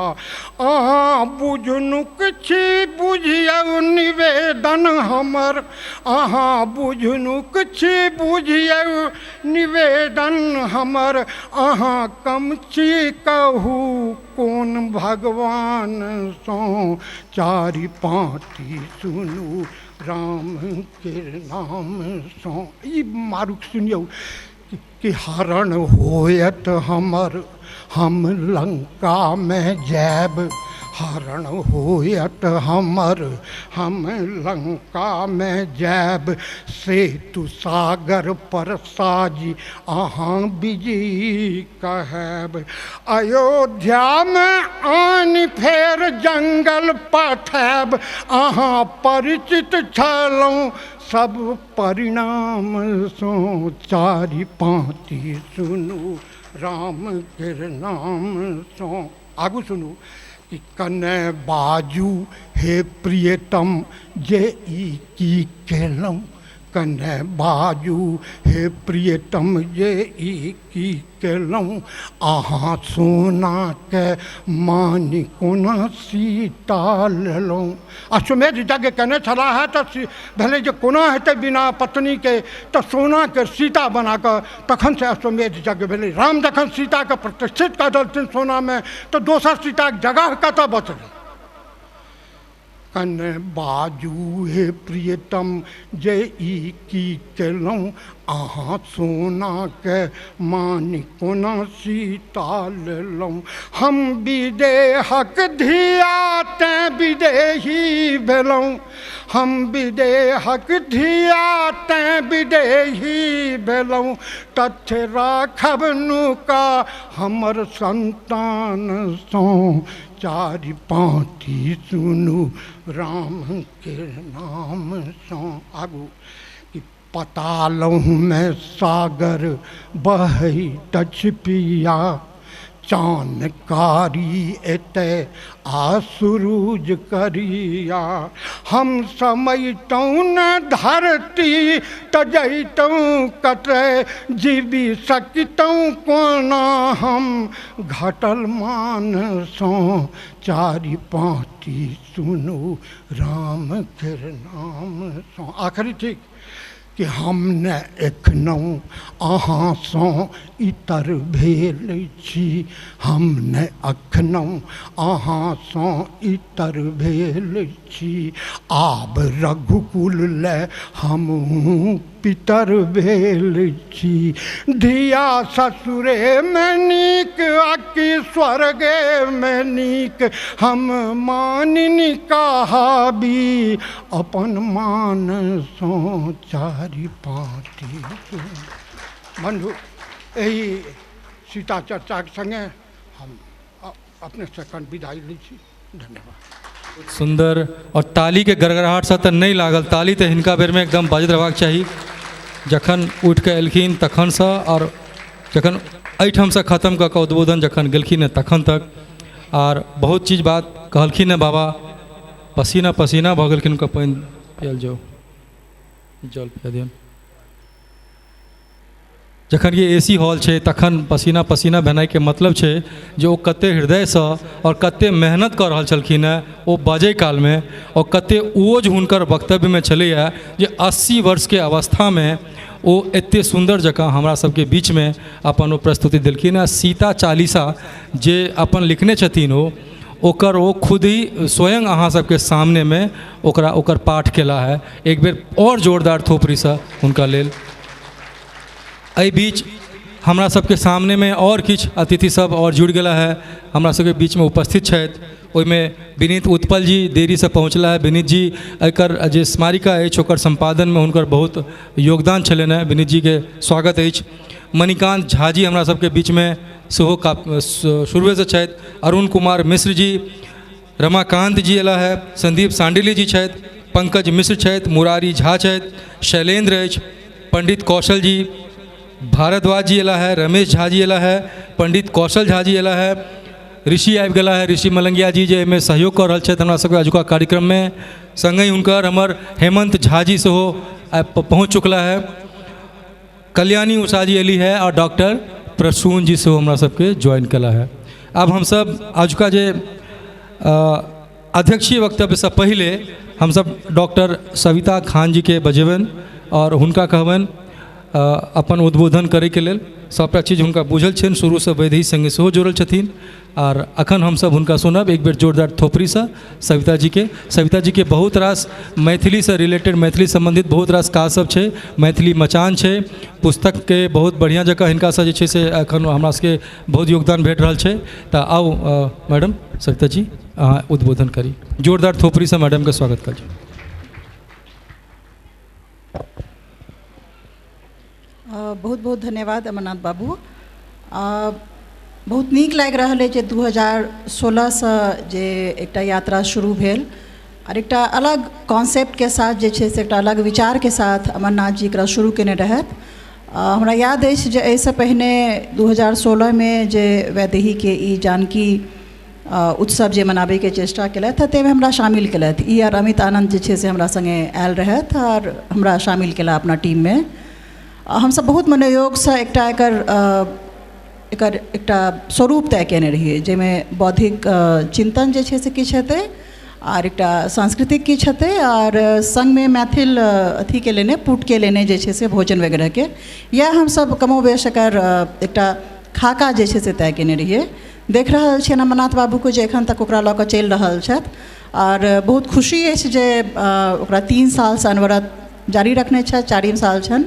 अहाँ बुझनुक छी बुझियौ निवेदन हमर, अहाँ बुझनुक छी बुझियौ निवेदन हमर। अहाँ कम छी कहू कोन भगवानसँ। चारि पाँती सुनू राम के नामसँ। ई मारुख सुनियौ कि हरण होयत हमर हम लंकामे जायब, हरण होयत हमर हम लंकामे जायब। सेतु सागर पर साजी अहाँ विजयी कहब। अयोध्यामे आनि फेर जंगल पठायब, अहाँ परिचित छलहुँ सब परिणामसँ। चारि पाँती सुनू राम के नामसँ। आगू सुनू कि कने बाजू हे प्रियतम जे ई की केलहुँ, कने बाजू हे प्रियतम जे ई की केलहुँ। अहाँ सोनाके मानि कोना सीता लेलहुँ। अश्वमेध यज्ञ केने छलाह है तऽ भेलै जे कोना हेतै बिना पत्नीके, तऽ सोनाके सीता बना कऽ तखन से अश्वमेध यज्ञ भेलै। राम जखन सीताके प्रतिष्ठित कऽ देलथिन सोनामे तऽ दोसर सीताके जगह कतऽ बचलै। कने बाजू हे प्रियतम जे ई की केलहुँ, अहाँ सोनाके मानि कोना सीता लेलहुँ। हम विदेहक धिया तेँ विदेही भेलहुँ, हम विदेहक धिया तेँ विदेही भेलहुँ। तथ्य राखब नुका हमर संतानसँ। चारि पाँती सुनू राम के नामसँ। आगू कि पतालहुँ सागर बहैत अछि पिया, चान कारी एतय आ सुरुज करिया। हम समैतहुँ न धरती तऽ जैतहुँ कतय, जीबि सकितहुँ कोना हम घटल मानसँ। चारि पाँती सुनू राम के नामसँ। आखिरी ठीक कि हम ने एखनहुँ अहाँसँ इतर भेल छी, हम ने एखनहुँ अहाँसँ इतर भेल छी। आब रघुकुल लए हमहूँ पितर भेल छी। धिया ससुरेमे नीक आ कि स्वर्गेमे नीक, हम मानिनी कहाबी अपन मानसँ। चारि पाँती। बन्धु, एहि सीता चर्चाके संगे हम अपनेसँ एखन विदाइ लै छी। धन्यवाद। सुन्दर। आओर तालीके गड़गड़ाहटसँ तऽ नहि लागल, ताली तऽ हिनका बेरमे एकदम बाजैत रहबाक चाही। जखन उठिकऽ एलखिन तखनसँ आओर जखन एहिठामसँ खतम कऽ कऽ उद्बोधन जखन गेलखिन हँ तखन तक आर बहुत चीज बात कहलखिन हँ बाबा, पसीना पसीना भऽ गेलखिन हुनका। पानि पियल जाउ, जल पिया दियौन। जखन ये ए सी हॉल छै तखन पसीना पसीना भेनाइके मतलब छै जे ओ कते हृदयसँ आओर कते मेहनत कऽ रहल छलखिन हेँ ओ बाजै कालमे, आओर कते ओज हुनकर वक्तव्यमे छलैए जे 80 वर्षके अवस्थामे ओ एते सुन्दर जकाँ हमरा सबके बीचमे अपन ओ प्रस्तुति देलखिन हेँ। सीता चालीसा जे अपन लिखने छथिन ओ ओकर ओ खुद ही स्वयं अहाँ सबके सामनेमे ओकरा ओकर पाठ केला है। एक बेर आओर जोरदार थोपड़ीसँ हुनका लेल। एहि बीच हमरा सबके सामनेमे आओर किछु अतिथि सब आओर जुड़ि गेला है, हमरा सबके बीचमे उपस्थित छथि। ओहिमे विनीत उत्पल जी देरीसँ पहुँचला है। विनीत जी एकर जे स्मारिका अछि ओकर सम्पादनमे हुनकर बहुत योगदान छलनि हेँ। विनीत जीके स्वागत अछि। मणिकांत झा जी हमरा सबके बीचमे सेहो शुरुएसँ छथि। अरुण कुमार मिश्र जी, रमाकांत जी अयला है, संदीप सांडिल्य जी छथि, पंकज मिश्र छथि, मुरारी झा छथि, शैलेन्द्र अछि, पंडित कौशल जी, भारद्वाज जी अयला है, रमेश झा जी अयला है, पंडित कौशल झा जी अयला है, ऋषि आबि गेला है, ऋषि मलंगिया जी जे एहिमे सहयोग कऽ रहल छथि हमरा सबके अजुका कार्यक्रममे। सङ्गहि हुनकर हमर हेमंत झा जी सेहो आबि पहुँच चुकला है। कल्याणी उषा जी अयली है आओर डॉक्टर प्रसून जी सेहो हमरा सबके ज्वाइन केला है। आब हमसब अजुका जे अध्यक्षीय वक्तव्यसँ पहिले हमसब डॉक्टर सविता खान जीके बजेबनि आओर हुनका कहबनि अपन उद्बोधन करैके लेल। सबटा चीज हुनका बुझल छनि, शुरूसँ वैदेही सङ्गे सेहो जुड़ल छथिन आओर अखन हमसब हुनका सुनब एक बेर जोरदार थोपड़ीसँ सविता जीके। सविता जीके बहुत रास मैथिलीसँ रिलेटेड, मैथिली सम्बन्धित बहुत रास काज सब छै। मैथिली मचान छै, पुस्तकके बहुत बढ़िआँ जकाँ हिनकासँ जे छै से एखन हमरा सबके बहुत योगदान भेट रहल छै। तऽ आउ मैडम सविता जी, अहाँ उद्बोधन करी। जोरदार थोपड़ीसँ मैडमके स्वागत करू। बहुत बहुत धन्यवाद अमरनाथ बाबू। बहुत नीक लागि रहल अछि जे 2016सँ जे एकटा यात्रा शुरू भेल और एकटा अलग कॉन्सेप्टके साथ जे छै से एकटा अलग विचारके साथ अमरनाथ जी एकरा शुरू केने रहथि। हमरा याद अछि जे एहिसँ पहिने 2016मे जे वैदेहीके ई जानकी उत्सव जे मनाबैके चेष्टा केलथि ताहिमे हमरा शामिल केलथि। ई आर अमित आनन्द जे छै से हमरा सङ्गे आयल रहथि आओर हमरा शामिल केला अपना टीममे। हमसब बहुत मनोयोगसँ एकटा एकर एकटा स्वरूप तय केने रहियै जाहिमे बौद्धिक चिन्तन जे छै से किछु हेतै आओर एकटा सांस्कृतिक किछु हेतै आओर सङ्गमे मैथिल अथीके लेने पुटके लेने जे छै से भोजन वगैरहके इएह हमसब कमोबेश एकर एकटा खाका जे छै से तय केने रहियै। देख रहल छियनि अमरनाथ बाबूके जे एखन तक ओकरा लऽ कऽ चलि रहल छथि आओर बहुत खुशी अछि जे ओकरा 3 सालसँ अनवरत जारी रखने छथि, 4 साल छनि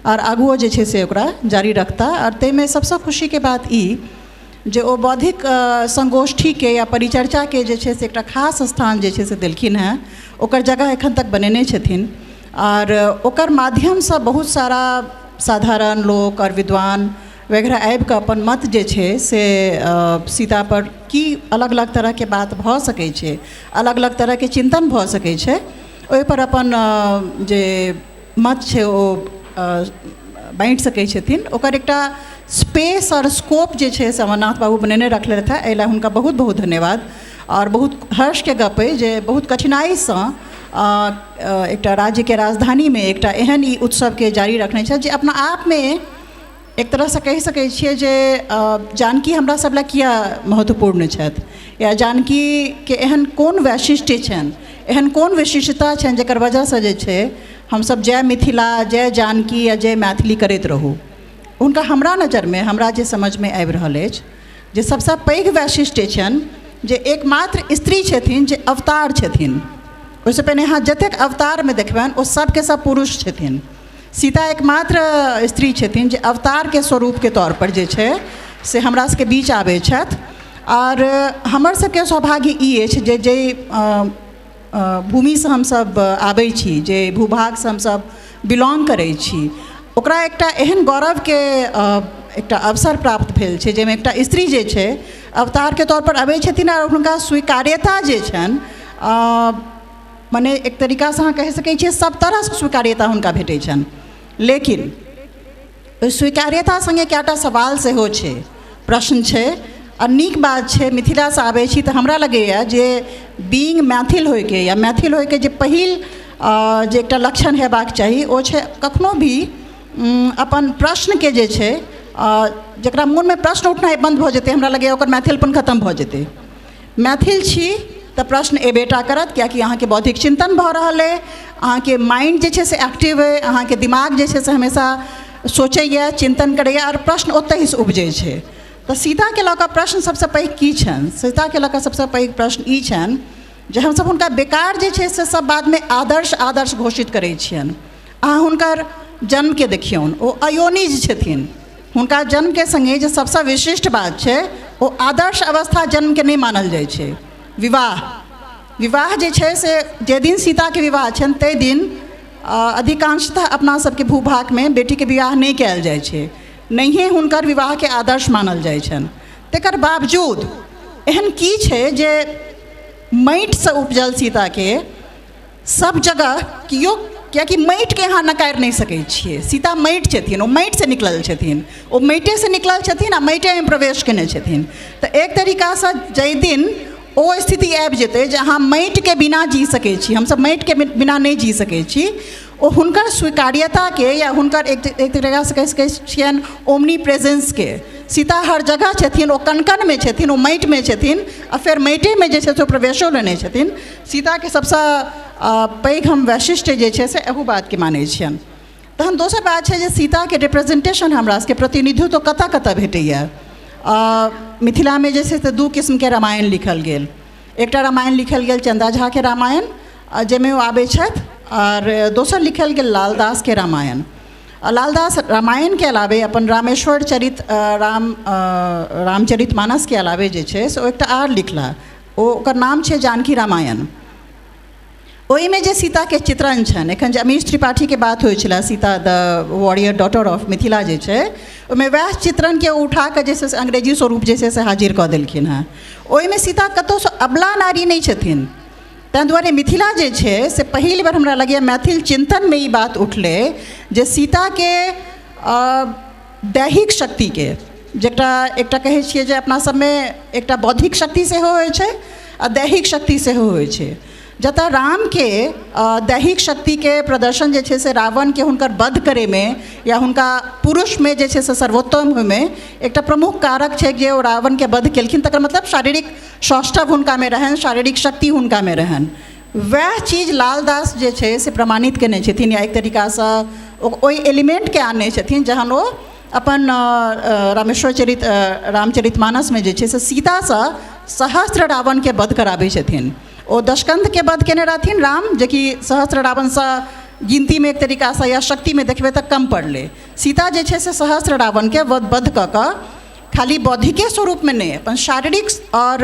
आओर आगुओ जे छै से ओकरा जारी रखता। आओर ताहिमे सबसँ खुशीके बात ई जे ओ बौद्धिक संगोष्ठीके या परिचर्चाके जे छै से एकटा खास स्थान जे छै से देलखिन हेँ, ओकर जगह एखन तक बनेने छथिन आओर ओकर माध्यमसँ बहुत सारा साधारण लोक आओर विद्वान वगैरह आबिकऽ अपन मत जे छै से सीता पर की अलग अलग तरहके बात भऽ सकै छै, अलग अलग तरहके चिन्तन भऽ सकै छै, ओहिपर अपन जे मत छै ओ बाँटि सकै छथिन। ओकर एकटा स्पेस आओर स्कोप जे छै से अमरनाथ बाबू बनेने रखलथि हेँ, एहि लए हुनका बहुत बहुत धन्यवाद। आओर बहुत हर्षके गप अइ जे बहुत कठिनाइसँ एकटा राज्यके राजधानीमे एकटा एहन ई उत्सवके जारी रखने छथि जे अपना आपमे एक तरहसँ कहि सकै छियै जे जानकी हमरा सब लए किया महत्वपूर्ण छथि या जानकीके एहन कोन वैशिष्ट्य छनि, एहन कोन विशिष्टता छनि जकर वजहसँ जे छै हमसब जय मिथिला, जय जानकी या जय मैथिली करैत रहू। हुनका हमरा नजरमे, हमरा जे समझमे आबि रहल अछि जे सबसँ पैघ वैशिष्ट्य छनि जे एकमात्र स्त्री छथिन जे अवतार छथिन। ओहिसँ पहिने अहाँ जतेक अवतारमे देखबनि ओ सबके सब पुरुष छथिन। सीता एकमात्र स्त्री छथिन जे अवतारके स्वरूपके तौर पर जे छै से हमरा सबके बीच आबै छथि। आओर हमर सबके सौभाग्य ई अछि जे जाहि भूमिसँ हमसब आबै छी, जे भूभागसँ हमसब बिलोंग करै छी, ओकरा एकटा एहन गौरवके एकटा अवसर प्राप्त भेल छै जाहिमे एकटा स्त्री जे छै अवतारके तौरपर अबै छथिन आओर हुनका स्वीकार्यता जे छनि, मने एक तरीकासँ अहाँ कहि सकै छियै सब तरहसँ स्वीकार्यता हुनका भेटै छनि। लेकिन ओहि स्वीकार्यता सङ्गे कएटा सवाल सेहो छै, प्रश्न छै। आओर नीक बात छै, मिथिलासँ आबै छी तऽ हमरा लगैए जे बीइंग मैथिल होइके या मैथिल होइके जे पहिल जे एकटा लक्षण हेबाक चाही ओ छै कखनो भी अपन प्रश्नके जे छै, जकरा मोनमे प्रश्न उठनाइ बन्द भऽ जेतै, हमरा लगैए ओकर मैथिलपन खतम भऽ जेतै। मैथिल छी तऽ प्रश्न एबेटा करत, कियाकि अहाँके बौद्धिक चिन्तन भऽ रहल अइ, अहाँके माइंड जे छै से एक्टिव अइ, अहाँके दिमाग जे छै से हमेशा सोचैए, चिन्तन करैए, आओर प्रश्न ओतहिसँ उपजै छै। तऽ सीताके लऽ कऽ प्रश्न सबसँ पैघ की छनि? सीताके लऽ कऽ सबसँ पैघ प्रश्न ई छनि जे हमसब हुनका बेकार जे छै से सब बादमे आदर्श आदर्श घोषित करै छियनि। अहाँ हुनकर जन्मके देखियौन, ओ अयोनिज छथिन। हुनका जन्मके सङ्गे जे सबसँ विशिष्ट बात छै ओ आदर्श अवस्था जन्मके नहि मानल जाइ छै। विवाह, विवाह जे छै से जे दिन सीताके विवाह छनि ताहि दिन अधिकांशतः अपना सबके भूभागमे बेटीके विवाह नहि कयल जाइ छै, नहिए हुनकर विवाहके आदर्श मानल जाइ छनि। तकर बावजूद एहन की छै जे माटिसँ उपजल सीताके सब जगह कियो, कियाकि माटिके अहाँ नकारि नहि सकै छियै। सीता माटि छथिन, ओ माटिसँ निकलल छथिन, ओ माटिएसँ निकलल छथिन आ माटिएमे प्रवेश केने छथिन। तऽ एक तरीकासँ जाहि दिन ओ स्थिति आबि जेतै जे अहाँ माटिके बिना जी सकै छी, हमसब माटिके बिना नहि जी सकै छी, ओ हुनकर स्वीकार्यताके या हुनकर एक तरीकासँ कहि सकै छियनि ओमनी प्रेजेंसके, सीता हर जगह छथिन, ओ कणकणमे छथिन, ओ माटिमे छथिन आ फेर माटिएमे जे छै से ओ प्रवेशो लेने छथिन। सीताके सबसँ पैघ हम वैशिष्ट्य जे छै से एहू बातके मानै छियनि। तहन दोसर बात छै जे सीताके रिप्रेजेंटेशन हमरा सबके प्रतिनिधित्व कतऽ कतऽ भेटैए। मिथिलामे जे छै से दू किस्मके रामायण लिखल गेल। एकटा रामायण लिखल गेल चन्दा झाके रामायण जाहिमे ओ आबै छथि, आओर दोसर लिखल गेल लालदासके रामायण। लालदास रामायणके अलावे अपन रामेश्वर चरित रामचरित मानसके अलावे जे छै से ओ एकटा आर लिखला, ओ ओकर नाम छै जानकी रामायण। ओहिमे जे सीताके चित्रण छनि, एखन जे अमीश त्रिपाठीके बात होइ छलै Sita the warrior daughter of Mithila जे छै, ओहिमे वएह चित्रणके उठा कऽ जे छै से अंग्रेजी स्वरूप जे छै से हाजिर कऽ देलखिन हेँ। ओहिमे सीता कतहुसँ अबला नारी नहि छथिन। ताहि दुआरे मिथिला जे छै से पहिल बेर हमरा लगैए मैथिल चिन्तनमे ई बात उठलै जे सीताके दैहिक शक्तिके, जकरा एकटा कहै छियै जे अपना सबमे एकटा बौद्धिक शक्ति सेहो होइ छै आ दैहिक शक्ति सेहो होइ छै। जतऽ रामके दैहिक शक्तिके प्रदर्शन जे छै से रावणके हुनकर वध करैमे या हुनका पुरुषमे जे छै से सर्वोत्तम होइमे एकटा प्रमुख कारक छै जे ओ रावणके वध केलखिन, तकर मतलब शारीरिक सौष्ठव हुनकामे रहनि, शारीरिक शक्ति हुनकामे रहनि। वएह चीज लालदास जे छै से प्रमाणित केने छथिन या एक तरीकासँ ओहि एलिमेंटके आनने छथिन जहन ओ अपन रामेश्वर चरित रामचरित मानसमे जे छै से सीतासँ सहस्त्र रावणके वध कराबै छथिन। ओ दशकंधके वध केने रहथिन राम, जेकि सहस्त्र रावणसँ गिनतीमे एक तरीकासँ या शक्तिमे देखबै तऽ कम पड़लै। सीता जे छै से सहस्त्र रावणके वध कऽ कऽ खाली बौद्धिके स्वरूपमे नहि, अपन शारीरिक आओर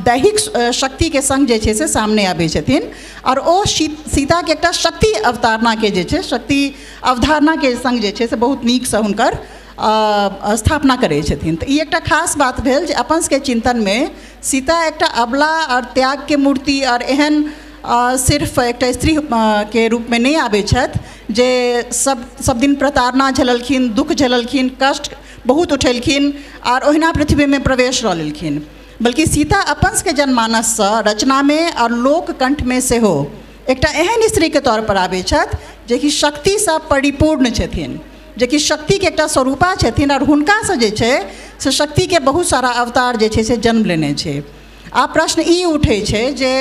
दैहिक शक्तिके सङ्ग जे छै से सामने आबै छथिन। आओर ओ सीताके एकटा शक्ति अवतारणाके जे छै शक्ति अवधारणाके सङ्ग जे छै से बहुत नीकसँ हुनकर स्थापना करै छथिन। तऽ ई एकटा खास बात भेल जे अपन सबके चिन्तनमे सीता एकटा अबला आओर त्यागके मूर्ति आओर एहन सिर्फ एकटा स्त्री के रूपमे नहि आबै छथि जे सब दिन प्रताड़ना झेललखिन, दुःख झेललखिन, कष्ट बहुत उठेलखिन आओर ओहिना पृथ्वीमे प्रवेश लऽ लेलखिन, बल्कि सीता अपन सबके जनमानससँ रचनामे आओर लोककण्ठमे सेहो एकटा एहन स्त्रीके तौर पर आबै छथि जेकि शक्तिसँ परिपूर्ण छथिन, जेकि शक्तिके एकटा स्वरूपा छथिन आओर हुनकासँ जे छै से शक्तिके बहुत सारा अवतार जे छै से जन्म लेने छै। आब प्रश्न ई उठै छै जे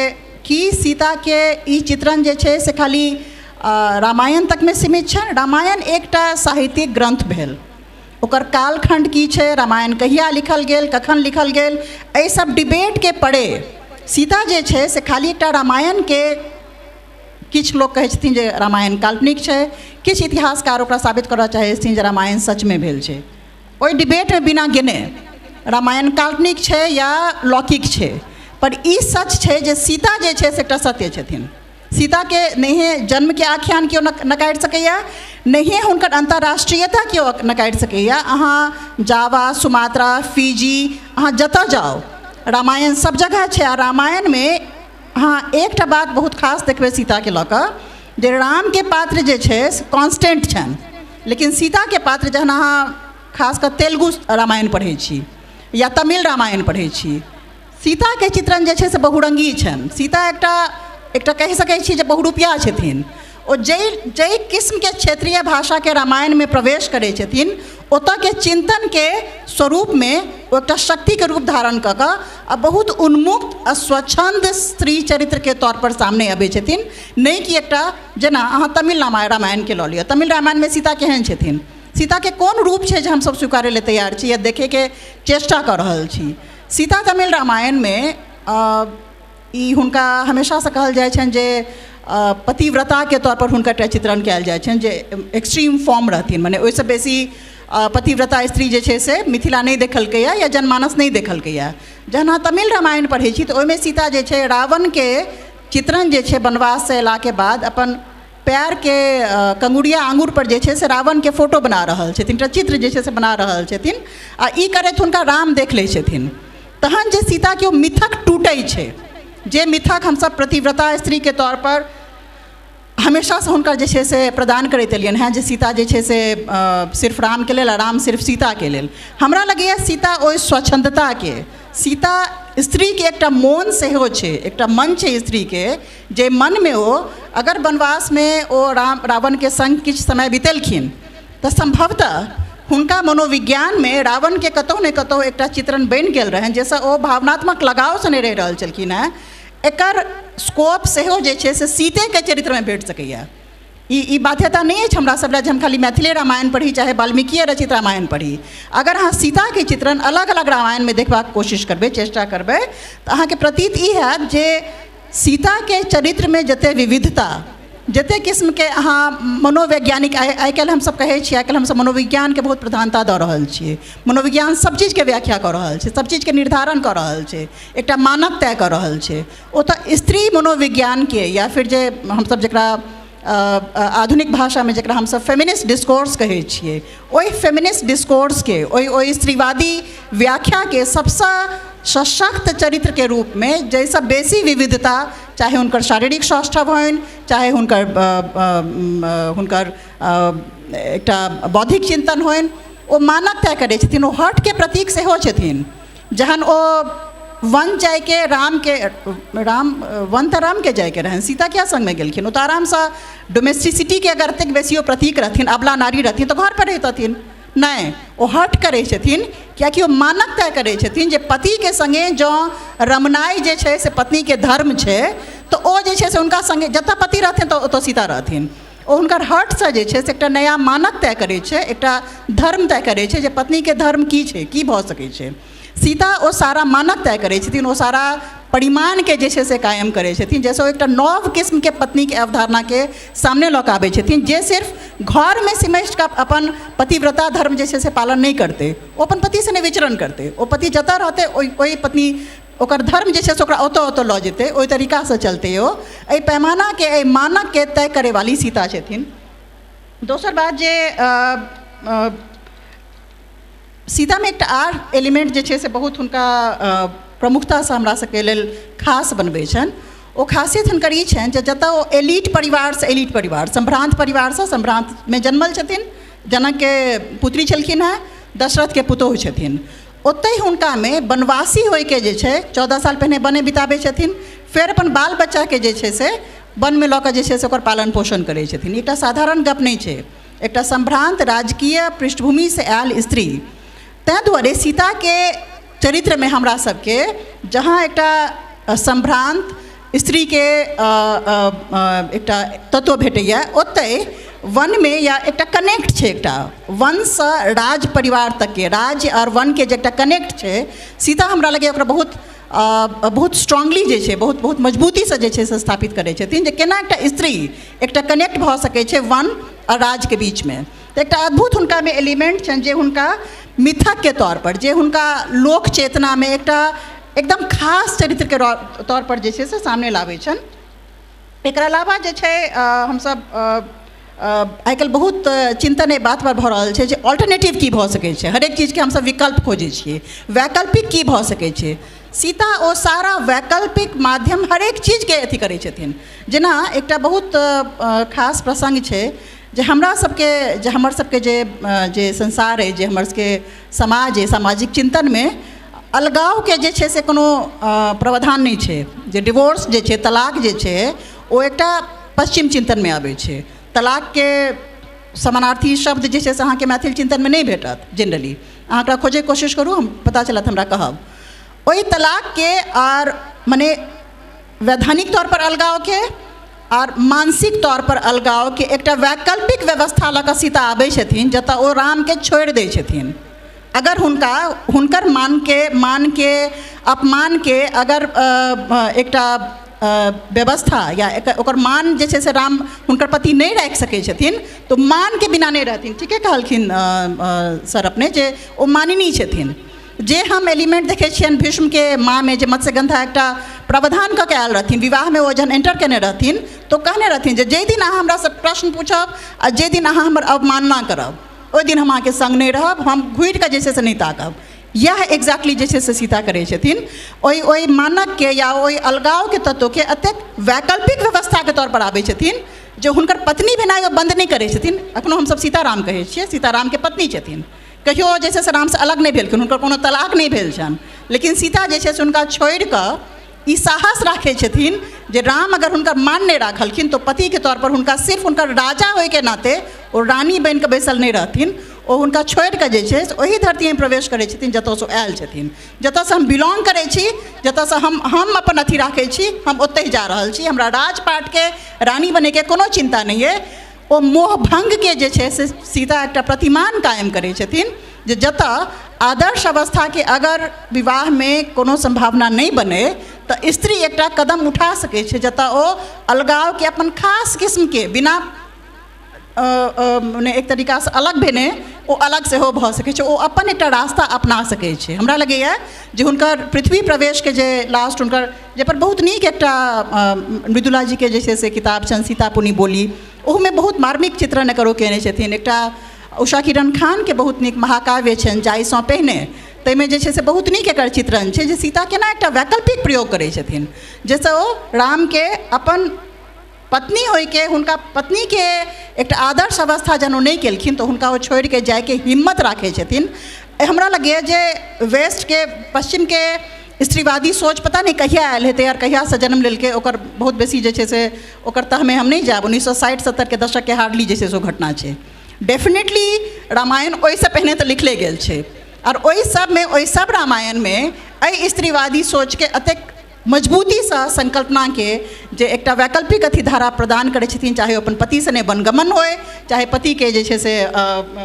की सीताके ई चित्रण जे छै से खाली रामायण तकमे सीमित छनि? रामायण एकटा साहित्यिक ग्रन्थ भेल, ओकर कालखण्ड की छै, रामायण कहिया लिखल गेल, कखन लिखल गेल, एहि सब डिबेटके परे सीता जे छै से खाली एकटा रामायणके, किछु लोक कहै छथिन जे रामायण काल्पनिक छै, किछु इतिहासकार ओकरा साबित करऽ चाहै छथिन जे रामायण सचमे भेल छै। ओहि डिबेटमे बिना गेने रामायण काल्पनिक छै या लौकिक छै, पर ई सच छै जे सीता जे छै से एकटा सत्य छथिन। सीताके नहिए जन्मके आख्यान केओ नकारि सकैए, नहिए हुनकर अन्तर्राष्ट्रीयता केओ नकारि सकैए। अहाँ जावा, सुमात्रा, फिजी, अहाँ जतऽ जाउ रामायण सब जगह छै। आ रामायणमे अहाँ एकटा बात बहुत खास देखबै सीताके लऽ कऽ, जे रामके पात्र जे छै से कॉन्स्टेंट छनि, लेकिन सीताके पात्र जहन अहाँ खास कऽ तेलुगु रामायण पढ़ै छी या तमिल रामायण पढ़ै छी, सीताके चित्रण जे छै से बहुरङ्गी छनि। सीता एकटा एकटा कहि सकै छी जे बहुरूपिया छथिन। ओ जाहि किस्मके क्षेत्रीय भाषाके रामायणमे प्रवेश करै छथिन, ओतऽके चिन्तनके स्वरूपमे ओ एकटा शक्तिके रूप धारण कऽ कऽ आ बहुत उन्मुक्त आ स्वच्छन्द स्त्री चरित्रके तौर पर सामने अबै छथिन। नहि कि एकटा जेना अहाँ तमिल रामायणके लऽ लिअ, तमिल रामायणमे सीता केहन छथिन, सीताके कोन रूप छै जे हमसब स्वीकारै लए तैयार छी या देखैके चेष्टा कऽ रहल छी। सीता तमिल रामायणमे ई हुनका हमेशासँ कहल जाइ छनि जे पतिव्रताके तौर पर हुनकर एकटा चित्रण कयल जाइ छनि जे एक्सट्रीम फॉर्म रहथिन, मने ओहिसँ बेसी पतिव्रता स्त्री जे छै से मिथिला नहि देखलकैए या जनमानस नहि देखलकैए। जहन अहाँ तमिल रामायण पढ़ै छी तऽ ओहिमे सीता जे छै रावणके चित्रण जे छै वनवाससँ अयलाके बाद अपन पैरके कंगुरिया आङ्गुर पर जे छै से रावणके फोटो बना रहल छथिन, एकटा चित्र जे छै से बना रहल छथिन, आ ई करैत हुनका राम देख लै छथिन। तहन जे सीताके ओ मिथक टूटै छै, जे मिथक हमसब पतिव्रता स्त्रीके तौर पर हमेशासँ हुनकर जे छै से प्रदान करैत एलियनि हेँ, जे सीता जे छै से सिर्फ रामके लेल आ राम सिर्फ सीताके लेल। हमरा लगैए सीता ओहि स्वच्छन्दताके, सीता स्त्रीके एकटा मोन सेहो छै, एकटा मन छै स्त्रीके, जे मनमे ओ अगर वनवासमे ओ रावणके सङ्ग किछु समय बितेलखिन तऽ सम्भवतः हुनका मनोविज्ञानमे रावणके कतहु ने कतहु एकटा चित्रण बनि गेल रहनि, जाहिसँ ओ भावनात्मक लगावसँ नहि रहि रहल छलखिन हेँ। एकर स्कोप सेहो जे छै से सीतेके चरित्रमे भेट सकैए। ई बाध्यता नहि अछि हमरा सब लए जे हम खाली मैथिली रामायण पढ़ी चाहे वाल्मीकिए रचित रामायण पढ़ी। अगर अहाँ सीताके चित्रण अलग अलग रामायणमे देखबाक कोशिश करबै, चेष्टा करबै, तऽ अहाँके प्रतीत ई हैत जे सीताके चरित्रमे जतेक विविधता, जतेक किस्मके अहाँ मनोवैज्ञानिक, आइ काल्हि हमसब कहै छियै, आइ काल्हि हमसब मनोविज्ञानके बहुत प्रधानता दऽ रहल छियै। मनोविज्ञान सब चीजके व्याख्या कऽ रहल छै, सब चीजके निर्धारण कऽ रहल छै, एकटा मानक तय कऽ रहल छै। ओतऽ स्त्री मनोविज्ञानके या फिर जे हमसब जकरा आधुनिक भाषामे जकरा हमसब फेमिनिस्ट डिस्कोर्स कहै छियै, ओहि फेमिनिस्ट डिस्कोर्सके, ओहि स्त्रीवादी व्याख्याके सबसँ सशक्त चरित्रके रूपमे जाहिसँ बेसी विविधता, चाहे हुनकर शारीरिक सौष्ठव होइन, चाहे हुनकर हुनकर एकटा बौद्धिक चिन्तन होइन, ओ मानक तय करै छथिन। ओ हठके प्रतीक सेहो छथिन। जहन ओ वन जाइके रामके, राम वन तऽ रामके जाइके रहनि, सीता किया सङ्गमे गेलखिन? ओ तऽ आरामसँ डोमेस्टिसिटीके अगर एतेक बेसी ओ प्रतीक रहथिन, अबला नारी रहथिन तऽ घर पर रहितथिन। नहि, ओ हठ करै छथिन, कियाकि ओ मानक तय करै छथिन जे पतिके सङ्गे जँ रमनाइ जे छै से पत्नीके धर्म छै, तऽ ओ जे छै से हुनका सङ्गे जतऽ पति रहथिन तऽ ओतऽ सीता रहथिन। ओ हुनकर हठसँ जे छै से एकटा नया मानक तय करै छै, एकटा धर्म तय करै छै जे पत्नीके धर्म की छै, की भऽ सकै छै। सीता ओ सारा मानक तय करै छथिन, ओ सारा परिमाणके जे छै से कायम करै छथिन, जाहिसँ ओ एकटा नव किस्मके पत्नीके अवधारणाके सामने लऽ कऽ आबै छथिन, जे सिर्फ घरमे सिमटि कऽ अपन पतिव्रता धर्म जे छै से पालन नहि करतै, ओ अपन पतिसँ नहि विचरण करतै, ओ पति जतऽ रहतै ओहि पत्नी ओकर धर्म जे छै से ओकरा ओतऽ ओतऽ लऽ जेतै, ओहि तरीकासँ चलतै। ओ एहि पैमानाके, एहि मानकके तय करैवाली सीता छथिन। दोसर बात जे सीतामे एकटा आर एलिमेंट जे छै से बहुत हुनका प्रमुखतासँ हमरा सबके लेल खास बनबै छनि। ओ खासियत हुनकर ई छनि जे जतऽ ओ एलिट परिवारसँ, एलिट परिवार, सम्भ्रान्त परिवारसँ, सम्भ्रान्तमे जन्मल छथिन, जनकके पुत्री छलखिन हेँ, दशरथके पुतोहु छथिन, ओतहि हुनकामे वनवासी होइके जे छै 14 साल पहिने वने बिताबै छथिन, फेर अपन बाल बच्चाके जे छै से वनमे लऽ कऽ जे छै से ओकर पालन पोषण करै छथिन। एकटा साधारण गप नहि छै, एकटा सम्भ्रान्त राजकीय पृष्ठभूमिसँ आयल स्त्री। ताहि दुआरे सीताके चरित्रमे हमरा सबके जहाँ एकटा सम्भ्रान्त स्त्रीके एकटा तत्व भेटैए, ओतहि वनमे या एकटा कनेक्ट छै, एकटा वनसँ राज परिवार तकके, राज्य आओर वनके जे एकटा कनेक्ट छै, सीता हमरा लगैए ओकरा बहुत बहुत स्ट्रांगली जे छै, बहुत बहुत मजबूतीसँ जे छै से स्थापित करै छथिन जे केना एकटा स्त्री एकटा कनेक्ट भऽ सकै छै वन आओर राज्यके बीचमे। तऽ एकटा अद्भुत हुनकामे एलिमेंट छनि जे हुनका मिथकके तौर पर, जे हुनका लोक चेतनामे एकटा एकदम खास चरित्रके तौर पर जे छै से सामने लाबै छनि। एकर अलावा जे छै हमसब आइ काल्हि बहुत चिन्तन एहि बातपर भऽ रहल छै जे ऑल्टरनेटिव की भऽ सकै छै। हरेक चीजके हमसब विकल्प खोजै छियै, वैकल्पिक की भऽ सकै छै। सीता ओ सारा वैकल्पिक माध्यम हरेक चीजके अथी करै छथिन। जेना एकटा बहुत खास प्रसङ्ग छै जे हमरा सबके जे हमर सबके जे संसार अइ, जे हमर सबके समाज अइ, सामाजिक चिन्तनमे अलगावके जे छै से कोनो प्रावधान नहि छै। जे डिवोर्स जे छै, तलाक जे छै, ओ एकटा पश्चिम चिन्तनमे आबै छै। तलाकके समानार्थी शब्द जे छै से अहाँके मैथिल चिन्तनमे नहि भेटत जेनरली। अहाँ एकरा खोजैके कोशिश करू, हम पता चलत हमरा कहब। ओहि तलाकके आर मने वैधानिक तौर पर अलगावके आर मानसिक तौर पर अलगावके एकटा वैकल्पिक व्यवस्था लऽ कऽ सीता आबै छथिन, जतऽ ओ रामके छोड़ि दै छथिन। अगर हुनका हुनकर मानके अपमानके अगर एकटा व्यवस्था या ओकर मान जे छै से राम हुनकर पति नहि राखि सकै छथिन, तऽ मानके बिना नहि रहथिन। ठीके कहलखिन सर अपने जे ओ मानिनी छथिन। जे हम एलिमेंट देखै छियनि भीष्मके माँमे, जे मत्स्यगंधा एकटा प्रावधान कऽ के आयल रहथिन विवाहमे, ओ जहन एंटर केने रहथिन तऽ कहने रहथिन जे जाहि दिन अहाँ हमरासँ प्रश्न पूछब आ जाहि दिन अहाँ हमर अवमानना करब, ओहि दिन हम अहाँके सङ्ग नहि रहब, हम घुरिकऽ जे छै से नहि ताकब। इएह एक्जैक्टली जे छै से सीता करै छथिन। ओहि मानकके या ओहि अलगावके तत्वके एतेक वैकल्पिक व्यवस्थाके तौर पर आबै छथिन जे हुनकर पत्नी भेनाइ ओ बन्द नहि करै छथिन। एखनो हमसब सीताराम कहै छियै, सीतारामके पत्नी छथिन, कहियो जे छै से रामसँ अलग नहि भेलखिन, हुनकर कोनो तलाक नहि भेल छनि। लेकिन सीता जे छै से हुनका छोड़िकऽ ई साहस राखै छथिन जे राम अगर हुनकर मान नहि राखलखिन तऽ पतिके तौर पर हुनका सिर्फ हुनकर राजा होइके नाते ओ रानी बनिकऽ बैसल नहि रहथिन, ओ हुनका छोड़िकऽ जे छै से ओहि धरतीमे प्रवेश करै छथिन जतऽसँ आयल छथिन, जतऽसँ हम बिलोंग करै छी, जतऽसँ हम अपन अथी राखै छी, हम ओतहि जा रहल छी, हमरा राजपाटके रानी बनैके कोनो चिन्ता नहि अइ। ओ मोहभङ्गके जे छै से सीता एकटा प्रतिमान कायम करै छथिन जे जतऽ आदर्श अवस्थाके अगर विवाहमे कोनो सम्भावना नहि बने तऽ स्त्री एकटा कदम उठा सकै छै जतऽ ओ अलगावके अपन खास किस्मके बिना मने एक तरीकासँ अलग भेने ओ अलग सेहो भऽ सकै छै, ओ अपन एकटा रास्ता अपना सकै छै। हमरा लगैए जे हुनकर पृथ्वी प्रवेशके जे लास्ट हुनकर जाहिपर बहुत नीक एकटा मृदुला जीके जे छै से किताब छनि सीता पुनि बोली, ओहूमे बहुत मार्मिक चित्रण एकर ओ कयने छथिन। एकटा उषा किरण खानके बहुत नीक महाकाव्य छनि जाहिसँ पहिने, ताहिमे जे छै से बहुत नीक एकर चित्रण छै जे सीता केना एकटा वैकल्पिक प्रयोग करै छथिन जाहिसँ ओ रामके अपन पत्नी होइके हुनका पत्नीके एकटा आदर्श अवस्था जहन ओ नहि केलखिन तऽ हुनका ओ छोड़िके जाइके हिम्मत राखै छथिन। हमरा लगैए जे वेस्टके पश्चिमके स्त्रीवादी सोच पता नहि कहिया आयल हेतै आओर कहियासँ जन्म लेलकै, ओकर बहुत बेसी जे छै से ओकर तहमे हम नहि जायब। 1960-70 के दशकके हार्डली जे छै से ओ घटना छै। डेफिनेटली रामायण ओहिसँ पहिने तऽ लिखले गेल छै आओर ओहि सबमे ओहि सब रामायणमे एहि स्त्रीवादी सोचके एतेक मजबूतीसँ संकल्पनाके जे एकटा वैकल्पिक अथी धारा प्रदान करै छथिन, चाहे ओ अपन पतिसँ नहि वनगमन होय, चाहे पतिके जे छै से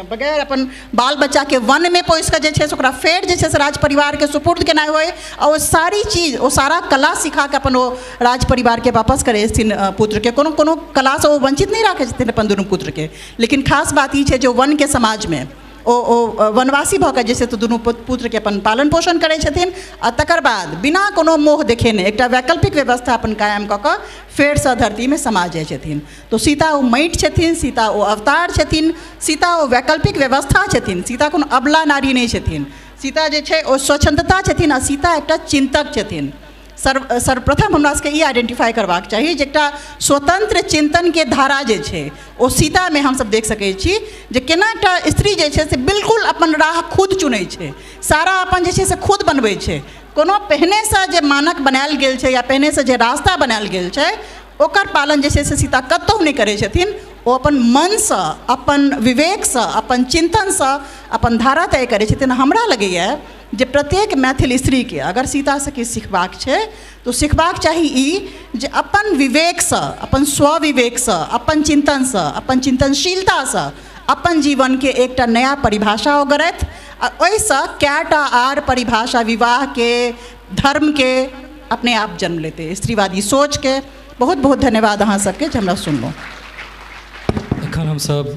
बगैर अपन बाल बच्चाके वनमे पोसिकऽ जे छै से ओकरा फेर जे छै से राज परिवारके सुपुर्द केनाइ होय, आ ओ सारी चीज ओ सारा कला सिखाकऽ अपन ओ राज परिवारके वापस करै छथिन पुत्रके। कोनो कोनो कलासँ ओ वञ्चित नहि राखै छथिन अपन दुनू पुत्रके। लेकिन खास बात ई छै जे वनके समाजमे ओ वनवासी भऽ कऽ जे छै से दुनू पुत्रके अपन पालन पोषण करै छथिन आ तकर बाद बिना कोनो मोह देखेने एकटा वैकल्पिक व्यवस्था अपन कायम कऽ कऽ फेरसँ धरतीमे समा जाइ छथिन। तऽ सीता ओ माटि छथिन, सीता ओ अवतार छथिन, सीता ओ वैकल्पिक व्यवस्था छथिन, सीता कोनो अबला नारी नहि छथिन, सीता जे छै ओ स्वच्छन्दता छथिन आ सीता एकटा चिन्तक छथिन। सर्वप्रथम हमरा सबके ई आइडेंटिफाई करबाक चाही जे एकटा स्वतंत्र चिन्तनके धारा जे छै ओ सीतामे हमसब देख सकै छी जे केना एकटा स्त्री जे छै से बिल्कुल अपन राह खुद चुनै छै, सारा अपन जे छै से खुद बनबै छै। कोनो पहिनेसँ जे मानक बनायल गेल छै या पहिनेसँ जे रास्ता बनायल गेल छै ओकर पालन जे छै से सीता कतहु नहि करै छथिन। ओ अपन मनसँ, अपन विवेकसँ, अपन चिन्तनसँ अपन धारा तय करै छथिन। हमरा लगैए जे प्रत्येक मैथिल स्त्रीके अगर सीतासँ किछु सिखबाक छै तऽ सिखबाक चाही ई जे अपन विवेकसँ, अपन स्वविवेकसँ, अपन चिन्तनसँ, अपन चिन्तनशीलतासँ अपन जीवनके एकटा नया परिभाषा ओ गढ़थि आ ओहिसँ कएटा आर परिभाषा विवाहके, धर्मके अपने आप जन्म लेतै, स्त्रीवादी सोचके। बहुत बहुत धन्यवाद अहाँ सबके जे हमरा सुनलहुँ। एखन हमसब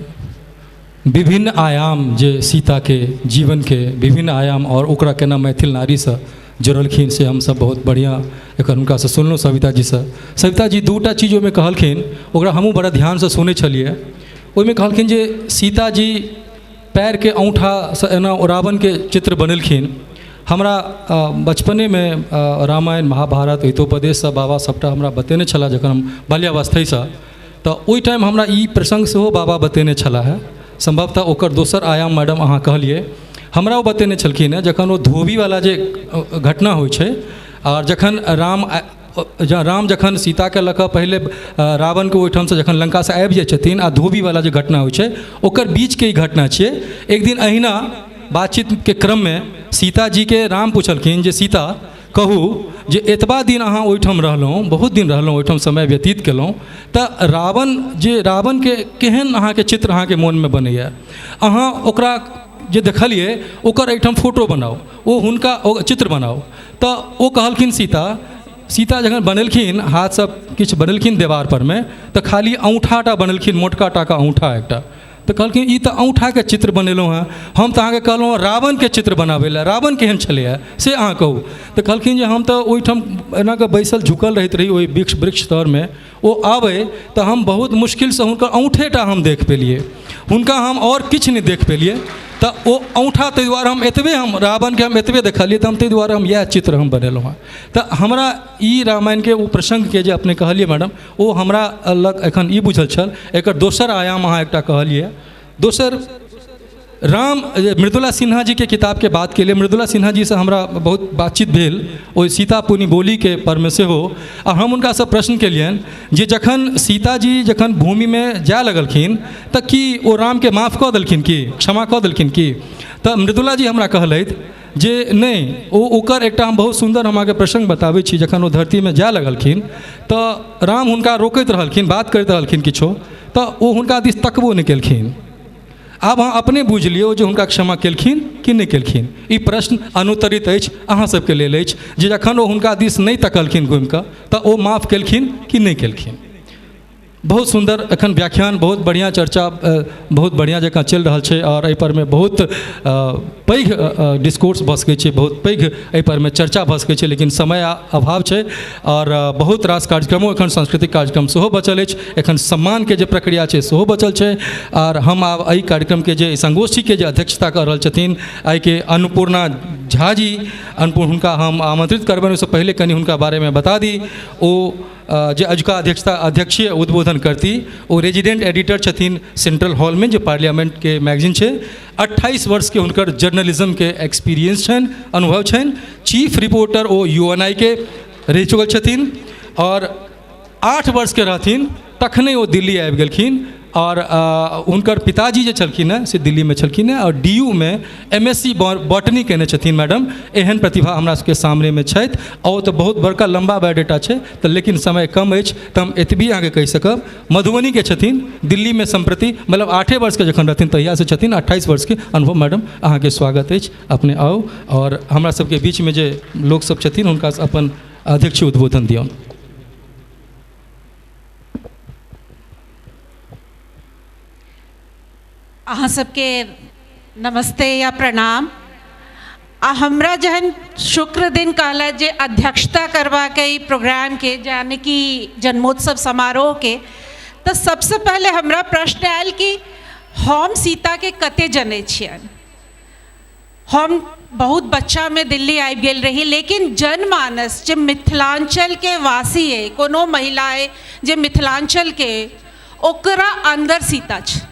विभिन्न आयाम जे सीताके जीवनके विभिन्न आयाम और ओकरा केना मैथिल नारीसँ जोड़लखिन, से हमसब बहुत बढ़िआँ एखन हुनकासँ सुनलहुँ सविता जीसँ। सविता जी दूटा चीज ओहिमे कहलखिन, ओकरा हमहूँ बड़ा ध्यानसँ सुनै छलियै। ओहिमे कहलखिन जे सीताजी पैरके औँठासँ एना रावणके चित्र बनेलखिन। हमरा बचपनेमे रामायण महाभारत हितोपदेश सब बाबा सबटा हमरा बतेने छलाह जखन हम बाल्यावस्थेसँ, तऽ ओहि टाइम हमरा ई प्रसङ्ग सेहो बाबा बतेने छलाह हेँ। सम्भवतः ओकर दोसर आयाम मैडम अहाँ कहलियै, हमरा ओ बतेने छलखिन हेँ जखन ओ धोबीवला जे घटना होइ छै आओर जखन राम जखन सीताके लऽ कऽ पहिले रावणके ओहिठामसँ जखन लङ्कासँ आबि जाइ छथिन आ धोबीवला जे घटना होइ छै ओकर बीचके ई घटना छियै। एक दिन अहिना बातचीतके क्रममे सीताजीके राम पुछलखिन जे सीता कहू जे एतबा दिन अहाँ ओहिठाम रहलहुँ, बहुत दिन रहलहुँ ओहिठाम, समय व्यतीत केलहुँ, तऽ रावणके केहन अहाँके चित्र अहाँके मोनमे बनैए, अहाँ ओकरा जे देखलियै ओकर एहिठाम फोटो बनाउ, ओ हुनका ओ चित्र बनाउ। तऽ ओ कहलखिन सीता जखन बनेलखिन हाथसँ किछु बनेलखिन देवार परमे, तऽ खाली औँठाटा बनेलखिन, मोटका टाका औँठा एकटा। तऽ कहलखिन ई तऽ औँठाके चित्र बनेलहुँ हेँ, हम तऽ अहाँके कहलहुँ रावणके चित्र बनाबै लए, रावण केहन छलैए से अहाँ कहू। तऽ कहलखिन जे हम तऽ ओहिठाम एना कऽ बैसल झुकल रहैत रही ओहि वृक्ष तरमे, ओ आबै तऽ हम बहुत मुश्किलसँ हुनकर औँठेटा हम देख पेलियै, हुनका हम आओर किछु नहि देख पेलियै। तऽ ओ औँठा ताहि दुआरे हम एतबे हम रावणके हम एतबे देखलियै, तऽ हम ताहि दुआरे हम इएह चित्र हम बनेलहुँ हेँ। तऽ हमरा ई रामायणके ओ प्रसङ्गके जे अपने कहलियै मैडम, ओ हमरा लग एखन ई बुझल छल। एकर दोसर आयाम अहाँ एकटा कहलियै। दोसर राम मृदुला सिन्हा जीके किताबके बात केलियै। मृदुला सिन्हा जीसँ हमरा बहुत बातचीत भेल ओहि सीता पुनि बोलीके परमे सेहो, आ हम हुनकासँ प्रश्न केलियनि जे जखन सीताजी जखन भूमिमे जाय लगलखिन तऽ की ओ रामके माफ कऽ देलखिन, कि क्षमा कऽ देलखिन की? तऽ मृदुला जी हमरा कहलथि जे नहि, ओ ओकर एकटा हम बहुत सुन्दर हम अहाँके प्रसङ्ग बताबै छी। जखन ओ धरतीमे जाय लगलखिन तऽ राम हुनका रोकैत रहलखिन, बात करैत रहलखिन किछो, तऽ ओ हुनका दिस तकबो नहि केलखिन। आब अहाँ अपने बुझि लियौ जे हुनका क्षमा केलखिन कि नहि केलखिन। ई प्रश्न अनुत्तरित अछि अहाँ सबके लेल अछि जे जखन ओ हुनका दिस नहि तकलखिन घुमिकऽ तऽ ओ माफ केलखिन कि नहि केलखिन। बहुत सुन्दर एखन व्याख्यान, बहुत बढ़िआँ चर्चा, बहुत बढ़िआँ जकाँ चलि रहल छै आओर एहिपरमे बहुत पैघ डिस्कोर्स भऽ सकै छै, बहुत पैघ एहिपरमे चर्चा भऽ सकै छै, लेकिन समय अभाव छै आओर बहुत रास कार्यक्रमो एखन सांस्कृतिक कार्यक्रम सेहो बचल अछि, एखन सम्मानके जे प्रक्रिया छै सेहो बचल छै। आओर हम आब एहि कार्यक्रमके जे संगोष्ठीके जे अध्यक्षता कऽ रहल छथिन आइके अन्नपूर्णा झा जी, अन्नपूर्ण, हुनका हम आमन्त्रित करबनि। ओहिसँ पहिले कनि हुनका बारेमे बता दी, ओ जे अजुका अध्यक्षीय उद्बोधन करती ओ रेजिडेंट एडिटर छथिन सेंट्रल हॉलमे जे पार्लियामेंटके मैगजीन छै। 28 वर्षके हुनकर जर्नलिज्मके एक्सपीरियंस छनि, अनुभव छनि। चीफ रिपोर्टर ओ UNI के रहि चुकल छथिन आओर 8 वर्षके रहथिन तखने ओ दिल्ली आबि गेलखिन आओर हुनकर पिताजी जे छलखिन हेँ से दिल्लीमे छलखिन हेँ आओर DU मे MSc botany केने छथिन मैडम। एहन प्रतिभा हमरा सबके सामनेमे छथि। आओर तऽ बहुत बड़का लम्बा बायोडाटा छै तऽ लेकिन समय कम अछि तऽ हम एतबी अहाँके कहि सकब। मधुबनीके छथिन, दिल्लीमे सम्प्रति मतलब 8 वर्षके जखन रहथिन तहियासँ छथिन, 28 वर्षके अनुभव। मैडम अहाँके स्वागत अछि, अपने आउ आओर हमरा सबके बीचमे जे लोकसब छथिन हुनकासँ अपन अध्यक्ष उद्बोधन दियौन। अहाँ सबके नमस्ते या प्रणाम। आ हमरा जहन शुक्र दिन कहला जे अध्यक्षता करबाके ई प्रोग्रामके यानी कि जन्मोत्सव समारोहके, तऽ सबसे पहले हमरा प्रश्न आयल कि हम सीताके कते जनै छियनि। हम बहुत बच्चामे दिल्ली आबि गेल रही, लेकिन जनमानस जे मिथिलांचलके वासी है, कोनो महिला है जे मिथिलांचलके, ओकरा अंदर सीता छै।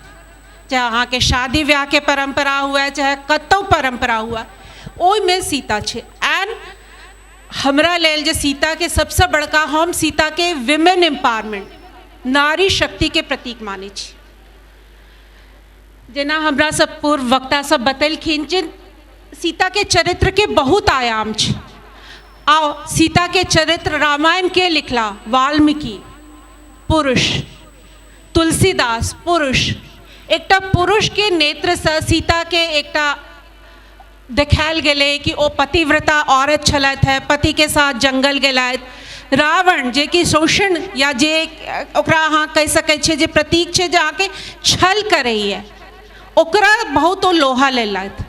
चाहे अहाँके शादी ब्याहके परम्परा हुए, चाहे कतहु परम्परा हुए, ओहिमे सीता छै। एंड हमरा लेल जे सीताके सबसँ बड़का, हम सीताके विमेन एम्पावरमेंट, नारी शक्तिके प्रतीक मानै छी। जेना हमरा सब पूर्व वक्ता सब बतेलखिन जे सीताके चरित्रके बहुत आयाम छै। आ सीताके चरित्र रामायण के लिखला वाल्मीकि पुरुष, तुलसीदास पुरुष, एकटा पुरुषके नेत्रसँ सीताके एकटा देखायल गेलै कि ओ पतिव्रता औरत छलथि है, पतिके साथ जंगल गेलथि। रावण जे कि शोषण या जे ओकरा अहाँ कहि सकै छियै जे प्रतीक छै जे अहाँके छल करैए, ओकरा बहुत ओ लोहा लेलथि।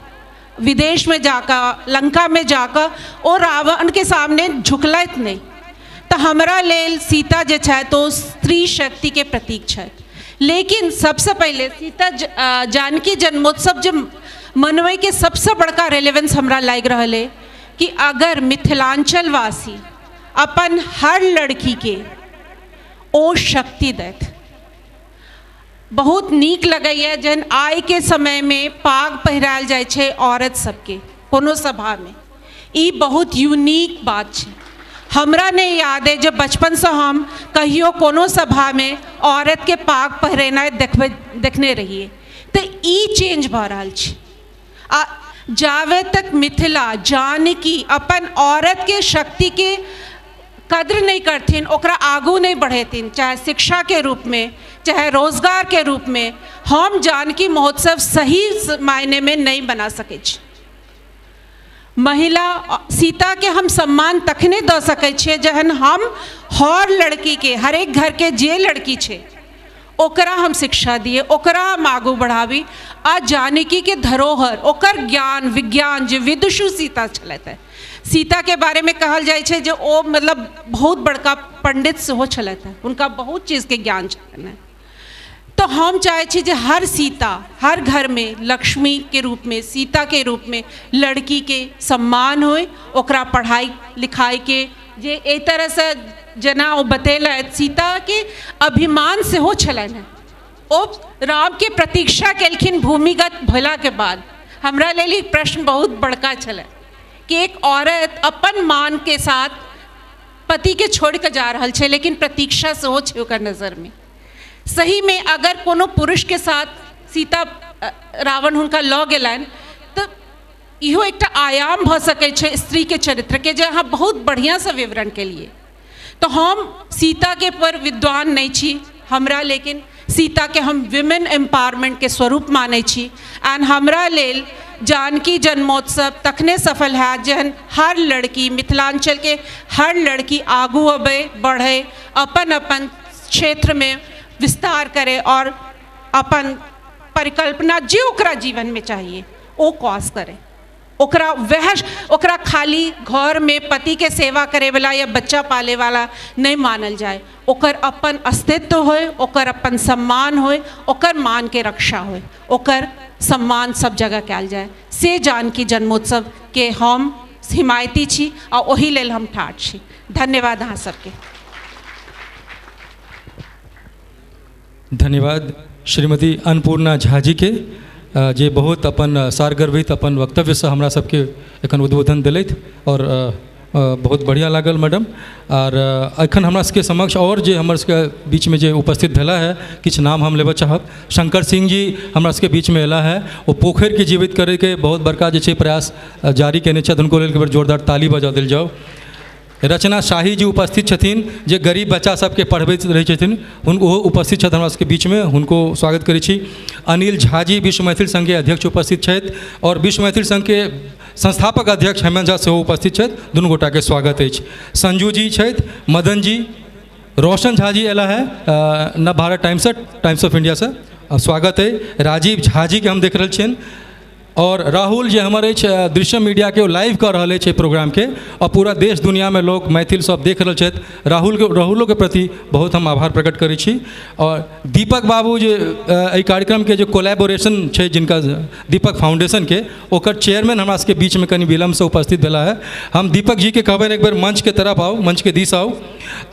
विदेशमे जाकऽ, लङ्कामे जाकऽ ओ रावणके सामने झुकलथि नहि। तऽ हमरा लेल सीता जे छथि ओ स्त्री शक्तिके प्रतीक छथि। लेकिन सबसँ पहिले सीता जानकी जन्मोत्सव जे मनबैके सबसँ बड़का रेलेवेंस हमरा लागि रहल अइ कि अगर मिथिलाञ्चलवासी अपन हर लड़कीके ओ शक्ति दैथ। बहुत नीक लगैए जहन आइके समयमे पाग पहिरायल जाइ छै औरत सबके कोनो सभामे, ई बहुत यूनिक बात छै। हमरा नहि याद अइ जे बचपनसँ हम कहियो कोनो सभामे औरतके पाग पहिरेनाइ देखने रहियै, तऽ ई चेंज भऽ रहल छै। आ जावे तक मिथिला जानकी अपन औरतके शक्तिके कद्र नहि करथिन, ओकरा आगू नहि बढ़ेथिन, चाहे शिक्षाके रूपमे चाहे रोजगारके रूपमे, हम जानकी महोत्सव सही मायनेमे नहि बना सकै छी। महिला सीताके हम सम्मान तखने दऽ सकै छियै जहन हम हर लड़कीके, हरेक घरके जे लड़की छै ओकरा हम शिक्षा दिए, ओकरा हम आगू बढ़ाबी। आ जानकीके धरोहर, ओकर ज्ञान विज्ञान जे विदुषु सीता छलथि, सीताके बारेमे कहल जाइ छै जे ओ मतलब बहुत बड़का पंडित सेहो छलथि, हुनका बहुत चीजके ज्ञान छलनि। तो हम चाहै छी जे हर सीता हर घरमे लक्ष्मीके रूपमे, सीताके रूपमे लड़कीके सम्मान होय, ओकरा पढ़ाइ लिखाइके जे एहि तरहसँ जेना ओ बतेलथि, सीताके अभिमान सेहो छलनि हेँ, ओ रामके प्रतीक्षा केलखिन भूमिगत भेलाके बाद। हमरा लेल ई प्रश्न बहुत बड़का छलै कि एक औरत अपन मानके साथ पतिके छोड़ि कऽ जा रहल छै, लेकिन प्रतीक्षा सेहो छै ओकर नजरमे। सहीमे अगर कोनो पुरुषके साथ सीता रावण हुनका लऽ गेलनि तऽ इहो एकटा आयाम भऽ सकै छै स्त्रीके चरित्रके, जे अहाँ बहुत बढ़िआँसँ विवरण केलियै। तऽ हम सीताके पर विद्वान नहि छी हमरा, लेकिन सीताके हम विमेन एम्पावरमेंटके स्वरूप मानै छी। एंड हमरा लेल जानकी जन्मोत्सव तखने सफल हैत जहन हर लड़की, मिथिलाञ्चलके हर लड़की आगू अबै, बढ़ै, अपन अपन क्षेत्रमे विस्तार करे और अपन परिकल्पना जे ओकरा जीवनमे चाहिए ओ कॉज करे। ओकरा वएह, ओकरा खाली घरमे पतिके सेवा करैवला या बच्चा पालैवला नहि मानल जाय, ओकर अपन अस्तित्व होय, ओकर अपन सम्मान होय, ओकर मानके रक्षा होय, ओकर सम्मान सब जगह कयल जाय। से जानकी जन्मोत्सव के हम हिमायती छी आ ओहि लेल हम ठाढ़ छी। धन्यवाद अहाँ सबके। धन्यवाद श्रीमती अन्नपूर्णा झा जी के, जे बहुत अपन सारगर्भित अपन वक्तव्यसँ हमरा सबके एखन उद्बोधन देलथि और बहुत बढ़िआँ लागल मैडम। आर एखन हमरा सबके समक्ष और जे हमर सबके बीचमे जे उपस्थित भेला है, किछु नाम हम लेबऽ चाहब। शंकर सिंह जी हमरा सबके बीचमे अयला है, ओ पोखरिके जीवित करैके बहुत बड़का जे छै प्रयास जारी केने छथि, हुनको लेल एक बेर जोरदार ताली बजा देल जाउ। रचना शाही जी उपस्थित छथिन, जे गरीब बच्चा सबके पढ़बैत रहै छथिन, ओहो उपस्थित छथि हमरा सबके बीचमे, हुनको स्वागत करै छी। अनिल झा जी विश्व मैथिल संघके अध्यक्ष उपस्थित छथि और विश्व मैथिल संघके संस्थापक अध्यक्ष हेमंत झा सेहो उपस्थित छथि, दुनू गोटाके स्वागत अछि। संजू जी छथि, मदन जी, रोशन झा जी अयला है नव भारत टाइम्ससँ, टाइम्स ऑफ इंडियासँ, स्वागत अइ। राजीव झा जीके हम देख रहल छियनि और राहुल जे हमर अछि दृश्यम मीडियाके ओ लाइव कऽ रहल अछि एहि प्रोग्रामके और पूरा देश दुनियामे लोक मैथिल सब देख रहल छथि। राहुलोके प्रति बहुत हम आभार प्रकट करै छी। और दीपक बाबू जे एहि कार्यक्रमके जे कोलैबोरेशन छै जिनका दीपक फाउंडेशनके, ओकर चेयरमैन हमरा सबके बीचमे कनि विलम्बसँ उपस्थित भेला है। हम दीपक जीके कहबनि एक बेर मंचके तरफ आउ, मंचके दिस आउ।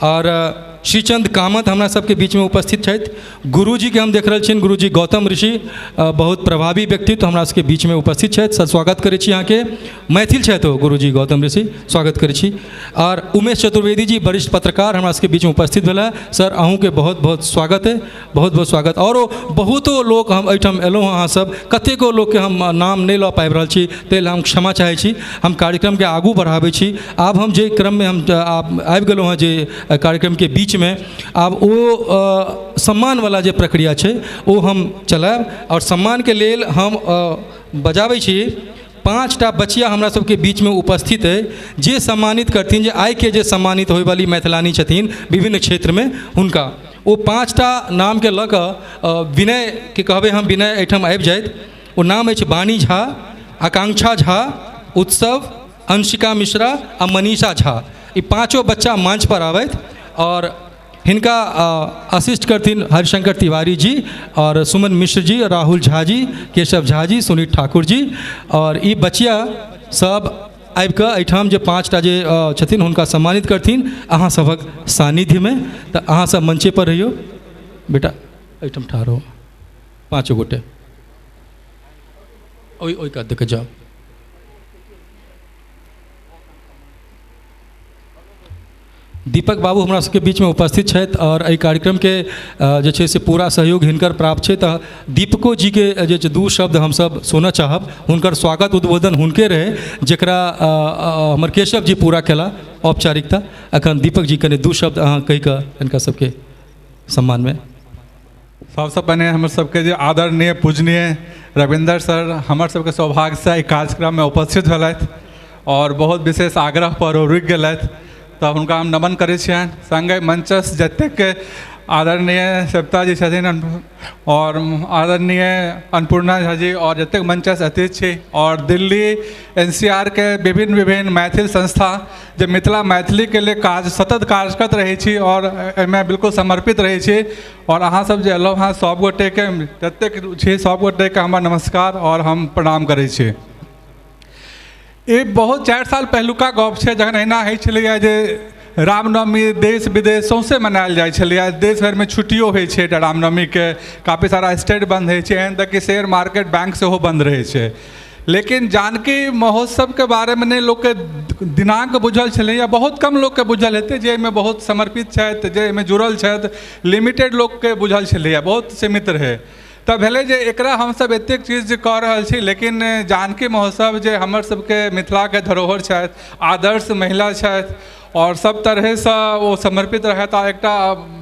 और श्रीचंद कामत हमरा सबके बीचमे उपस्थित छथि। गुरुजीके हम देख रहल छियनि, गुरुजी गौतम ऋषि बहुत प्रभावी व्यक्तित्व हमरा सबके बीचमे उपस्थित छथि, सर स्वागत करै छी अहाँके। मैथिल छथि ओ गुरुजी गौतम ऋषि, स्वागत करै छी। और उमेश चतुर्वेदी जी वरिष्ठ पत्रकार हमरा सबके बीचमे उपस्थित भेला, सर अहूँके बहुत बहुत स्वागत है, बहुत बहुत स्वागत। और बहुतो लोक हम एहिठाम एलहुँ हँ, अहाँ सब कतेको लोकके हम नाम नहि लऽ पाबि रहल छी, ताहि लेल हम क्षमा चाहै छी। हम कार्यक्रमके आगू बढ़ाबै छी। आब हम जे क्रममे हम आबि गेलहुँ हँ जे कार्यक्रमके बीच में, आब ओ सम्मानवला जे प्रक्रिया छै ओ हम चलायब। और सम्मानके लेल हम बजाबै छी 5टा बचिया हमरा सबके बीचमे उपस्थित अइ, जे सम्मानित करथिन, जे आइके जे सम्मानित होइवाली मैथिलानी छथिन विभिन्न क्षेत्रमे, हुनका ओ 5टा नामके लऽ कऽ विनयके कहबै हम, विनय एहिठाम आबि जाइत। ओ नाम अछि वाणी झा, आकांक्षा झा, उत्सव, अंशिका मिश्रा आ मनीषा झा, ई पाँचो बच्चा मंच पर आबथि और हिनका असिस्ट करथिन हरिशंकर तिवारी जी और सुमन मिश्र जी, राहुल झा जी, केशव झा जी, सुनीत ठाकुर जी। और ई बचिया सब आबिकऽ एहिठाम जे 5टा जे छथिन हुनका सम्मानित करथिन अहाँ सभक सान्निध्यमे। तऽ अहाँ सब मंचे पर रहियौ बेटा, एहिठाम ठाढ़ हो 5 गोटे, ओहि ओहि कात दऽ कऽ जाउ। दीपक बाबू हमरा सबके बीचमे उपस्थित छथि और एहि कार्यक्रमके जे छै से पूरा सहयोग हिनकर प्राप्त छै। तऽ दीपको जीके जे छै 2 शब्द हमसब सुनऽ चाहब, हुनकर स्वागत उद्बोधन हुनके रहै जकरा हमर केशव जी पूरा केला औपचारिकता। अखन दीपक जी कनि 2 शब्द अहाँ कहि कऽ हिनका सबके सम्मानमे। सबसँ पहिने हमर सबके जे आदरणीय पूजनीय रविन्द्र सर हमर सबके सौभाग्यसँ एहि कार्यक्रममे उपस्थित भेलथि और बहुत विशेष आग्रह पर ओ रुकि गेलथि, तऽ हुनका हम नमन करै छियनि। सङ्गे मंचस्थ जतेक आदरणीय सविता जी छथिन और आदरणीय अन्नपूर्णा झा जी और जतेक मंचस्थ अतिथि छी और दिल्ली NCR के विभिन्न विभिन्न मैथिल संस्था जे मिथिला मैथिलीके लिए काज सतत कार्यरत रहै छी और एहिमे बिल्कुल समर्पित रहै छी, और अहाँ सब जे एलहुँ हँ सब गोटेके जतेक छी सब गोटेके हमर नमस्कार और हम प्रणाम करै छी। ई बहुत 4 साल पहिलुका गप छै जखन एहिना होइ छलैए जे रामनवमी देश विदेश सौँसे मनायल जाइ छलैए, देश भरिमे छुट्टियो होइ छै रामनवमीके, काफी सारा स्टेट बंद होइ छै, एहन तक कि शेयर मार्केट बैंक सेहो बंद रहै छै। लेकिन जानकी महोत्सवके बारेमे नहि लोकके दिनांक बुझल छलैए, बहुत कम लोकके बुझल हेतै जे एहिमे बहुत समर्पित छथि, जे एहिमे जुड़ल छथि, लिमिटेड लोकके बुझल छलैए, बहुत सीमित रहै। तऽ भेलै जे एकरा हमसब एतेक चीज कऽ रहल छी, लेकिन जानकी महोत्सव जे हमर सबके मिथिलाके धरोहर छथि, आदर्श महिला छथि और सब तरहसँ ओ समर्पित रहथि आ एकटा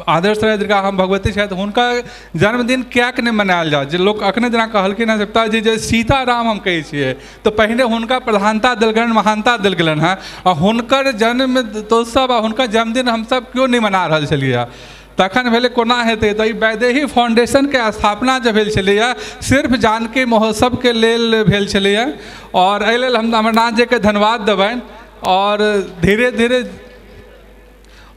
आदर्श रहथि जिनका हम भगवती छथि, हुनका जन्मदिन किएक नहि मनायल जाय। जे लोक अखने जेना कहलखिन हँ सविता जी जे सीताराम हम कहै छियै तऽ पहिने हुनका प्रधानता देल गेलनि, महानता देल गेलनि हँ, आ हुनकर जन्मोत्सव आ हुनकर जन्मदिन हमसब केओ नहि मना रहल छलियै। तखन भेलै कोना हेतै, तऽ ई वैदेही फाउंडेशनके स्थापना जे भेल छलैए सिर्फ जानकी महोत्सवके लेल भेल छलैए और एहि लेल हम अमरनाथ जीके धन्यवाद देबनि। और धीरे धीरे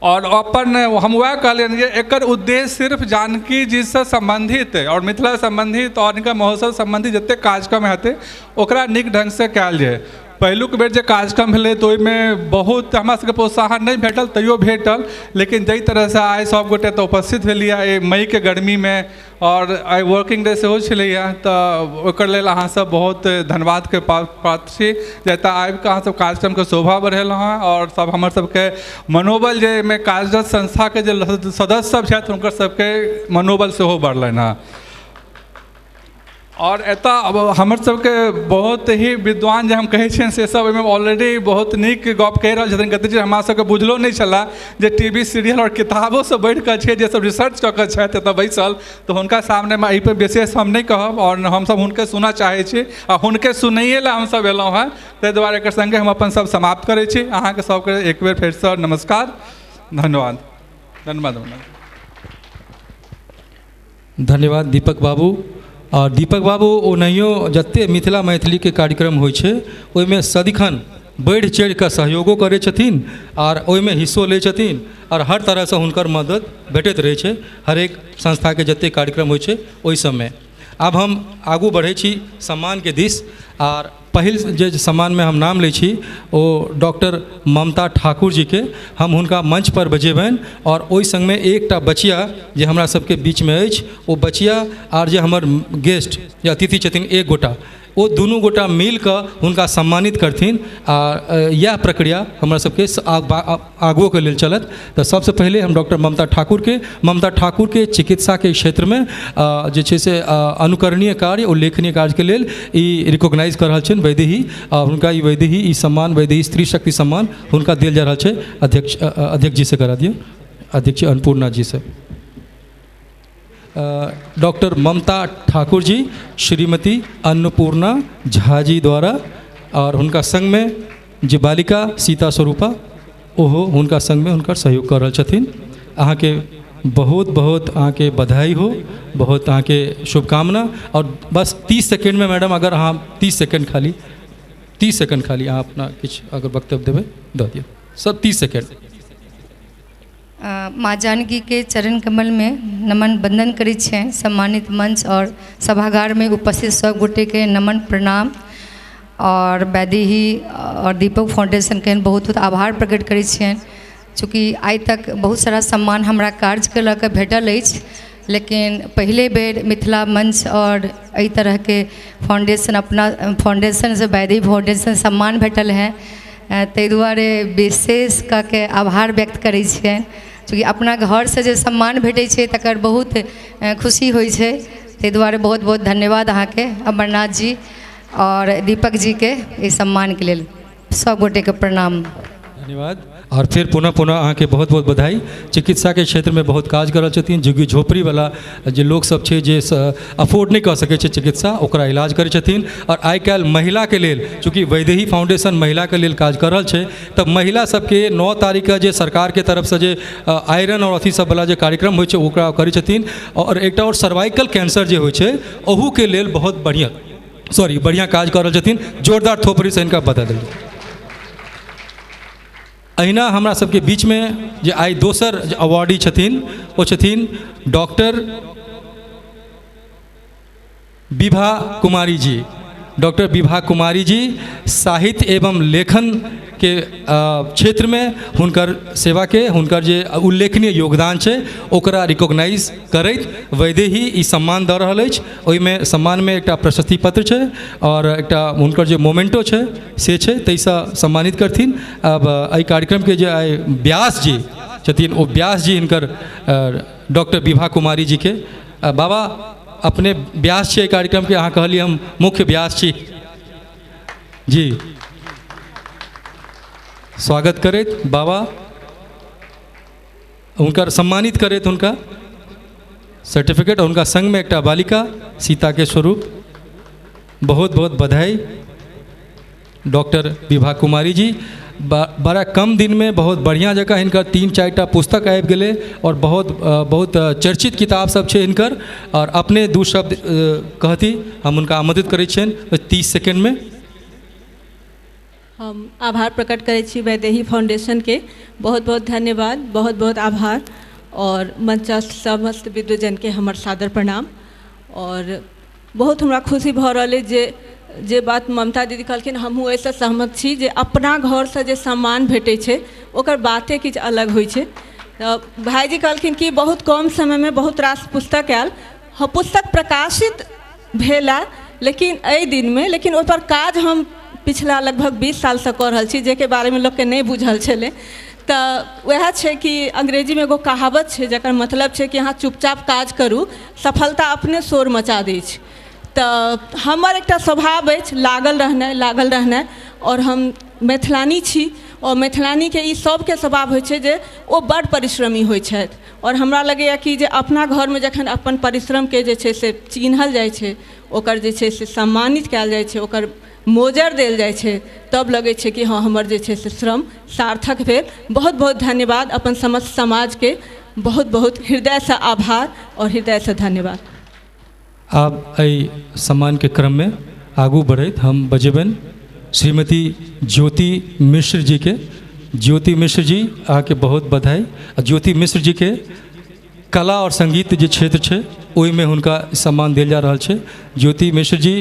और अपन हम वएह कहलियनि जे एकर उद्देश्य सिर्फ जानकी जीसँ सम्बन्धित और मिथिला सम्बन्धित और हिनकर महोत्सव सम्बन्धित जतेक कार्यक्रम हेतै ओकरा नीक ढङ्गसँ कयल जाय। पहिलुक बेर जे कार्यक्रम भेलै तऽ ओहिमे बहुत हमरा सबके प्रोत्साहन नहि भेटल, तैयो भेटल, लेकिन जाहि तरहसँ आइ सब गोटे तऽ उपस्थित भेलियै एहि मईके गर्मीमे और आइ वर्किंग डे सेहो छलैए, तऽ ओकर लेल अहाँ सब बहुत धन्यवादके पात्र छी जे एतऽ आबिकऽ अहाँ सब कार्यक्रमके शोभा बढ़ेलहुँ हँ और सब हमर सबके मनोबल जे एहिमे कार्यरत संस्थाके जे सदस्य सब छथि हुनकर सबके मनोबल सेहो बढ़लनि हँ। और एतऽ हमर सबके बहुत ही विद्वान जे हम कहै छियनि से सब एहिमे ऑलरेडी बहुत नीक गप कहि रहल छथिन। कतेक चीज हमरा सबके बुझलो नहि छलए जे टीवी सीरियल और किताबोसँ बढ़िकऽ छै जे सब रिसर्च कऽ कऽ छथि एतऽ बैसल, तऽ हुनका सामनेमे एहिपर विशेष हम नहि कहब और हमसब हुनके सुनऽ चाहै छी आ हुनके सुनैए लए हमसब एलहुँ हँ, ताहि दुआरे एकर सङ्गे हम अपन सब समाप्त करै छी। अहाँके सबके एक बेर फेरसँ नमस्कार, धन्यवाद, धन्यवाद, धन्यवाद दीपक बाबू। और दीपक बाबू ओनाहियो जते मिथिला मैथिलीके कार्यक्रम होइ छै ओहिमे सदिखन बढ़ि चढ़िकऽ सहयोगो करै छथिन और ओहिमे हिस्सो लै छथिन और हर तरहसँ हुनकर मदद भेटैत रहै छै हरेक संस्थाके जते कार्यक्रम होइ छै ओहि सबमे। आब हम आगू बढ़ै छी सम्मानके दिस और पहिल जे सम्मानमे हम नाम लै छी ओ डॉक्टर ममता ठाकुर जीके हम हुनका मंच पर बजेबनि और ओहि सङ्गमे एकटा बचिया जे हमरा सबके बीचमे अछि ओ बचिया आर जे हमर गेस्ट जे अतिथि छथिन एक गोटा ओ दुनू गोटा मिलकऽ हुनका सम्मानित करथिन आ इएह प्रक्रिया हमरा सबके आगुओके लेल चलत। तऽ सबसँ पहिले हम डॉक्टर ममता ठाकुरके चिकित्साके क्षेत्रमे जे छै से अनुकरणीय कार्य उल्लेखनीय कार्यके लेल ई रिकॉग्नाइज कऽ रहल छनि वैदेही आ हुनका ई वैदेही ई सम्मान वैदेही स्त्री शक्ति सम्मान हुनका देल जा रहल छै। अध्यक्ष जी से करा दियौ, अध्यक्ष अन्नपूर्णा जी से। डॉक्टर ममता ठाकुर जी श्रीमती अन्नपूर्णा झा जी द्वारा और हुनका संगमे जे बालिका सीता स्वरूपा ओहो हुनका संगमे हुनकर सहयोग कऽ रहल छथिन। अहाँके बहुत बहुत अहाँके बधाई हो, बहुत अहाँके शुभकामना। आओर बस 30 सेकेंडमे मैडम, अगर अहाँ 30 सेकेंड खाली, 30 सेकेंड खाली अहाँ अपना किछु अगर वक्तव्य देबै दऽ दियौ सब, 30 सेकेंड। माँ जानकी के चरण कमल में नमन वंदन करै छियनि। सम्मानित मंच और सभागार में उपस्थित सब गोटे के नमन प्रणाम और वैदेही और दीपक फाउंडेशन के बहुत बहुत आभार प्रकट करै छियनि। चूँकि आइ तक बहुत सारा सम्मान हमरा कार्यके लऽ कऽ भेटल अछि, लेकिन पहिले बेर मिथिला मंच और एहि तरहके फाउंडेशन अपना फाउंडेशनसँ वैदेही फाउंडेशन सम्मान भेटल हेँ, ताहि दुआरे विशेष कऽ के आभार व्यक्त करै छियनि। चूँकि अपना घरसँ जे सम्मान भेटै छै तकर बहुत खुशी होइ छै, ताहि दुआरे बहुत बहुत धन्यवाद अहाँके अमरनाथ जी और दीपक जी के एहि सम्मानके लेल। सब गोटेके प्रणाम। धन्यवाद। और फिर पुनः पुनः अहाँके बहुत बहुत बधाई। चिकित्साके क्षेत्रमे बहुत काज कर रहल छथिन, झुग्गी झोपड़ीवला जे लोक सब छै जे अफोर्ड नहि कऽ सकै छै चिकित्सा, ओकरा इलाज करै छथिन। और आइ काल्हि महिलाके लेल चूँकि वैदेही फाउंडेशन महिलाके लेल काज कर रहल छै, तऽ महिला सबके 9 तारीखके जे सरकारके तरफसँ जे आयरन और अथी सबवला जे कार्यक्रम होइ छै ओकरा करै छथिन। और एकटा और सर्वाइकल कैंसर जे होइ छै ओहूके लेल बहुत बढ़िआँ बढ़िआँ काज कर रहल छथिन। जोरदार थोपड़ीसँ हिनका बता देल। अहिना हमरा सबके बीचमे जे आइ दोसर जे अवार्डी छथिन ओ छथिन डॉक्टर विभा कुमारी जी। डॉक्टर विभा कुमारी जी साहित्य एवं लेखन के क्षेत्रमे हुनकर सेवाके, हुनकर जे उल्लेखनीय योगदान छै ओकरा रिकॉग्नाइज करैत वैदेही ई सम्मान दऽ रहल अछि। ओहिमे सम्मानमे एकटा प्रशस्ति पत्र छै और एकटा हुनकर जे मोमेंटो छै से छै, ताहिसँ सम्मानित करथिन। अब एहि कार्यक्रमके जे आइ व्यास जी छथिन ओ व्यास जी हिनकर डॉक्टर विभा कुमारी जीके, बाबा अपने व्यास छियै कार्यक्रमके, अहाँ कहलियै हम मुख्य व्यास छी जी, स्वागत करैत बाबा हुनकर सम्मानित करैत हुनका सर्टिफिकेट और हुनका संगमे एकटा बालिका सीताके स्वरूप। बहुत बहुत बधाई डॉक्टर विभा कुमारी जी। बड़ा कम दिनमे बहुत बढ़िआँ जकाँ हिनकर 3-4 टा पुस्तक आबि गेलै और बहुत बहुत चर्चित किताब सब छै हिनकर। और अपने 2 शब्द कहती, हम हुनका आमंत्रित करै छियनि 30 सेकेंडमे। हम आभार प्रकट करै छी वैदेही फाउंडेशनके, बहुत बहुत धन्यवाद, बहुत बहुत आभार। और मंचस्थ समस्त विद्वजनके हमर सादर प्रणाम। और बहुत हमरा खुशी भऽ रहल अछि जे जे बात ममता दीदी कहलखिन हमहूँ एहिसँ सहमत छी जे अपना घरसँ जे सम्मान भेटै छै ओकर बाते किछु अलग होइ छै। तऽ भाइजी कहलखिन कि बहुत कम समयमे बहुत रास पुस्तक आयल, हँ पुस्तक प्रकाशित भेला लेकिन एहि दिनमे, लेकिन ओहिपर काज हम पिछला लगभग 20 सालसँ कऽ रहल छी, जाहिके बारेमे लोकके नहि बुझल छलै। तऽ वएह छै कि अंग्रेजीमे एगो कहावत छै जकर मतलब छै कि अहाँ चुपचाप काज करू, सफलता अपने शोर मचा दै छै। तऽ हमर एकटा स्वभाव अछि लागल रहनाइ, लागल रहनाइ। और हम मैथिलानी छी और मैथिलानीके ई सबके स्वभाव होइ छै जे ओ बड़ परिश्रमी होइ छथि। और हमरा लगैए कि जे अपना घरमे जखन अपन परिश्रमके जे छै से चिन्हल जाइ छै, ओकर जे छै से सम्मानित कयल जाइ छै, ओकर मोजर देल जाइ छै, तब लगै छै कि हँ हमर जे छै से श्रम सार्थक भेल। बहुत बहुत धन्यवाद अपन समस्त समाजके, बहुत बहुत हृदयसँ आभार और हृदयसँ धन्यवाद। आब एहि सम्मानके क्रममे आगू बढ़ैत हम बजेबनि श्रीमती ज्योति मिश्र जीके। ज्योति मिश्र जी अहाँके बहुत बधाई। आ ज्योति मिश्र जीके कला और संगीत जे क्षेत्र छै ओहिमे हुनका सम्मान देल जा रहल छै। ज्योति मिश्र जी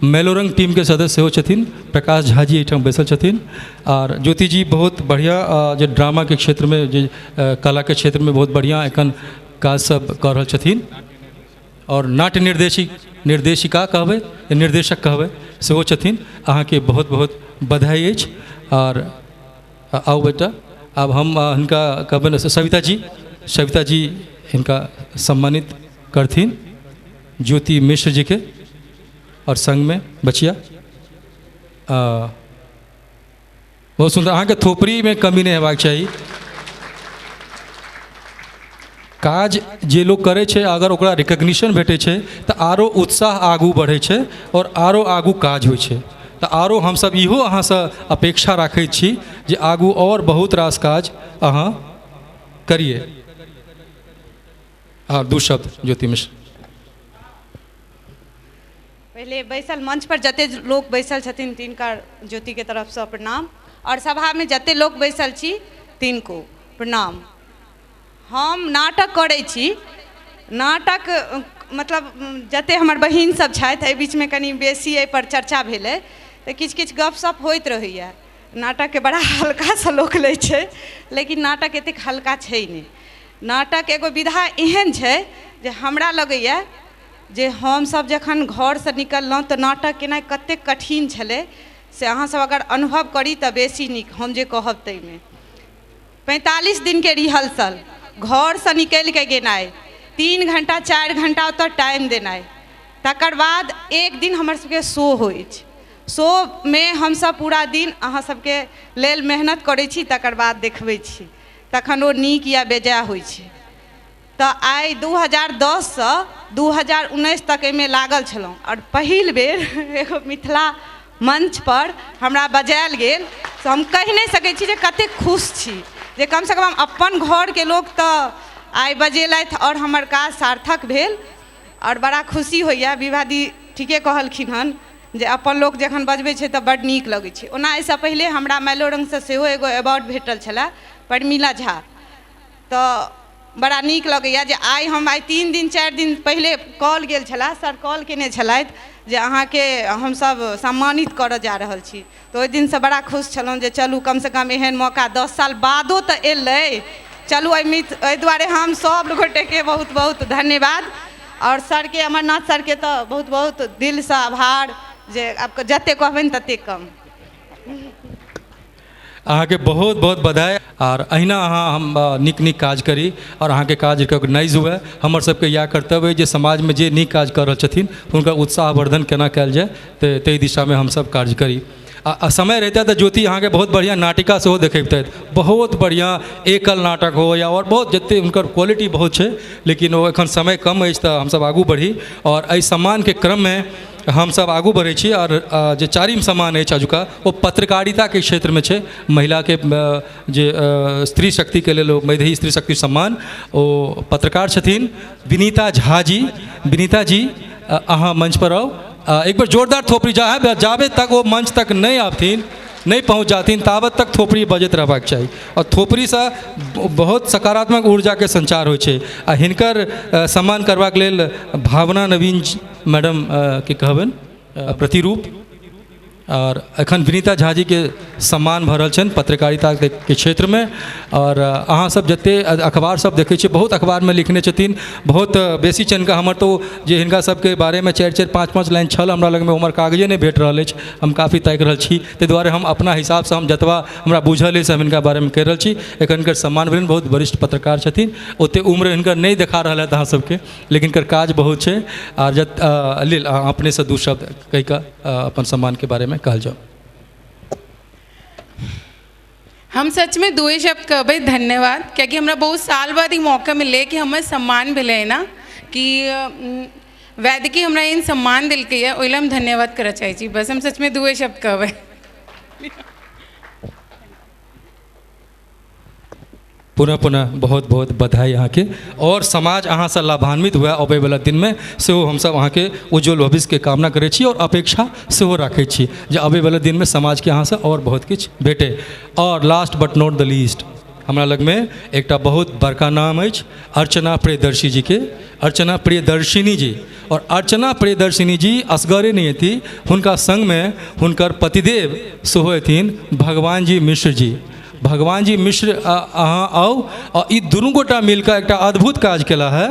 मैलोरंग टीमके सदस्य सेहो छथिन, प्रकाश झा जी एहिठाम बैसल छथिन। और ज्योति जी बहुत बढ़िआँ जे ड्रामाके क्षेत्रमे, जे कलाके क्षेत्रमे बहुत बढ़िआँ एखन काज सब कऽ रहल छथिन। और नाट्य निर्देशिका कहबै, निर्देशक कहबै, सेहो छथिन। अहाँके बहुत बहुत बधाई अछि। और आउ बेटा, आब हम हिनका कहबनि सविता जी, सविता जी हिनका सम्मानित करथिन ज्योति मिश्र जीके। और संगमे बचिया, बहुत सुन्दर, अहाँके थोपड़ीमे कमी नहि हेबाक चाही। काज जे लोक करै छै अगर ओकरा रिकग्निशन भेटै छै तऽ आरो उत्साह आगू बढ़ै छै और आरो आगू काज होइ छै। तऽ आरो हमसब इहो अहाँसँ अपेक्षा राखै छी जे आगू और बहुत रास काज अहाँ करिए। हँ, दू शब्द ज्योति मिश्र। पहिले बैसल मंच पर जते लोक बैसल छथिन तिनका ज्योति के तरफसँ प्रणाम, और सभामे जते लोक बैसल छी तिनको प्रणाम। हम नाटक करै छी, नाटक मतलब जते हमर बहिन सब छथि एहि बीचमे कनि बेसी एहिपर चर्चा भेलै तऽ किछु किछु गपशप होइत रहैए। नाटकके बड़ा हल्कासँ लोक लै छै, लेकिन नाटक एतेक हल्का छै नहि। नाटक एगो विधा एहन छै जे हमरा लगैए जे हमसब जखन घरसँ निकललहुँ तऽ नाटक केनाइ कतेक कठिन छलै से अहाँसब अगर अनुभव करी तऽ बेसी नीक। हम जे कहब ताहिमे 45 दिनके रिहर्सल, घरसँ निकलिके गेनाइ, 3 घंटा 4 घंटा ओतऽ टाइम देनाइ, तकर बाद एक दिन हमर सबके शो होइ छै, शोमे हमसब पूरा दिन अहाँ सबके लेल मेहनत करै छी, तकर बाद देखबै छी, तखन ओ नीक या बेजाय होइ छै। तऽ आइ 2010 सँ 2019 तक एहिमे लागल छलहुँ आओर पहिल बेर एगो मिथिला मंच पर हमरा बजायल गेल, से हम कहि नहि सकै छी जे कतेक खुश छी जे कमसँ कम हम अपन घरके लोक तऽ आइ बजेलथि आओर हमर काज सार्थक भेल आओर बड़ा खुशी होइए। विभा दी ठीके कहलखिन हन जे अपन लोक जखन बजबै छै तऽ बड्ड नीक लगै छै। ओना एहिसँ पहिले हमरा मैलोरङ्गसँ सेहो एगो अवार्ड भेटल छलए, परमीला झा, तऽ बड़ा नीक लगैए जे आइ हम आइ 3 दिन 4 दिन पहिले कॉल गेल छलए, सर कॉल केने छलथि जे अहाँके हमसब सम्मानित करऽ जा रहल छी, तऽ ओहि दिनसँ बड़ा खुश छलहुँ जे चलू कमसँ कम एहन मौका 10 साल बादो तऽ एलै। चलू एहि दुआरे हम सब गोटेके बहुत बहुत धन्यवाद आओर सरके, अमरनाथ सरके तऽ बहुत बहुत दिलसँ आभार जे आब जतेक कहबनि ततेक कम। अहाँके बहुत बहुत बधाई आओर अहिना अहाँ हम नीक नीक काज करी आओर अहाँके काज रिकॉग्नाइज हुए। हमर सबके इएह कर्तव्य अइ जे समाजमे जे नीक काज कऽ रहल छथिन हुनकर उत्साहवर्धन केना कयल जाय, तऽ ताहि दिशामे हमसब कार्य करी। आ समय रहितै तऽ ज्योति अहाँके बहुत बढ़िआँ नाटिका सेहो देखबितथि, बहुत बढ़िआँ एकल नाटक हो या आओर बहुत जतेक हुनकर क्वालिटी बहुत छै, लेकिन ओ एखन समय कम अछि तऽ हमसब आगू बढ़ी आओर एहि सम्मानके क्रममे हमसब आगू बढ़ै छी। आओर जे चारिम सम्मान अछि अजुका ओ पत्रकारिताके क्षेत्रमे छै, महिलाके जे स्त्री शक्तिके लेल ओ वैदेही स्त्री शक्ति सम्मान, ओ पत्रकार छथिन विनीता झा जी। विनीता जी अहाँ मंच पर आउ, एक बेर जोरदार थोपड़ी, जाबे तक ओ मंच तक नहि आबथिन, नहि पहुँच जाथिन ताबत तक थोपड़ी बजैत रहबाक चाही आओर थोपड़ीसँ बहुत सकारात्मक ऊर्जाके संचार होइ छै। आ हिनकर सम्मान करबाक लेल भावना नवीन मैडम के कहबनि प्रतिरूप। आओर एखन विनीता झा जीके सम्मान भऽ रहल छनि पत्रकारिताके क्षेत्रमे। आओर अहाँसब जतेक अखबार सब देखै छियै, बहुत अखबारमे लिखने छथिन, बहुत बेसी छनि हिनका। हमर तऽ जे हिनका सबके बारेमे 4 4 5 5 लाइन छल हमरा लगमे, हमर कागजे नहि भेट रहल अछि, हम काफी ताकि रहल छी, ताहि दुआरे हम अपना हिसाबसँ हम जतबा हमरा बुझल अछि हम हिनका बारेमे कहि रहल छी। एखन हिनकर सम्मान भेलनि, बहुत वरिष्ठ पत्रकार छथिन, ओतेक उम्र हिनकर नहि देखा रहल हँ अहाँ सबके, लेकिन हिनकर काज बहुत छै। आर लेल अहाँ अपनेसँ 2 शब्द कहि कऽ अपन सम्मानके बारेमे कहल जाउ। हम सचमे 2 शब्द कहबै, धन्यवाद, कियाकि हमरा बहुत साल बाद ई मौका मिललै कि हमर सम्मान भेलै ना, कि वैद्यकी हमरा एहन सम्मान देलकै ओहि लए हम धन्यवाद करऽ चाहै छी। बस हम सचमे 2 शब्द कहबै। पुनः पुनः बहुत बहुत बधाई अहाँके, और समाज अहाँसँ लाभान्वित हुए अबैवला दिनमे सेहो हमसब अहाँके उज्ज्वल भविष्यके कामना करै छी और अपेक्षा सेहो राखै छी जे अबैवला दिनमे समाजके अहाँसँ और बहुत किछु भेटै। और last but not the least, हमरा लगमे एकटा बहुत बड़का नाम अछि अर्चना प्रियदर्शी जीके, अर्चना प्रियदर्शिनी जी। और अर्चना प्रियदर्शिनी जी असगरे नहि हेती, हुनका सङ्गमे हुनकर पतिदेव सेहो हेथिन भगवान जी मिश्र जी। भगवान जी मिश्र अहाँ आउ, आ ई दुनू गोटा मिलकऽ एकटा अद्भुत काज केला है।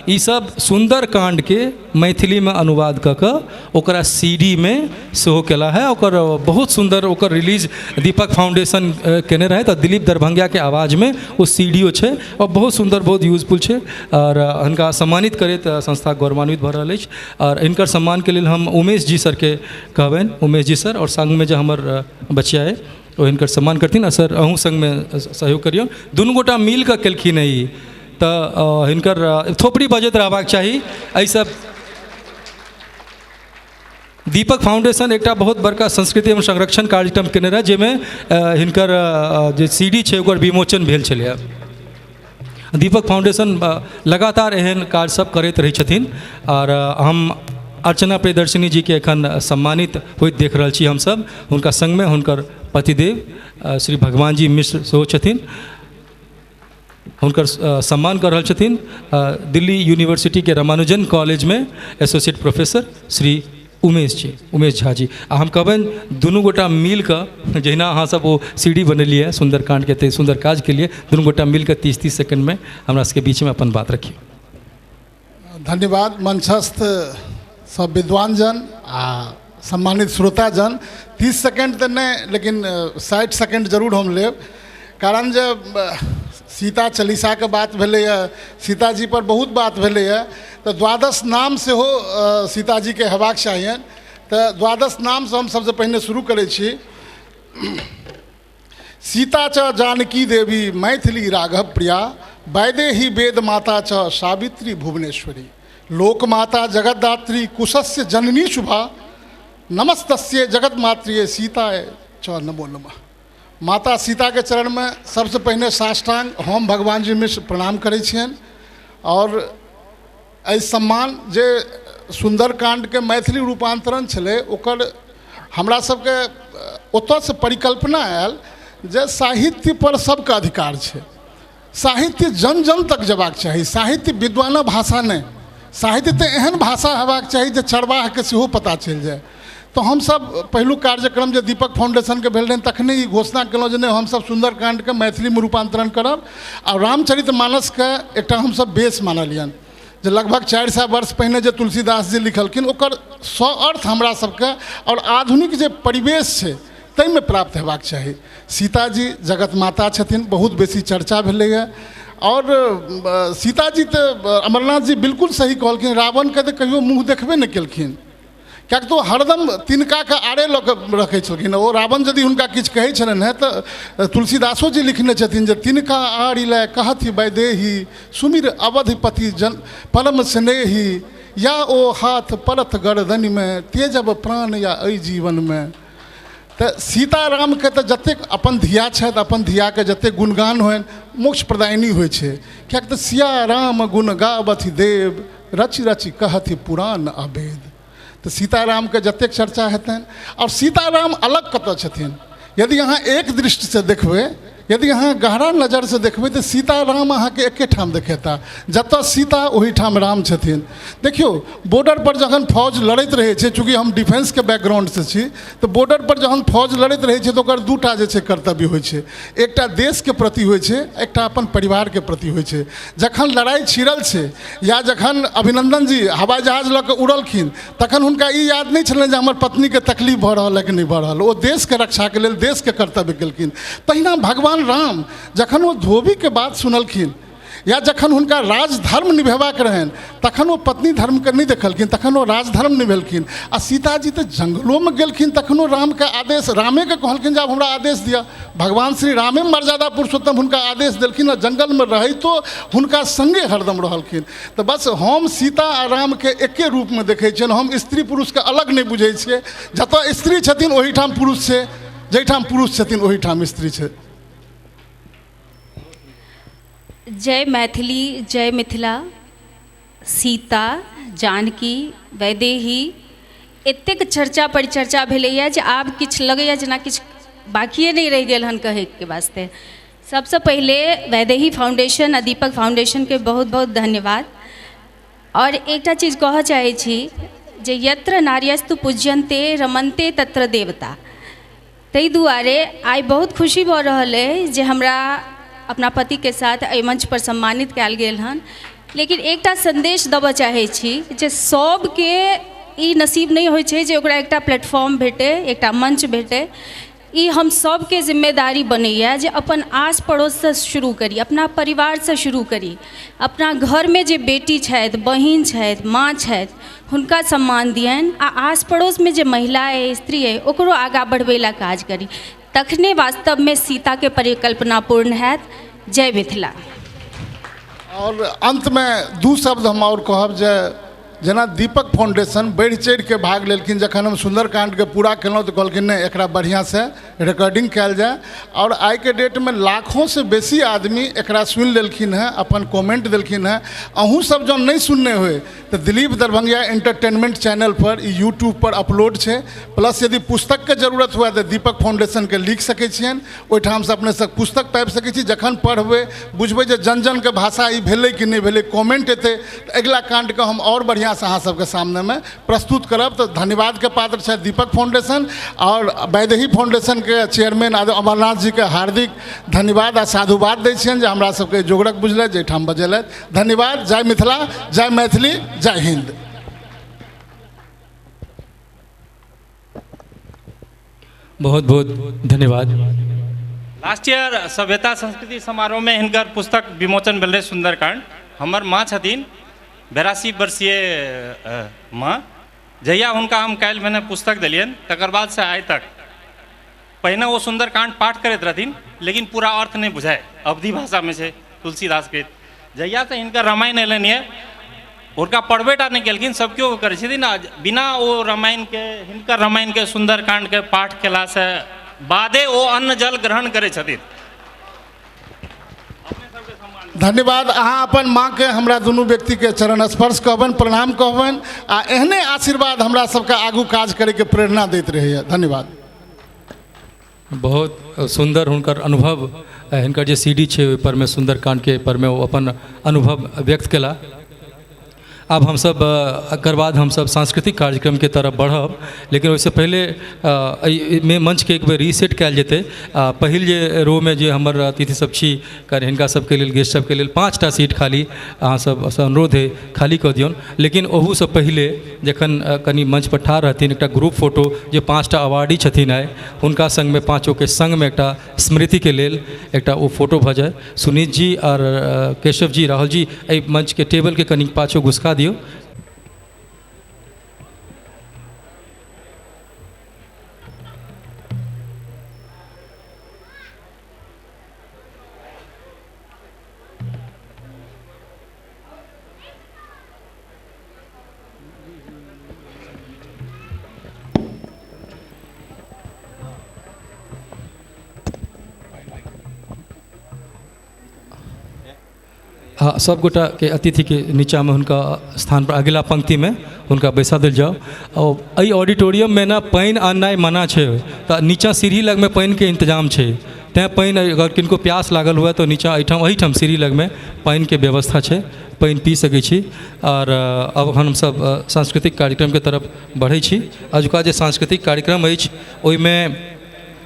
ई सब सुन्दर काण्डके मैथिलीमे अनुवाद कऽ कऽ ओकरा CD मे सेहो केला है। ओकर बहुत सुन्दर ओकर रिलीज दीपक फाउंडेशन केने रहै, तऽ दिलीप दरभंगियाके आवाजमे ओ CD छै और बहुत सुन्दर बहुत यूजफुल छै। और हिनका सम्मानित करैत संस्था गौरवान्वित भऽ रहल अछि। और हिनकर सम्मानके लेल हम उमेश जी सरके कहबनि, उमेश जी सर और सङ्गमे जे हमर बचिया अइ ओ हिनकर सम्मान करथिन। आ सर अहूँ सङ्गमे सहयोग करियौ, दुनू गोटा मिल कऽ केलखिन हँ ई, तऽ हिनकर थोपड़ी बजैत रहबाक चाही। एहिसँ दीपक फाउंडेशन एकटा बहुत बड़का संस्कृति एवं संरक्षण कार्यक्रम केने रहै, जाहिमे हिनकर जे CD छै ओकर विमोचन भेल छलैए। दीपक फाउंडेशन लगातार एहन काज सब करैत रहै छथिन। आओर हम अर्चना प्रियदर्शिनी जीके एखन सम्मानित होइत देख रहल छी हमसब। हुनका संगमे हुनकर पतिदेव श्री भगवान जी मिश्र सेहो छथिन, हुनकर सम्मान कर रहल छथिन दिल्ली यूनिवर्सिटीके रामानुजन कॉलेजमे एसोसिएट प्रोफेसर श्री उमेश जी, उमेश झा जी। आ हम कहबनि दुनू गोटा मिलकऽ, जहिना अहाँ सब ओ सीढ़ी बनेलियै सुन्दरकाण्डके, एते सुन्दर काज के लिए दुनू गोटा मिलकऽ 30-30 सेकंडमे हमरा सबके बीचमे अपन बात रखियौ। धन्यवाद मंचस्थ सब विद्वानजन आ सम्मानित श्रोताजन। 30 सेकंड तऽ नहि, लेकिन 60 सेकंड जरूर हम लेब, कारण जे सीता चालीसाके बात भेलैए, सीताजी पर बहुत बात भेलैए, तऽ द्वादश नाम सेहो सीताजीके हेबाक चाहियनि। तऽ द्वादश नामसँ हम सबसँ पहिने शुरू करै छी। सीता च जानकी देवी मैथिली राघव प्रिया, वैदेही वेद माता च सावित्री भुवनेश्वरी, लोकमाता जगद्दात्री कुशस्य जननी शुभा, नमस्तस्य जगन्मात्रिये सीताय च नमो नमः। माता सीता के चरण में सबसे पहिने साष्टांग हम भगवान जी मिश्र प्रणाम करै छियनि। और एहि सम्मान जे सुंदरकांड के मैथिली रूपांतरण छलै, ओकर हमरा सबके ओतऽसँ परिकल्पना आयल जे साहित्य पर सबके अधिकार छै, साहित्य जन जन तक जयबाक चाही, साहित्य विद्वान भाषा नहि, साहित्य तऽ एहन भाषा हेबाक चाही जे चरवाहके सेहो पता चलि जाय। तो हमसब पहिलुक कार्यक्रम जे दीपक फाउंडेशनके भेल रहनि तखने ई घोषणा केलहुँ जे नहि, हमसब सुंदरकांडके मैथिलीमे रूपांतरण करब। आ रामचरित मानसके एकटा हमसब बेस मानलियनि जे लगभग 400 वर्ष पहिने जे तुलसीदास जी लिखलखिन ओकर सौ अर्थ हमरा सबके और आधुनिक जे परिवेश छै ताहिमे प्राप्त हेबाक चाही। सीताजी जगत माता छथिन, बहुत बेसी चर्चा भेलैए। और सीताजी तऽ अमरनाथ जी बिल्कुल सही कहलखिन, रावणके तऽ कहियो मुँह देखबे नहि केलखिन, किएक तऽ ओ हरदम तिनकाके आरे लऽ कऽ रखै छलखिन। ओ रावण यदि हुनका किछु कहै छलनि हेँ तऽ तुलसीदासो जी लिखने छथिन जे तिनका आरि लए कहथि वैदेही, सुमिर अवधिपति जन परम स्नेही, या ओ हाथ परत गर्दनिमे, तेजब प्राण या एहि जीवनमे। तऽ सीतारामके तऽ जतेक अपन धिया छथि, अपन धियाके जतेक गुणगान होइन मोक्ष प्रदायिनी होइ छै, किएक तऽ सिया राम गुण गाबथि देव, रचि रचि कहथि पुराण अवेद। तऽ सीतारामके जतेक चर्चा हेतनि। और सीताराम अलग कतऽ छथिन, यदि अहाँ एक दृष्टिसँ देखबै, यदि अहाँ गहरा नजरसँ देखबै तऽ सीताराम अहाँके एकेठाम देखेता, जतऽ सीता ओहिठाम राम छथिन। देखियौ बॉर्डर पर जखन फौज लड़ैत रहै छै, चूँकि हम डिफेंसके बैकग्राउंडसँ छी, तऽ बॉर्डर पर जखन फौज लड़ैत रहै छै तऽ ओकर दूटा जे छै कर्तव्य होइ छै, एकटा देशके प्रति होइ छै, एकटा अपन परिवारके प्रति होइ छै। जखन लड़ाइ छिड़ल छै या जखन अभिनंदन जी हवाई जहाज लऽ कऽ उड़लखिन तखन हुनका ई याद नहि छलनि जे हमर पत्नीके तकलीफ भऽ रहल है कि नहि भऽ रहल, ओ देशके रक्षाके लेल देशके कर्तव्य केलखिन। तहिना भगवान राम जखन ओ धोबीके बात सुनलखिन या जखन हुनका राजधर्म निभेबाक रहनि तखन ओ पत्नी धर्मके नहि देखलखिन, तखन ओ राजधर्म निभेलखिन। आ सीताजी तऽ जंगलोमे गेलखिन तखनो रामके आदेश, रामेके कहलखिन जे आब हमरा आदेश दिअ, भगवान श्री रामे मर्यादा पुरुषोत्तम हुनका आदेश देलखिन आ जंगलमे रहितो हुनका सङ्गे हरदम रहलखिन। तऽ बस हम सीता आ रामके एके रूपमे देखै छियनि, हम स्त्री पुरुषके अलग नहि बुझै छियै, जतऽ स्त्री छथिन ओहिठाम पुरुष छै, जाहिठाम पुरुष छथिन ओहिठाम स्त्री छै। जय मैथिली, जय मिथिला। सीता, जानकी, वैदेही, एतेक चर्चा परिचर्चा भेलैए जे आब किछु लगैए जेना किछु बाकिए नहि रहि गेल हन कहैके वास्ते। सबसँ पहिले वैदेही फाउंडेशन आ दीपक फाउंडेशनके बहुत बहुत धन्यवाद। और एकटा चीज कहऽ चाहै छी जे यत्र नार्यस्तु पूज्यन्ते रमन्ते तत्र देवता, ताहि दुआरे आइ बहुत खुशी भऽ रहल अइ जे हमरा अपना पतिके साथ एहि मंच पर सम्मानित कयल गेल हन। लेकिन एकटा संदेश देबऽ चाहै छी जे सबके ई नसीब नहि होइ छै जे ओकरा एकटा प्लेटफॉर्म भेटै, एकटा मंच भेटै। ई हम सबके जिम्मेदारी बनैए जे अपन आस पड़ोससँ शुरू करी, अपना परिवारसँ शुरू करी, अपना घरमे जे बेटी छथि, बहिन छथि, माँ छथि, हुनका सम्मान दियनि आ आस पड़ोसमे जे महिला अइ, स्त्री अइ, ओकरो आगाँ बढ़बै लए काज करी, तखने वास्तवमे सीताके परिकल्पना पूर्ण हैत। जय मिथिला। और अंतमे दू शब्द हम और कहब जे जेना दीपक फाउंडेशन बढ़ि चढ़िके भाग लेलखिन। जखन हम सुंदरकांडके पूरा केलहुँ तऽ कहलखिन नहि एकरा बढ़िआँसँ रिकॉर्डिंग कयल जाय, आओर आइके डेटमे लाखोंसँ बेसी आदमी एकरा सुनि लेलखिन हेँ, अपन कमेंट देलखिन हेँ। अहूँ सब जँ नहि सुनने होइ तऽ दिलीप दरभंगिया एंटरटेनमेंट चैनलपर ई यूट्यूबपर अपलोड छै। प्लस यदि पुस्तकके जरूरत हुए तऽ दीपक फाउंडेशनके लिख सकै छियनि, ओहिठामसँ अपने सब पुस्तक पाबि सकै छी। जखन पढ़बै बुझबै जे जन जनके भाषा ई भेलै कि नहि भेलै, कमेंट एतै तऽ अगिला काण्डके हम आओर बढ़िआँसँ अहाँ सबके सामनेमे प्रस्तुत करब। तऽ धन्यवादके पात्र छथि दीपक फाउंडेशन आओर वैदेही फाउंडेशनके चेयरमैन अमरनाथ जीके हार्दिक धन्यवाद आ साधुवाद दै छियनि जे हमरा सबके जोगरक बुझलथि, जाहिठाम बजेलथि। धन्यवाद। जय मिथिला, जय मैथिली, जय हिन्द। बहुत बहुत धन्यवाद। लास्ट ईयर सभ्यता संस्कृति समारोहमे हिनकर पुस्तक विमोचन भेल रहै सुंदरकांड। हमर माँ छथिन 82 वर्षीय माँ, जहिया हुनका हम काल्हि भेने पुस्तक देलियनि तकर बादसँ आइ तक पहिने ओ सुंदरकांड पाठ करैत रहथिन लेकिन पूरा अर्थ नहि बुझाय, अवधि भाषामे छै तुलसीदास कृत। जहियासँ हिनकर रामायण एलनि यऽ हुनका पढ़बे टा नहि केलखिन, सब केओ करै छथिन। आ बिना ओ रामायणके हिनकर रामायणके सुंदरकांडके पाठ केलासँ बादे ओ अन्न जल ग्रहण करै छथिन। धन्यवाद। अहाँ अपन माँके हमरा दुनू व्यक्तिके चरण स्पर्श कहबनि, प्रणाम कहबनि, आ एहने आशीर्वाद हमरा सबके आगू काज करैके प्रेरणा दैत रहैए। धन्यवाद। बहुत सुन्दर हुनकर अनुभव, हिनकर जे सी डी छै ओहि परमे सुंदरकांडके परमे ओ अपन अनुभव व्यक्त केला। आब हमसब एकर बाद हमसब सांस्कृतिक कार्यक्रमके तरफ बढ़ब, लेकिन ओहिसँ पहिले एहिमे मंचके एक बेर रीसेट कयल जेतै। पहिल जे रोमे जे हमर अतिथि सब छी हिनका सबके लेल, गेस्ट सबके लेल 5टा सीट खाली अहाँ सबसँ अनुरोध है खाली कऽ दियौन। लेकिन ओहूसँ पहिले जखन कनि मंच पर ठाढ़ रहथिन एकटा ग्रुप फोटो जे 5टा अवार्डी छथिन आइ हुनका संगमे पाँचोके संगमे एकटा स्मृतिके लेल एकटा ओ फोटो भऽ जाय। सुनीत जी आओर केशव जी, राहुल जी, एहि मंचके टेबलके कनि पाछू घुसका दियौ। हाँ, सब गोटाके अतिथिके नीचाँमे हुनका स्थानपर अगिला पंक्तिमे हुनका बैसा देल जाउ। और एहि ऑडिटोरियममे ने पानि आननाइ मना छै, तऽ नीचाँ सीढ़ी लगमे पानिके इंतजाम छै, तैँ पानि अगर किनको प्यास लागल हुए तऽ नीचाँ एहिठाम सीढ़ी लगमे पानिके व्यवस्था छै, पानि पी सकै छी। आओर अब हमसब सांस्कृतिक कार्यक्रमके तरफ बढ़ै छी। अजुका जे सांस्कृतिक कार्यक्रम अछि ओहिमे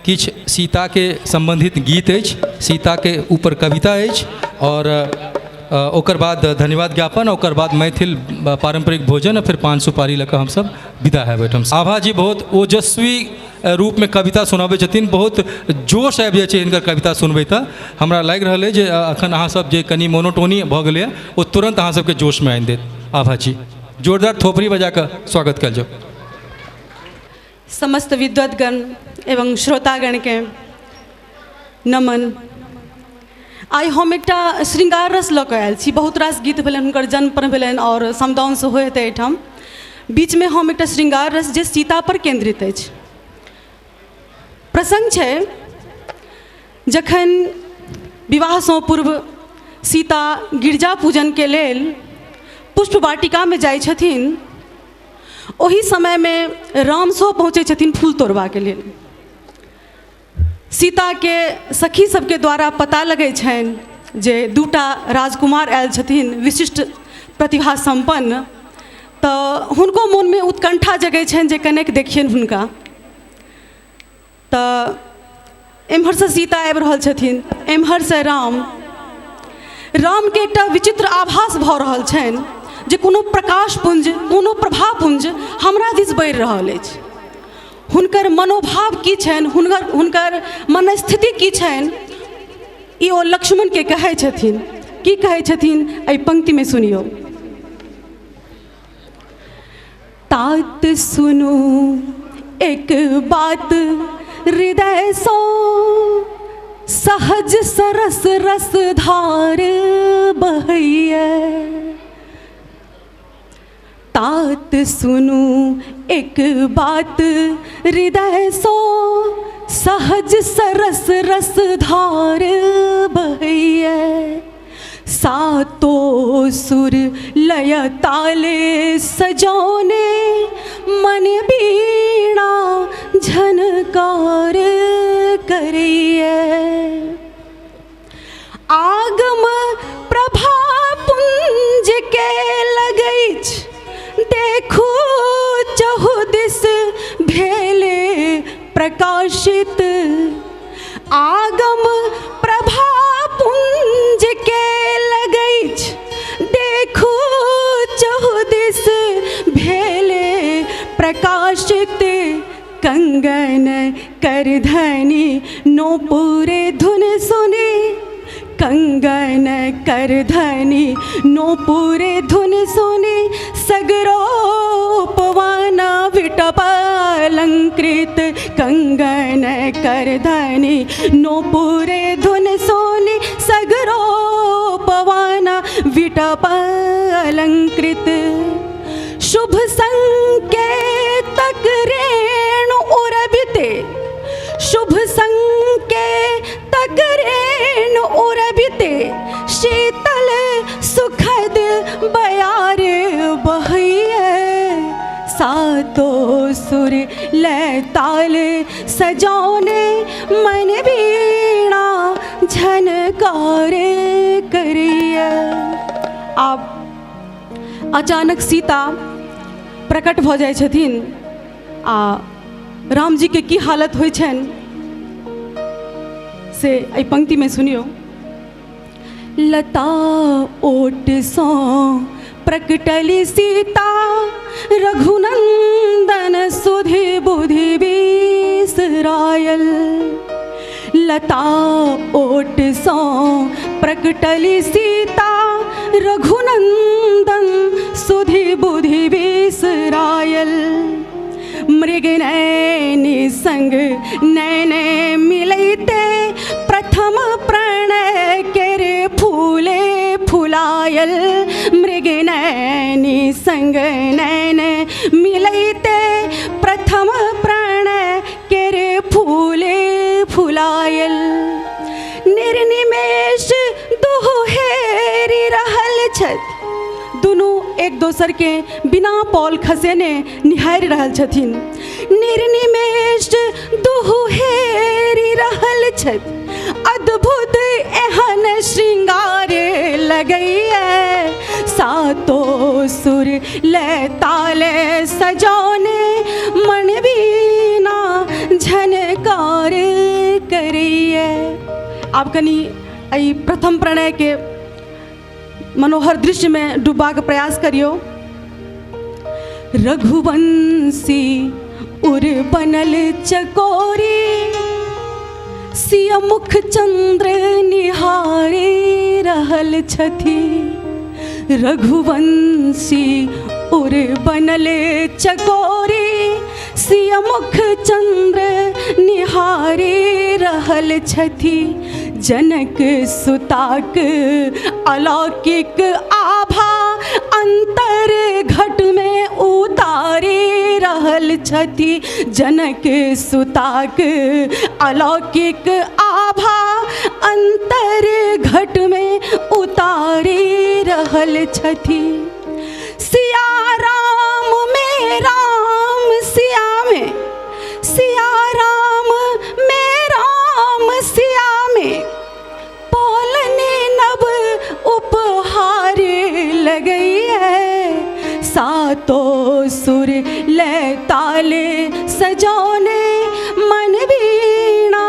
किछु सीताके सम्बन्धित गीत अछि, सीताके ऊपर कविता अछि, और ओकर बाद धन्यवाद ज्ञापन, ओकर बाद मैथिल पारंपरिक भोजन, फिर पान सुपारी लऽ कऽ हमसब विदा हैब एहिठाम। आभा जी बहुत ओजस्वी रूपमे कविता सुनाबै छथिन, बहुत जोश आबि जाइ छै हिनकर कविता सुनबै तऽ। हमरा लागि रहल अइ जे अखन अहाँसब जे कनि मोनोटोनी भऽ गेलैए ओ तुरन्त अहाँसबके जोशमे आनि देत। आभा जी जोरदार थोपड़ी बजा कऽ स्वागत कयल जाउ। समस्त विद्वद्गण एवं श्रोतागणके नमन। आइ हम एकटा श्रृंगार रस लऽ कऽ आयल छी। बहुत रास गीत भेलनि, हुनकर जन्म पर भेलनि और समदाउन सेहो हेतै एहिठाम। बीचमे हम एकटा श्रृंगार रस जे सीता पर केंद्रित अछि। प्रसंग छै जखन विवाहसँ पूर्व सीता गिरजा पूजनके लेल पुष्प वाटिकामे जाइ छथिन, ओहि समयमे राम सेहो पहुँचै छथिन फूल तोड़बाके लेल। सीताके सखी सबके द्वारा पता लगै छनि जे दूटा राजकुमार आयल छथिन विशिष्ट प्रतिभा सम्पन्न, तऽ हुनको मोनमे उत्कंठा जगै छनि जे कनेक देखियनि हुनका। तऽ एम्हरसँ सीता आबि रहल छथिन, एम्हरसँ राम। रामके एकटा विचित्र आभास भऽ रहल छनि जे कोनो प्रकाश पुंज, कोनो प्रभा पुंज हमरा दिस बढ़ि रहल अछि। हुनकर मनोभाव की छनि, हुनकर मनस्थिति की छनि, ई ओ लक्ष्मणके कहै छथिन। की कहै छथिन एहि पंक्तिमे सुनियौ। तात सुनू एक बात हृदय सो, सहज सरस रस धार बहैया। तात सुनू एक बात हृदय सो, सहज सरस रस धार बहैया। सातो सुर लय ताले सजौने, मन बीणा झनकार करैया। आगम प्रभा पुंज के लगैछ, देखू चहु दिस भेले प्रकाशित। आगम प्रभा पुंज के लगैछ, देखू चहु दिस भेले प्रकाशित। कंगन कर धनी नोपुरे धुन सुनी, कंगन कर धनी नोपुरे धुन सुनी। सगरो उपवाना विटप अलंकृत, कंगन कर धनी नोपुरे धुन सुनी। सगरो उपवाना विटप अलंकृत। शुभ संकेतक रेणु उरबिते, शुभ संकेतक रेणु उरबिते। शीतल सुखद बयार बहैया। सातो सुर लय ताल सजौने, मन बीणा झनकार करैया। आब अचानक सीता प्रकट भऽ जाइ छथिन आ रामजी के की हालत होइ छनि से एहि पंक्तिमे सुनियौ। लता ओट सँ प्रकटली सीता, रघुनंदन सुधि बुधि बिसरायल। लता ओट सँ प्रकटली सीता, रघुनंदन सुधि बुधि बिसरायल। मृगनयनी संग नैने मिलैते, प्रथम प्रणय केर फूले फुलायल। मृगनयनी संग नैने मिलैते, प्रथम प्रणय केर फूले फुलायल। निर्निमेष दुहु हेरि रहल छथि, दुनू एक दोसर के बिना पौल खसेने निहारि रहल छथिन। निर्निमेष दुहु हेरि रहल छथि, अद्भुत एहन श्रृंगार लगैया। सातो सुर लय ताले सजौने, मन बीणा झनकार करैया। आब कनि एहि प्रथम प्रणय के मनोहर दृश्य में डूबबाक प्रयास करियौ। रघुवंशी उर बनल चकोरी, सिया मुख चंद्र निहारे रहल छथि। रघुवंशी उर बनल चकोरी, सिया मुख चंद्र निहारे रहल छथि। जनक सुताक अलौकिक आभा, अंतर घट में उतारे रहल छथि। जनक सुताक अलौकिक आभा, अंतर घट में उतारे रहल छथि। सिया राम में राम सिया में, सिया राम में राम सिया में। पौलने नव उपहार लगैया। सातो सुर लय ताले सजौने, मन बीणा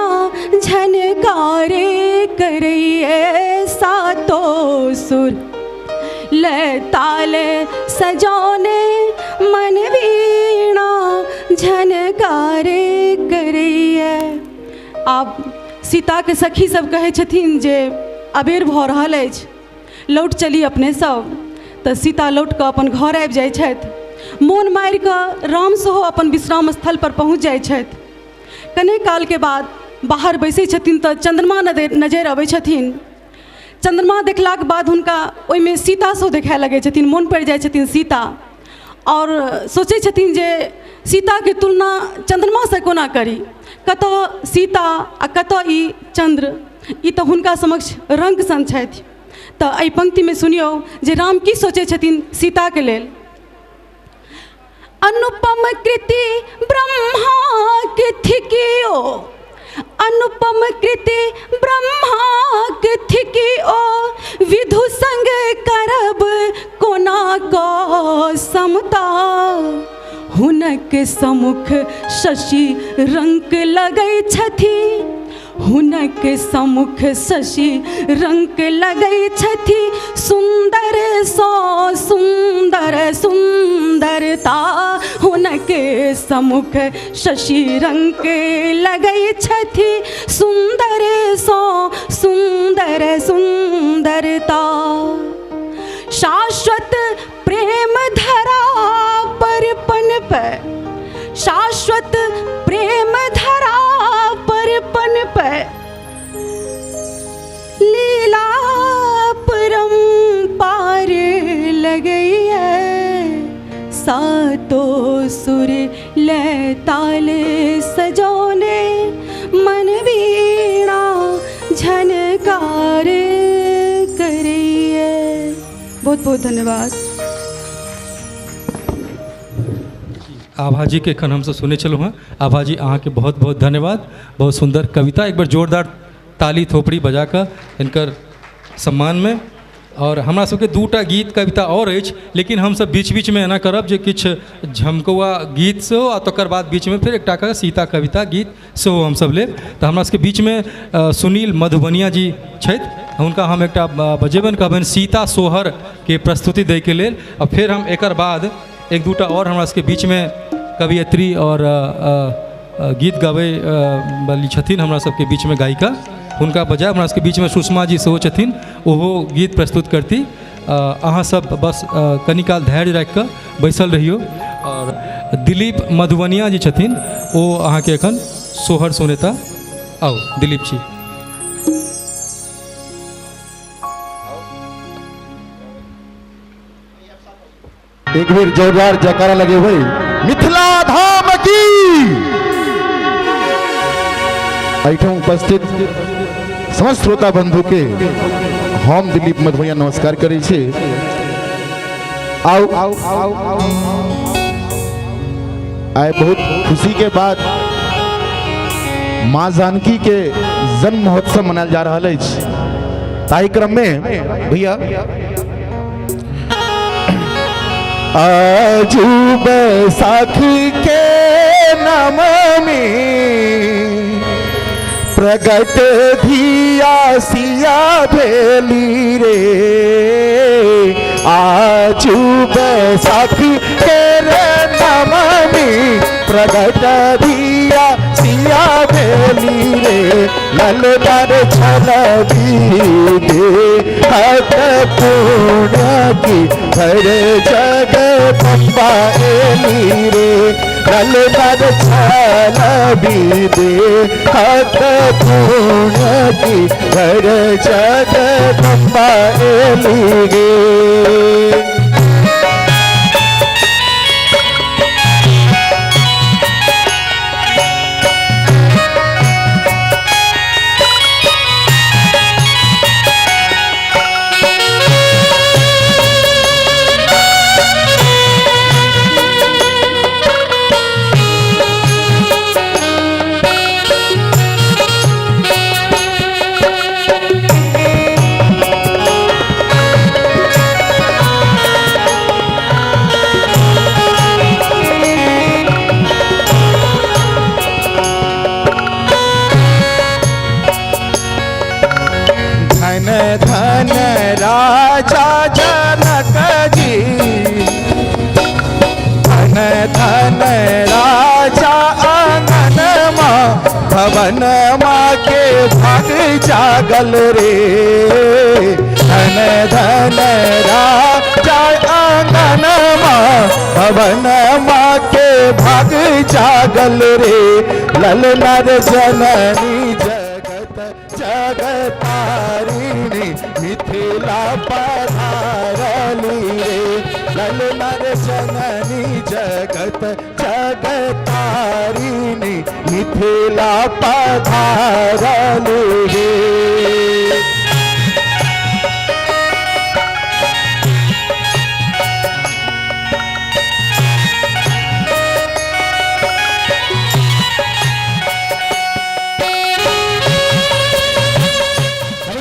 झनकार करैया। सातो सुर लय ताले सजौने, मन बीणा झनकार करैया। आब सीताके सखी सब कहै छथिन जे अबेर भऽ रहल अछि, लौट चली अपने सब। तऽ सीता लौट कऽ अपन घर आबि जाइ छथि। मोन मारि कऽ राम सेहो अपन विश्राम स्थल पर पहुँच जाइ छथि। कने कालके बाद बाहर बैसै छथिन तऽ चन्द्रमा नजरि अबै छथिन। चन्द्रमा देखलाके बाद हुनका ओहिमे सीता सेहो देखाए लगै छथिन, मोन पड़ि जाइ छथिन सीता। आओर सोचै छथिन जे सीताके तुलना चन्द्रमासँ कोना करी, कतऽ सीता आ कतऽ ई चन्द्र, ई तऽ हुनका समक्ष रङ्ग सन छथि। तऽ एहि पंक्तिमे सुनियौ जे राम की सोचै छथिन सीताके लेल। अनुपम कृति ब्रह्माके थिकियो, अनुपम कृति ब्रह्माके थिकियो, विधु संग करब कोना कऽ समता, हुनक सम्मुख शशि रंग लगै छथि, हुनक सम्मुख शशि रंग लगै छथि, सुन्दर सँ सुन्दर सुन्दरता, हुनक सम्मुख शशि रंग लगै छथि, सुन्दर सँ सुन्दर सुन्दरता, शाश्वत प्रेम धरा पर पनप, शाश्वत प्रेम धरा पर पनप, लीला परम्पार लगैया, सातो सुर लय ताल सजौने, मन वीणा झनकार करैया। बहुत बहुत धन्यवाद। आभा जी के एखन हमसब सुनै छलहुँ हेँ। आभा जी अहाँके बहुत बहुत धन्यवाद, बहुत सुन्दर कविता। एक बेर जोरदार ताली थोपड़ी बजा कऽ हिनकर सम्मानमे। और हमरा सबके दूटा गीत कविता और अछि, लेकिन हमसब बीच बीचमे एना करब जे किछु झमकौआ गीत सेहो आ तकर बाद बीचमे फेर एकटा कऽ सीता कविता गीत सेहो हमसब लेब। तऽ हमरा सबके बीचमे सुनील मधुबनिया जी छथि, हुनका हम एकटा बजेबनि, कहबनि सीता सोहरके प्रस्तुति दैके लेल। आ फेर हम एकर बाद एक दूटा और हमरा सबके बीचमे कवियत्री और गीत गाबै वाली छथिन हमरा सबके बीचमे गायिका, हुनका बजाय हमरा सबके बीचमे सुषमा जी सेहो छथिन, ओहो गीत प्रस्तुत करती। अहाँ सब बस कनी काल धैर्य राखि कऽ बैसल रहियौ। और दिलीप मधुबनिया जी छथिन, ओ अहाँके एखन सोहर सुनेता। आउ दिलीप जी। एक बेर जोरदार जयकारा लगे हुए मिथिला धाम की। एहिठाम उपस्थित समस्त श्रोता बंधु के हम दिलीप मधुबनिया नमस्कार करै छी। आउ आइ बहुत खुशी के बात, माँ जानकी के जन्म महोत्सव मनायल जा रहल अछि। ताहि क्रम में भैया आजू बैसाखी के नाम में प्रगट धिया सिया भेली रे, आजू बैसाखी के नाम में प्रगट धिया सिया भेली रे, ललदर छल दे हत पुण्य की हर जगदम्बा एली रे, ललदर छल दे हत पुण्य की हर जगदम्बा एली रे। धन राजा जनक जी, धन धन राजा आंगन माँ भवन माँ के भाग जागल रे, धन धन राजा आंगन माँ भवन माँ के भाग जागल रे, ललनर जननी जगत जगतारिणी मिथिला पधारली रे, ललना रे जननी जगत जगतारिणी मिथिला पधारलु हे।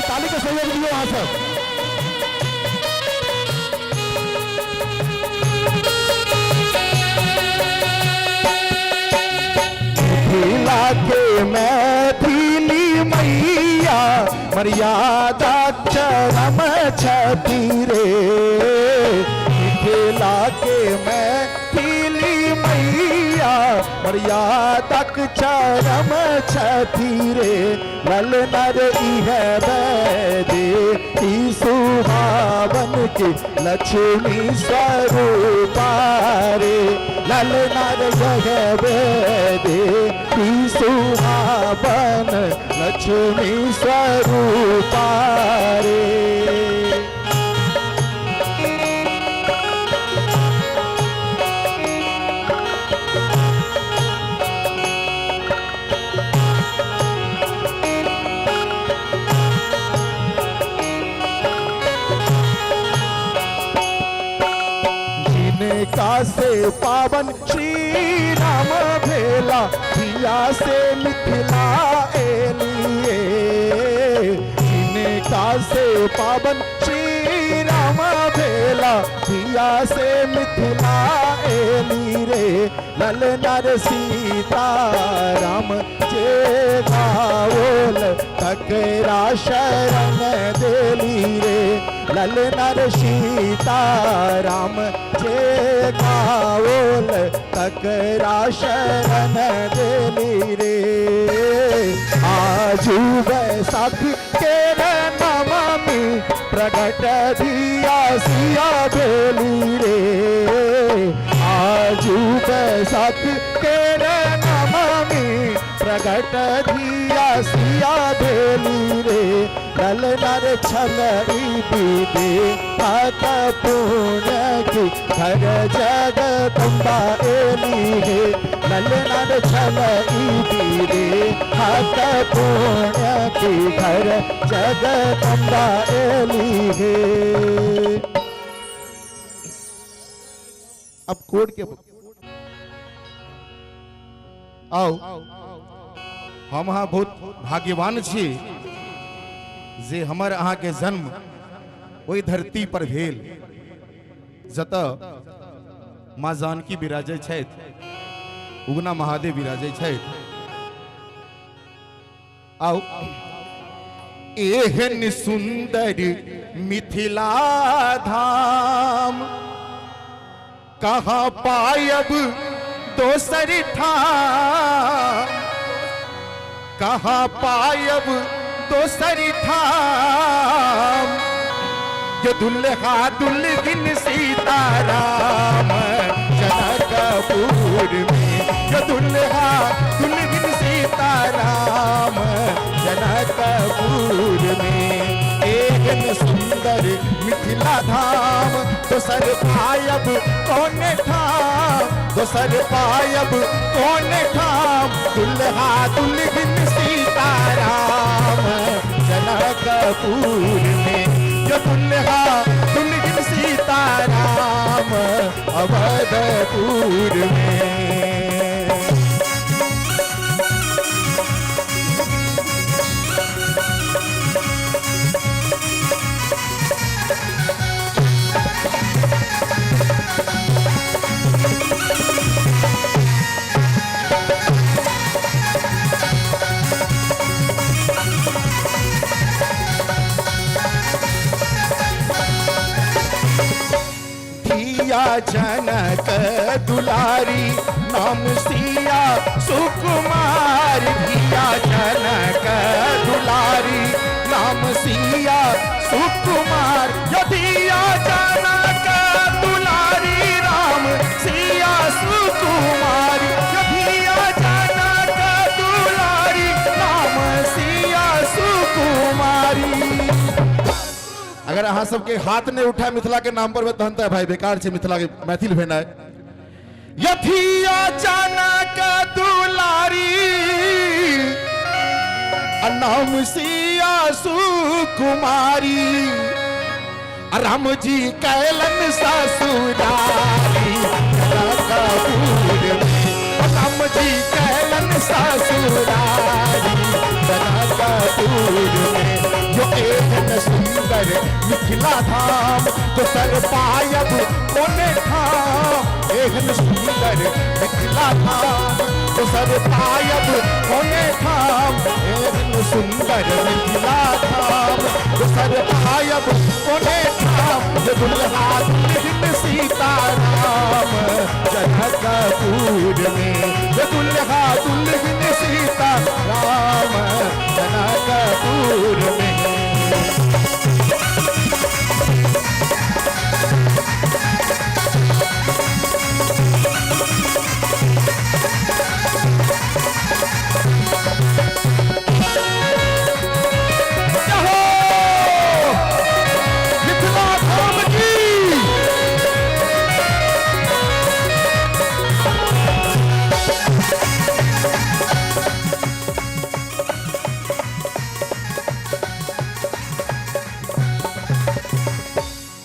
ताली के सहयोग दियो वहां सब। मिथिला के मैथिली मैया मर्यादा चरम छथि रे, मिथिला के मैथिली मैया मर्यादा चरम छथि रे, ललना रे इह वैदेही सुहावन के लक्ष्मी स्वरूपा रे, ललना रे यह वैदेही सुहावन लक्ष्मी स्वरूपा रे। जिनका से पावन श्री राम भेला पिया से मिथिला एलिए, जिनका से पावन श्री राम भेला पिया से मिथिला एली रे, ललना रे सीता राम जे गावोल तकरा शरण देली रे, ललना रे सीता राम जे गावोल तकरा शरण देली रे। आजू बैसाखी के नमामि प्रगट दिया सिया भेली रे, आजू बैसाखी के नमामि प्रगट दिया सिया भेली रे, ललना रे छल दीदे हत पुण्य की घर जगदम्बा एली हे, ललना रे छल दीदे हत पुण्य की घर जगदम्बा एली हे। अब कोड के आओ, हम अहाँ बहुत भाग्यवान छी जे हमर अहाँ के जन्म ओहि धरती पर भेल जतऽ माँ जानकी विराजै छथि, उगना महादेव विराजै छथि। आओ एहन सुंदर मिथिला धाम कहाँ पायब दोसर ठाम, कहाँ पायब दोसर ठाम, जो दुल्हा दुल्हिन सीताराम जनकपुर में, जो दुल्हा दुल्हिन सीताराम जनकपुर में। एहन सुंदर मिथिला धाम दोसर पायब कौन ठाम, दोसर पायब कौन ठाम, दुल्हा दुल्हिन सीताराम जनकपुर में, जो दुल्हा दुल्हिन सीताराम अवधपुर में। जनक दुलारी नाम सिया सुकुमार, धिया जनक दुलारी नाम सिया सुकुमार, यदिया जनक दुलारी राम सिया सुकुमार, यदिया जनक दुलारी राम सिया सुकुमारी। अगर अहाँ सबके हाथ नहीं उठाए मिथिला के नाम पर में तहन तऽ भाई बेकार छै मिथिला के मैथिल भेनाइ। यथिया जनक दुलारी नाम सिया सुकुमारी, राम जी कैलन ससुरारी जनकपुर में, राम जी कैलन ससुरारी जनकपुर में। जो एहन सुंदर मिथिला धाम दोसर पायब कोने ठाम, एहन सुंदर मिथिला धाम दोसर पायब कोने ठाम, एहन सुंदर मिथिला धाम दोसर पायब कोने ठाम। जो दुल्हा दुल्हन सीताराम जनकपुर में, जो दुल्हा दुल्हन सीताराम जनकपुर में। मिथिला धाम की।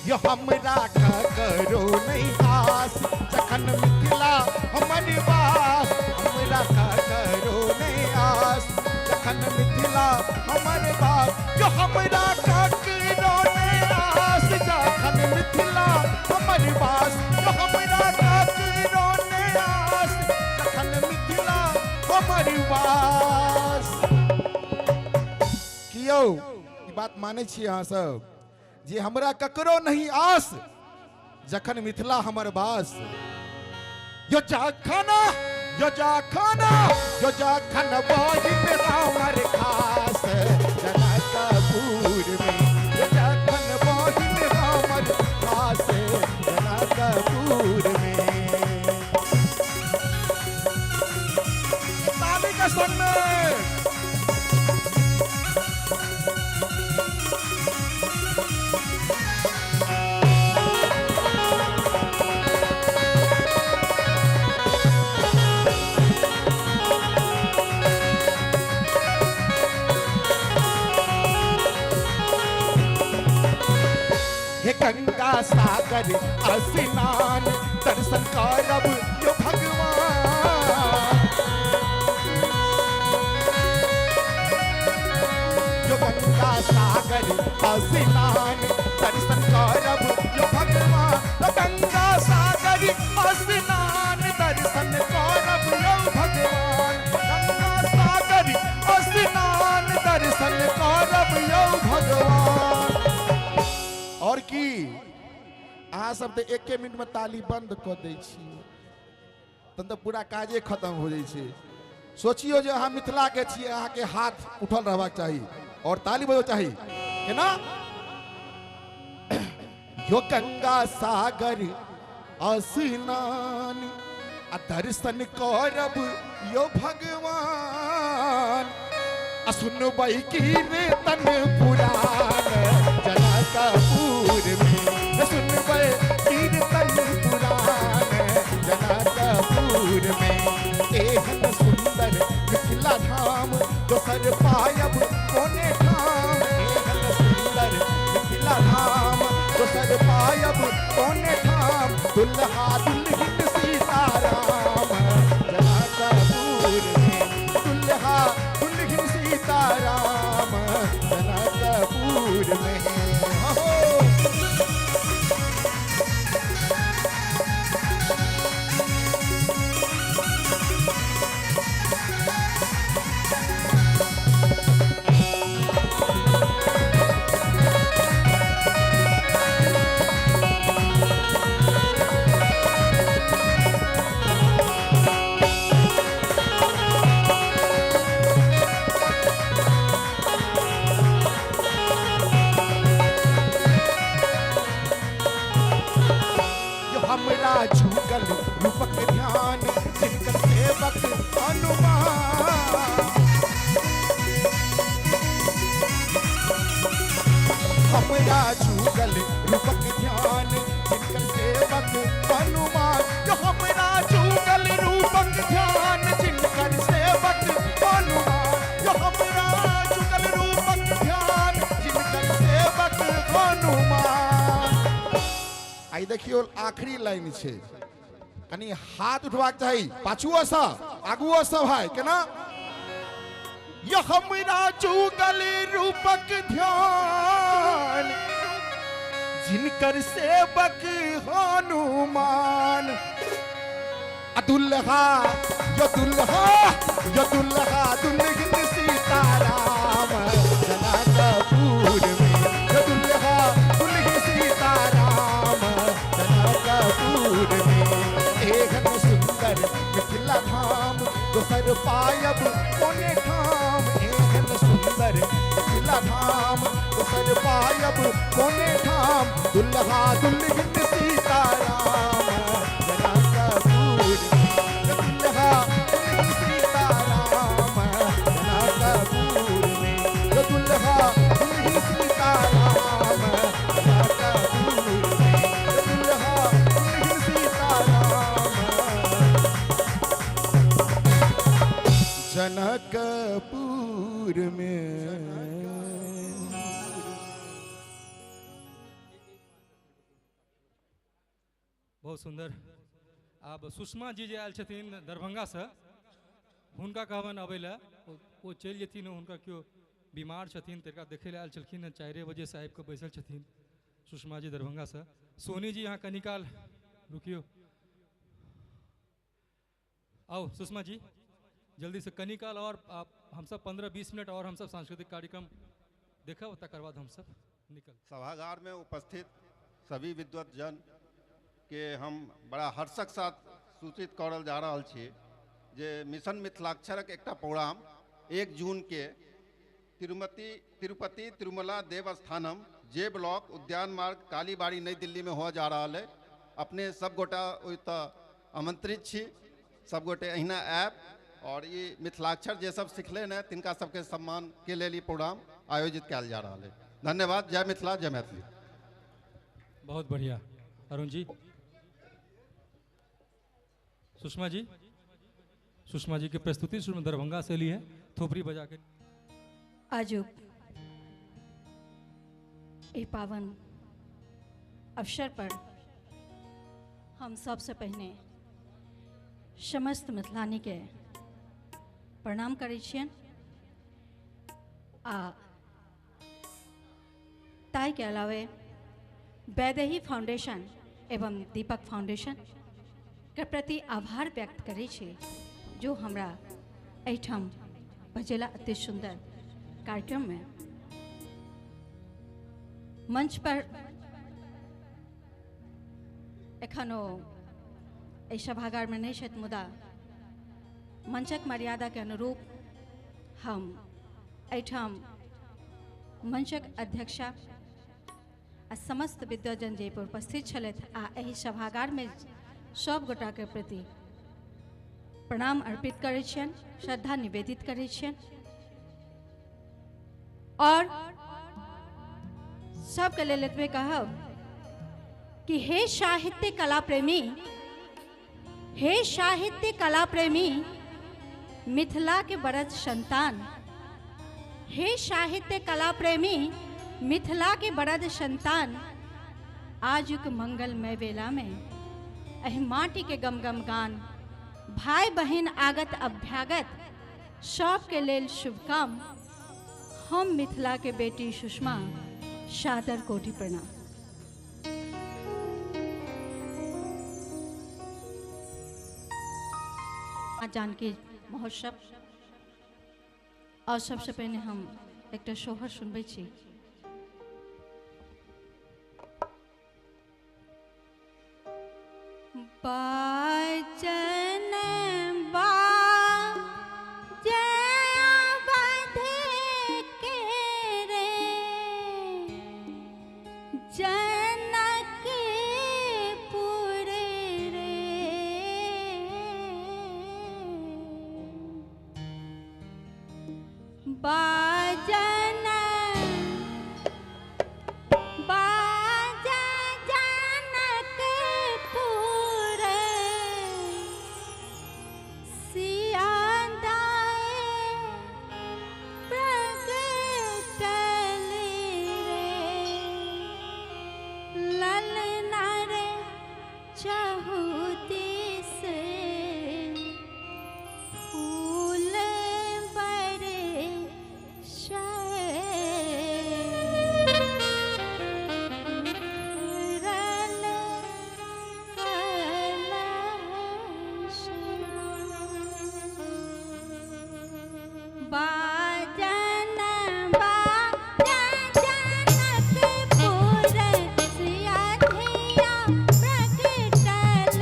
यो हमरा ककरो नहीं आस जखन मिथिला हमर वास, हमरा ककरो नहीं आस जखन मिथिला हमर वास। यो हमरा ककरो नहीं आस जखन मिथिला हमर वास, यो हमरा ककरो नहीं आस जखन मिथिला हमर वास। कियो ई बात मानै छी अहाँ सब जे हमरा ककरो नहीं आस जखन मिथिला हमर बास। यो जखन यो जखन यो जखन बहिन हमर खास जनकपुर में, यो जखन बहिन हमर खास जनकपुर में। ताली का संग में। हे गंगा सागर स्नान दर्शन करब यो भगवान, यो गंगा सागर स्नान दर्शन करब यो भगवान, गंगा सागर स्नान दर्शन करब यो भगवान, गंगा सागर स्नान दर्शन करब यो भगवान। और की अहाँ सब तो एक मिनट में ताली बंद कऽ दै छी तहन तो पूरा काजे खत्म हो जाइ छै। सोचियो जे अहाँ मिथिला के छियै, अहाँ के हाथ उठल रहबाक चाही और ताली बजो चाही केना। यो गंगा सागर स्नान आ दर्शन करब यो भगवान, आ सुनबै कीर्तन पुराण जनकपुर में, सुनबै कीर्तन पुराण जनकपुर में। एहन सुंदर मिथिला धाम दोसर पायब कोने ठाम, एहन सुंदर मिथिला धाम दोसर पायब कोने ठाम। दुल्हा दुल्हन सीताराम जनकपुर में, दुल्हा दुल्हन सीताराम जनकपुर में। हो हमरा जुगल रूपक ध्यान जिनकर सेवक हनुमान। यो हमरा जुगल रूपक ध्यान जिनकर सेवक हनुमान। यो हमरा जुगल रूपक ध्यान जिनकर सेवक हनुमान। आई देखियो आखिरी लाइन छे, कनी हाथ उठबाक चाही पाछुओ सँ आगुओ सँ भाई केना। यो हमरा जुगल रूपक ध्यान जिनकर सेवक हनुमान। दुल्हा यो दुल्हा यो दुल्हा दुल्हन सीताराम जनकपुर में। यो दुल्हा दुल्हन सीताराम जनकपुर में। एहन सुंदर मिथिला धाम दोसर पायब कोने ठाम। एहन सुंदर मिथिला धाम दोसर पायब कोने ठाम। दुल्हा दुल्हन सीताराम जनकपुर में। दुल्हा दुल्हन सीताराम जनकपुर में। दुल्हा दुल्हन सीताराम जनकपुर में। दुल्हा दुल्हन सीताराम जनकपुर में। बहुत सुंदर। आब सुषमा जी जे आयल छथिन दरभंगासँ, हुनका कहबनि अबै लए, ओ चलि जेथिन, हुनका केओ बीमार छथिन तकरा देखै लए आयल छलखिन हँ, 4 बजेसँ आबि कऽ बैसल छथिन सुषमा जी दरभंगासँ। सोनी जी अहाँ कनी काल रुकियौ, आउ सुषमा जी जल्दीसँ कनी काल और हमसब 15-20 मिनट और हमसब सांस्कृतिक कार्यक्रम देखब, तकर बाद हमसब निकल। सभागार में उपस्थित सभी विद्वत जन के हम बड़ा हर्षक साथ सूचित करल जा रहल छी जे मिशन मिथिलाक्षरक एकटा प्रोग्राम 1 जून के तिरुपति तिरुमला देवस्थानम जे ब्लॉक उद्यान मार्ग कालीबाड़ी नई दिल्ली में हुआ जा रहा है। अपने सब गोटा ओतऽ आमंत्रित छी, सब गोटे अहिना आयब और ये मिथिलाक्षर जे सब सिखले ने तिनका सबके सम्मान के लेल ई प्रोग्राम आयोजित कयल जा रहा है। धन्यवाद। जय मिथिला, जय मैथिली। बहुत बढ़िया अरुण जी। सुषमा जी, सुषमा जी की प्रस्तुति सुषमा दरभंगा से ली है, थोपड़ी बजा के। आजुक एहि पावन अवसर पर हम सबसे पहिने समस्त मिथिलानी के प्रणाम करै छियनि आ ताहिके अलावे वैदेही फाउंडेशन एवं दीपक फाउंडेशन के प्रति आभार व्यक्त करै छी जो हमरा एहिठाम बजेला अति सुंदर कार्यक्रम में। मंच पर एखन ओ एहि सभागार में नहीं छथि, मुदा मंचक मर्यादा के अनुरूप हम एहिठाम मंचक अध्यक्षा आ समस्त विद्वजन जे पर उपस्थित छलथि आ एहि सभागार में सब गोटा के प्रति प्रणाम अर्पित करै छियनि, श्रद्धा निवेदित करै छियनि और सबके लेल एतबे कहब कि हे साहित्य कला प्रेमी, हे साहित्य कला प्रेमी मिथिला के बरद संतान, हे साहित्य कला प्रेमी मिथिला के बरद संतान, आजुक मंगलमय बेला में एहि माटी के गमगम गान, भाई बहन आगत अभ्यागत सबके लेल शुभकाम, हम मिथिला के बेटी सुषमा सादर कोटि प्रणाम। जानकी महोत्सव और सबसे पहले हम एक सोहर सुनबै छी। बाजन जनकपुर रे बाजन चहुदिस फूल बरसै कलश बाजन बाजा जनकपुर सिया धिया प्रगटल।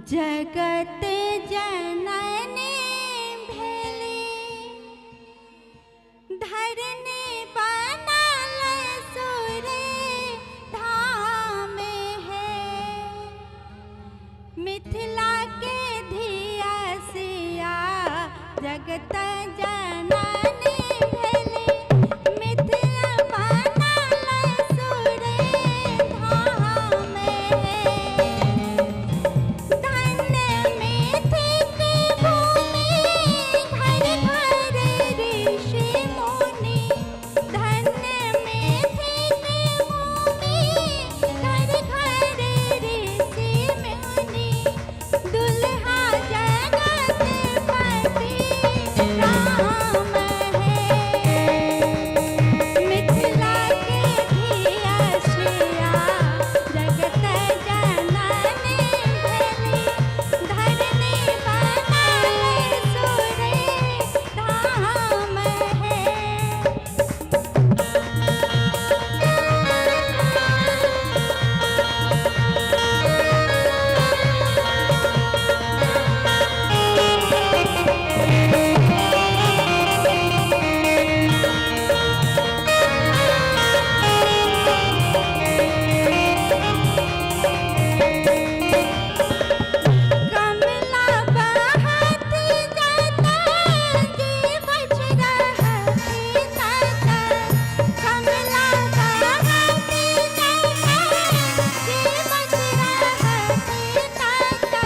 जगत जननी भेली धरनी बनल सुरे धाम है। मिथिला के धिया सिया जगत जननी भेली मिथिला बनल सुरे धाम है। धन्य मिथिक भूमि घर घर ऋषि मुनि धन्य मिथिक भूमि घर घर ऋषि मुनि दुल्हा जगत पति राम है। मिथिला के धिया सिया जगत जननी भेली धरनी बनल सुरे धाम है। कमला बहत जाता जीवछ रहती जाता कमला बहत जाता जीवछ रहती जाता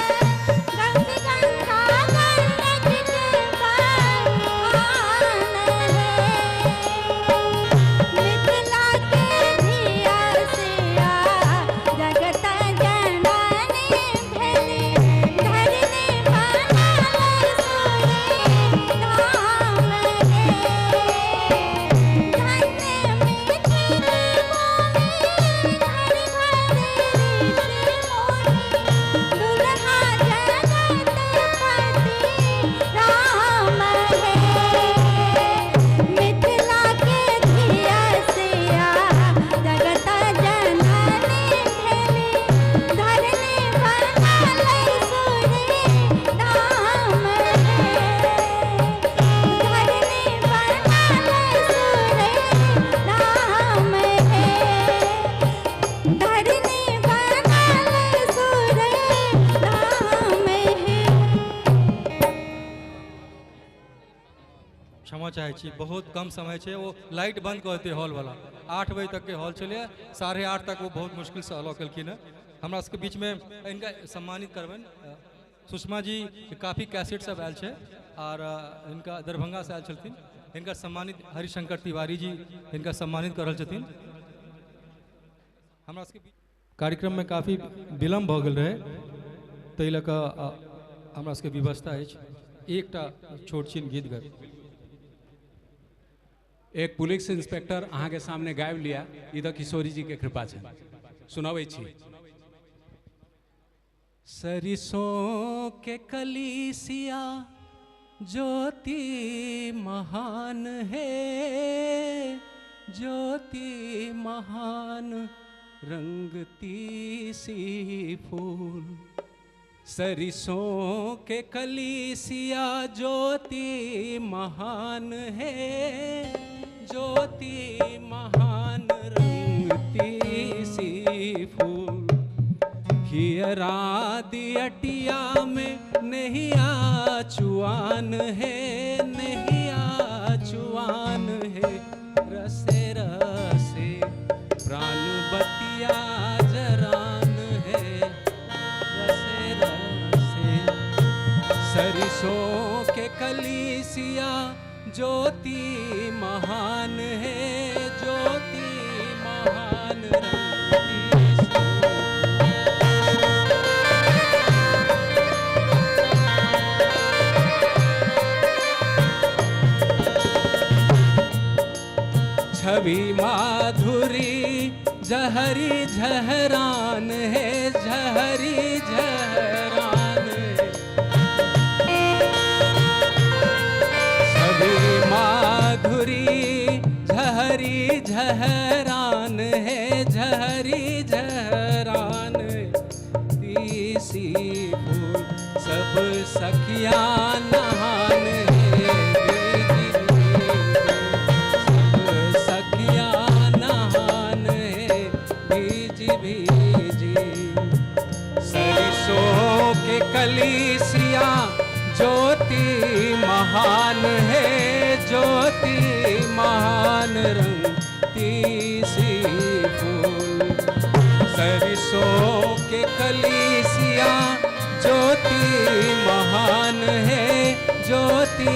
गंग गंगा गंडक के बहान है। मिथिला के धिया सिया जगत जननी भेली धरनी बनल सुरे धाम है। धन्य मिथिल भूमि घर घर ऋषि मुनि दुल्हा जगत पति राम है। मिथिला के धिया सिया जगत जननी भेली धरनी बनल सुरे धाम है। धरनी बनल सुरे धाम है। धरनी बनल सुरे धाम है। क्षमा चाहै छी, बहुत कम समय छै, ओ लाइट बंद कऽ देतै हॉलवला। 8 बजे तकके हॉल छलैए, 8:30 तक ओ बहुत मुश्किलसँ अलाउ केलखिन हँ। हमरा सबके बीचमे हिनका सम्मानित करबनि सुषमा जी, काफी कैसेट सब आयल छै आर हिनका दरभंगासँ आयल छलथिन। हिनका सम्मानित हरिशंकर तिवारी जी हिनका सम्मानित कऽ रहल छथिन। हमरा सबके कार्यक्रममे काफी विलम्ब भऽ गेल रहै, ताहि लऽ कऽ हमरा सबके व्यवस्था अछि एकटा छोट छिन गीत गाबि। एक पुलिस इंस्पेक्टर अहाँके सामने गाबि लिया, ई तऽ किशोरी जी के कृपा छै। सुनाबै छी। सरिसों के कलीसिया ज्योति महान है, ज्योति महान रंगती सी फूल। सरिसों के कलीसिया ज्योति महान है, ज्योति महान रंगती सी फूल। हियरा दियटिया में नहिया चुआन है, नहिया चुआन है, रसे रसे प्राण बतिया जरान है, रसे रसे। सरिसों के कलीसिया ज्योति महान है, ज्योति महान रंगती सी। छवि माधुरी जहरी झहरान है, जहरी झहरान है। छवि माधुरी झहरी झहरान है, झहरी झहरान है। तीसी फूल सब सखिया नहान है भीजी भीजी, सब सखिया नहान है भीजी भीजी। सरिसों के कलीसिया ज्योति महान है, ज्योति महान रंग तीसी फूल। सरिसों के कलीसिया ज्योति महान है, ज्योति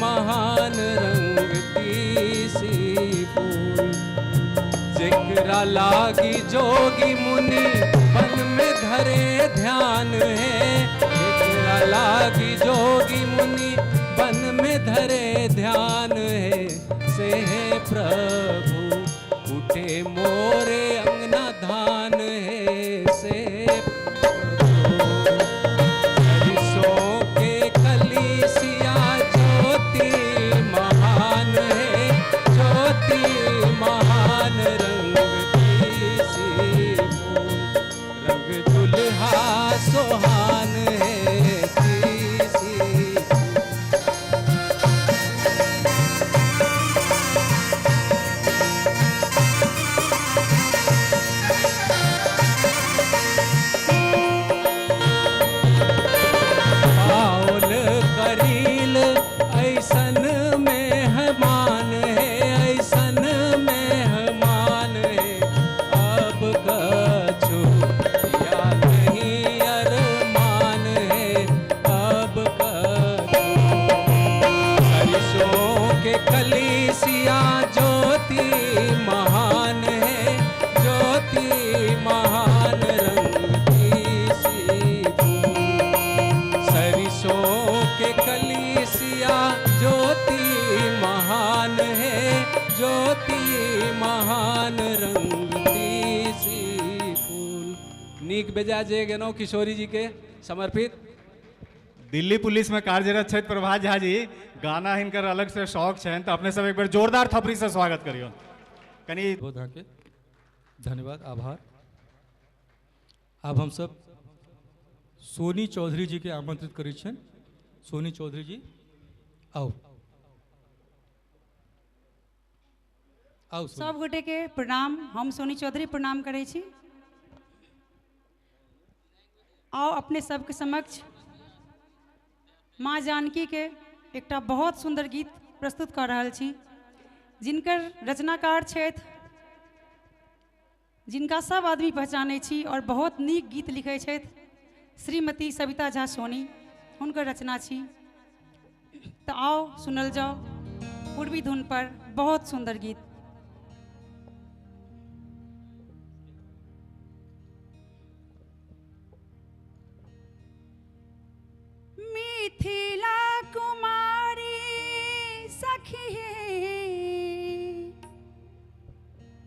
महान रंग तीसी फूल। जेकरा लागी जोगी मुनि बन में धरे ध्यान है, जेकरा लागी जोगी मुनि बन में धरे ध्यान है, से है प्रभु उठे मोरे अंगना धान है, से प्रभु। सरिसों के कलीसिया ज्योति महान है, ज्योति महान रंग तीसी फूल। रंग दुल्हा सोहान है तीसी। पाउल करील ऐसन मेहमान है, ऐसन मेहमान है, अब कछु या नहीं अरमान है, अब कछु। सरिसों के कलीसिया ज्योति महान है, ज्योति महान रंग तीसी फूल। सरिसों के कलीसिया ज्योति महान है, ज्योति महान रंग तीसी फूल। नीक बेजा जे गेलहुँ किशोरी जी के समर्पित। दिल्ली पुलिस में कार्यरत छथि प्रभात झा जी, गाना हिनकर अलग से शौक छनि, तो अपने सब एक बेर जोरदार थपड़ी से स्वागत करियौ। कनी बहुत अहाँके धन्यवाद, आभार। आब हम सब सोनी चौधरी जी के आमंत्रित करै छियनि। सोनी चौधरी जी आउ आउ। सब गोटे के प्रणाम। हम सोनी चौधरी प्रणाम करै छी। आउ अपने सबके समक्ष माँ जानकी के एकटा बहुत सुंदर गीत प्रस्तुत कर रहल छी, जिनकर रचनाकार छथि, जिनका सब आदमी पहचानै छी और बहुत नीक गीत लिखै छथि, श्रीमती सविता झा सोनी, हुनकर रचना छी। तो आओ सुनल जाओ पूर्वी धुन पर बहुत सुंदर गीत। मिथिला कुमारी सखी,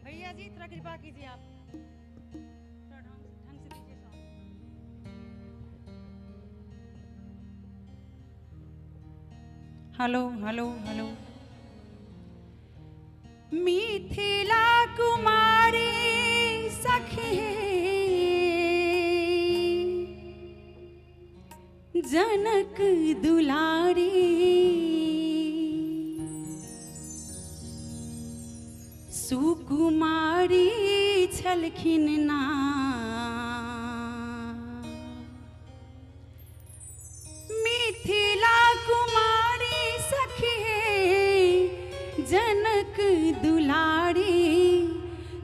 भैया जी थोड़ा कृपा कीजिए, आप थोड़ा ढंग से दीजिए song. Hello hello hello. Mithila कुमारी सखी जनक दुलारी, सुकुमारी छलखिन ना, मिथिला कुमारी सखी जनक दुलारी,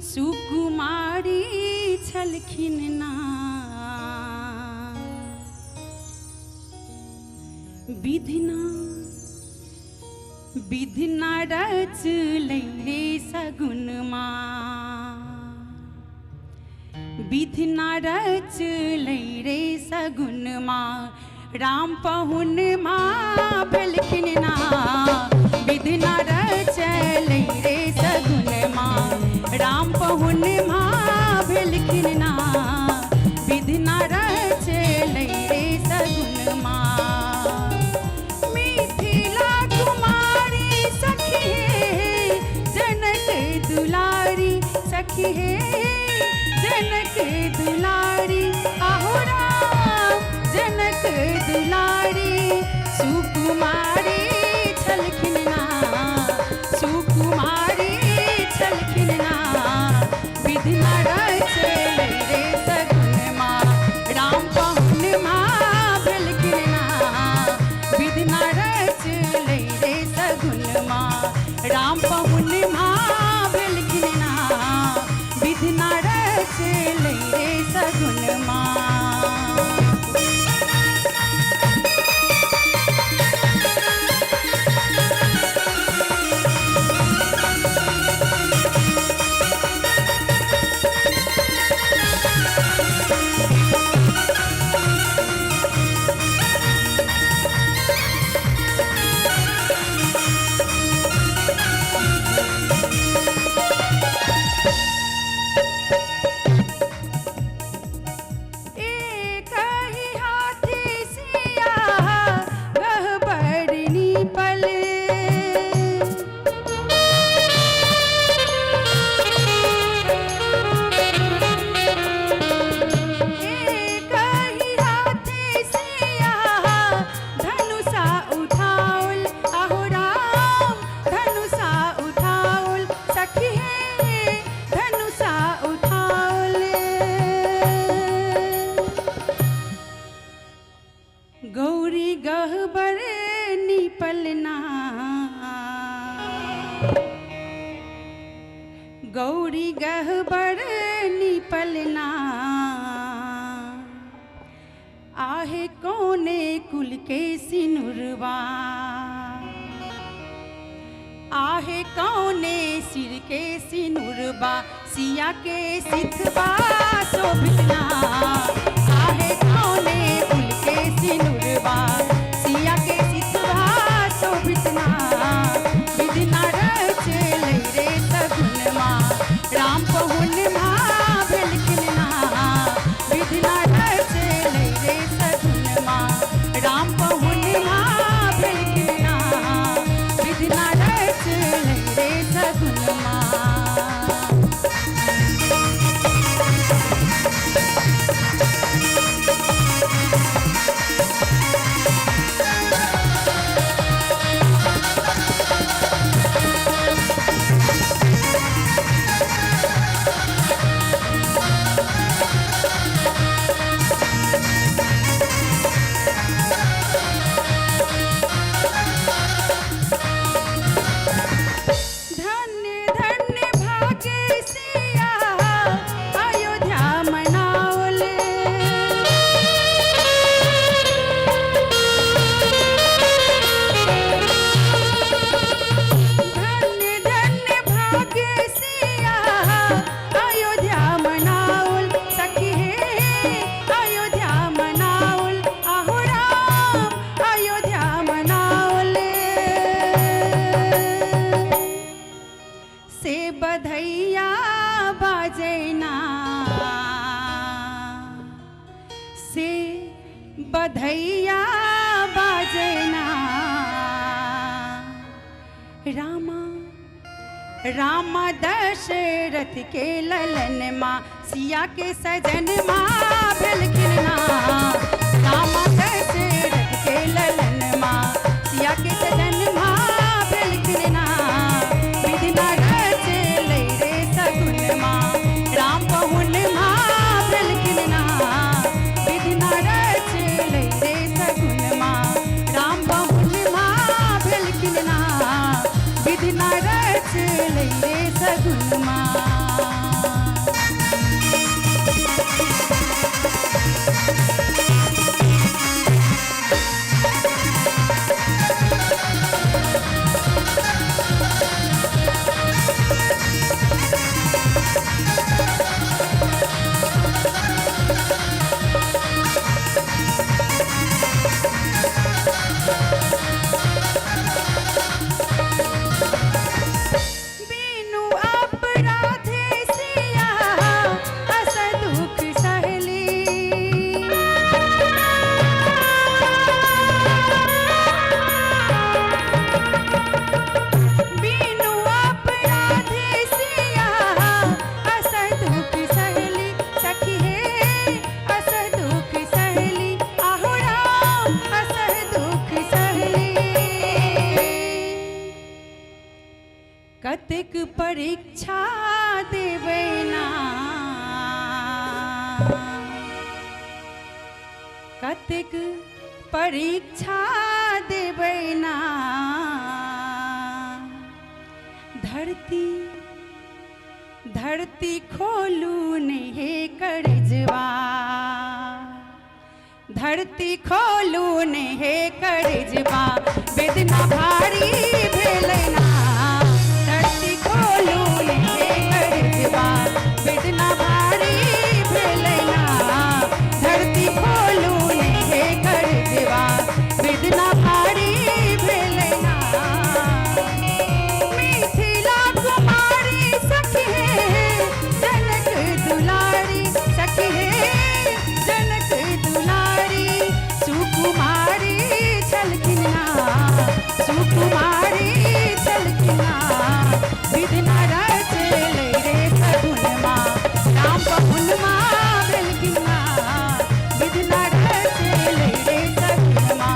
सुकुमारी छलखिन ना। विधिना विधिना रच लै सगुन माँ, विधिना रच लै रे सगुन माँ, राम पहुन माँ भेलखिन ना, विधिना रच लै रे सगुन माँ, राम पहुन माँ भेलखिन ना, विधिना रच लै रे सगुन माँ। मिथिला कुमारी सखी हे जनक दुलारी, सखी हे जनक दुलारी, आहो राम जनक दुलारी। भेलखिन ना, विधि न रचले रे सगुन माँ, राम पहुन माँ भेलखिन ना, विधि न रचले रे सगुन माँ, राम पहुन माँ भेलखिन ना, विधि न रचले रे सगुन माँ। एक ही हाथी सिया गहबरनी पल, एक ही हाथी सिया धनुषा उठाउल, अहो राम धनुषा उठाउल, सखी हे धनुषा उठाउल। गौरी गहबर निपलना, गौरी गहबर निपलना, आहे कोने कुल के सिनुरवा, आहे कौने सिर के सिनुरबा, सिया के सिथबा शोभितना, आहे कौने कुल के सिनुरबा, सिया के सिथबा शोभितना, विधि न रचले रे सगुन माँ, राम पहुन माँ भेलखिन ना, विधि न रचले रे सगुन माँ, राम पहुन माँ भेलखिन ना, विधि न रचले रे सगुन माँ। धन्य धन्य भाग्य सिया अयोध्या मनावल, धन्य धन्य भाग्य सिया अयोध्या मनावल, सखी हे अयोध्या मनावल, अहो राम अयोध्या मनावल। से बधैया बाजैना, से बधैया बाजैना, रामा रामा दशरथ के ललन माँ, सिया के सजन माँ भेलखिन ना, रामा दशरथ के ललन माँ, सिया के सजन माँ भेलखिन ना, विधि न रचले रे सगुन माँ, राम पहुन माँ भेलखिन ना, विधि न रचले रे सगुन माँ, राम पहुन माँ भेलखिन ना, विधि न रचले रे सगुन माँ। बिनु अपराधे कतेक परीक्षा देबै ना, धरती धरती खोलू ने करजवा, धरती खोलू ने करजवा, वेदना भारी भेलै ना, धरती खोलू ने करजवा, वेदना भारी भेलै ना, धरती खोलू ने करजवा, वेदना भारी भेलै ना। मिथिला कुमारी सखी हे जनक दुलारी, सखी हे जनक दुलारी, सुकुमारी छलखिन ना, सुकुमारी छलखिन ना, विधना रचलै रे सगुनमा, राम पहुनमा भेलखिन ना, विधना रचलै रे सगुनमा,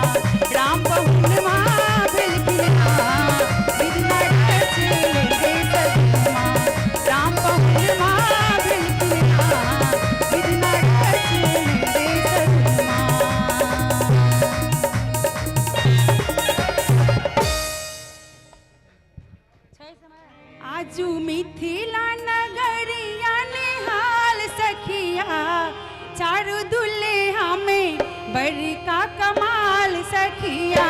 राम पहुनमा भेलखिन ना, विधना रचलै रे सगुनमा, राम पहुनमा भेलखिन ना, विधना रचलै रे सगुनमा। आजू मिथिला नगरिया निहाल सखिया, चारू दुल्हा में बड़का कमाल सखिया,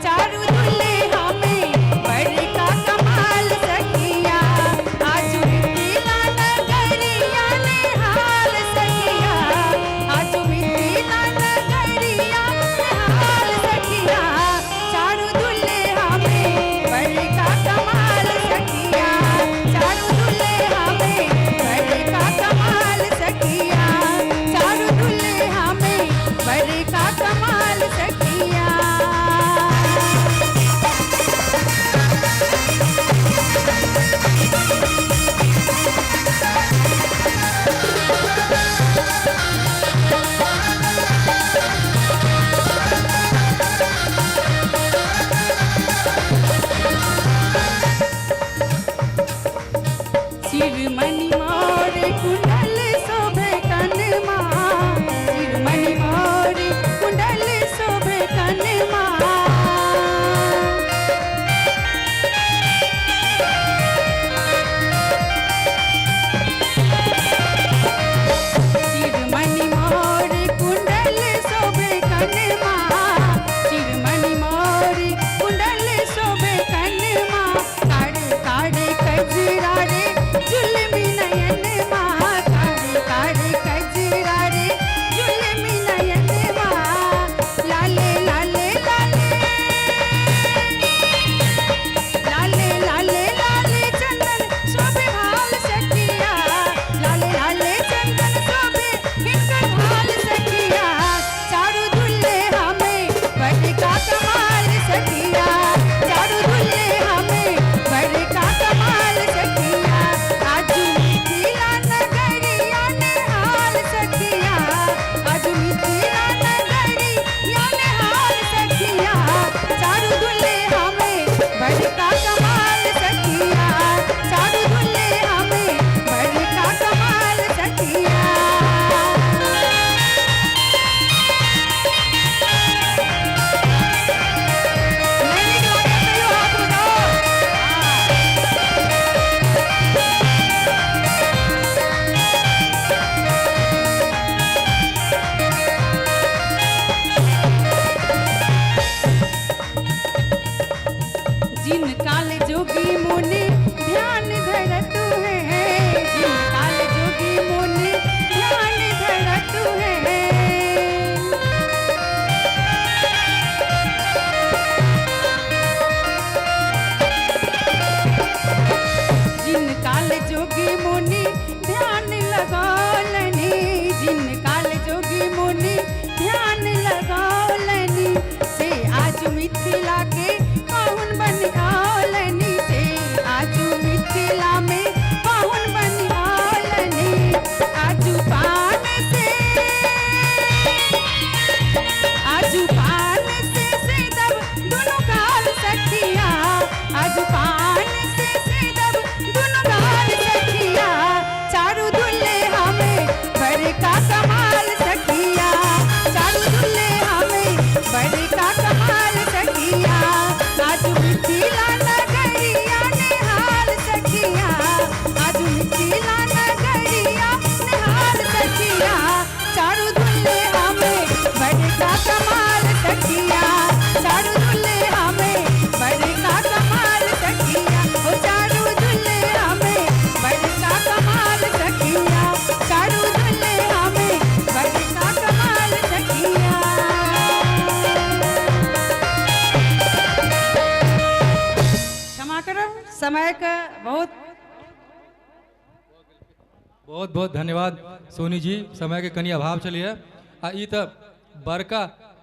चारू दुल्हा में बड़का कमाल सखिया, आजू मिथिला नगरिया निहाल सखिया, आजू मिथिला नगरिया निहाल सखिया, चारू दुल्हा में बड़का कमाल सखिया, चारू दुल्हा में बड़का कमाल सखिया, चारू दुल्हा में बड़का कमाल सखिया। शिवमणि मोर कुंडल शोभे कनमा, शिवमणि मोर कुंडल शोभे कनमा, शिवमणि मोर कुंडल शोभे कनमा, शिवमणि मोर कुंडल शोभे कनमा, कारे कारे कजरा रे जुलमी नयन मा, कारे कारे कजरा रे जुलमी नयन मा, लाले लाले लाले लाले लाले लाले चंदन शोभे भाल सखिया, लाले लाले चंदन शोभे हिनकर भाल सखिया, चारू दुल्हे हमें बड़का कमाल सखिया, चारू दुल्हे हमें बड़का कमाल सखिया, आजू मिथिला नगरिया निहाल सखिया, आजू मिथिला नगरिया निहाल सखिया, चारू दुल्हे हमें बड़का कमाल सखिया, चारू दुल्हे हमें बड़का कमाल सखिया। जिन काल जोगी मुनि ध्यान धरत है, जिन काल जोगी मुनि ध्यान धरत है, जिन काल जोगी मुनि ध्यान लगौलनि, जिन काल जोगी मुनि ध्यान लगौलनि, से आज मिथिला के पाहुन बन आलनि, से आजू मिथिला में पाहुन बन आलनि, आजू पान से, आजू पान से दब दुनु काल सखिया, आजू पान से दब दुनु काल सखिया। बहुत बहुत धन्यवाद सोनी जी, समयके कनि अभाव छलैए। आ ई तऽ बड़का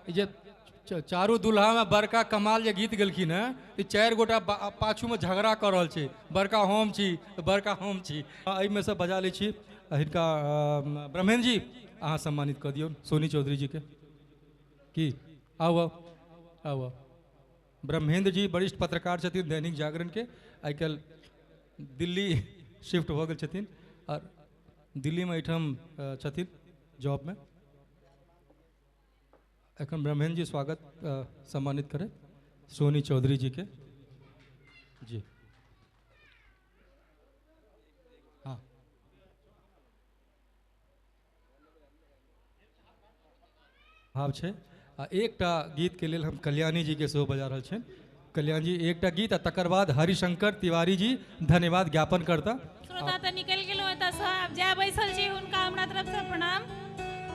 ई जे चारू दुल्हामे बड़का कमाल जे गीत गेलखिन हेँ, ई 4 गोटा पाछूमे झगड़ा कऽ रहल छै, बड़का हम छी, बड़का हम छी। एहिमे सँ बजा लै छी हिनका। ब्रह्मेन्द्र जी, अहाँ सम्मानित कऽ दियौ सोनी चौधरी जीके। की आउ आउ आउ आउ। ब्रह्मेन्द्र जी वरिष्ठ पत्रकार छथिन दैनिक जागरणके, आइ काल्हि दिल्ली शिफ्ट भऽ गेल छथिन आओर दिल्लीमे एहिठाम छथिन जॉबमे। एखन ब्रह्मेन्द्र जी स्वागत सम्मानित करै सोनी चौधरी जीके। जी हाँ, भाव छै। आ एकटा गीतके लेल हम कल्याणी जीके सेहो बजा रहल छियनि। कल्याण जी एकटा गीत आ तकर बाद हरिशंकर तिवारी जी धन्यवाद ज्ञापन करता। श्रोता तऽ निकलि गेलहुँ एतऽसँ, आब जाय बैसल छी हुनका हमरा तरफसँ प्रणाम।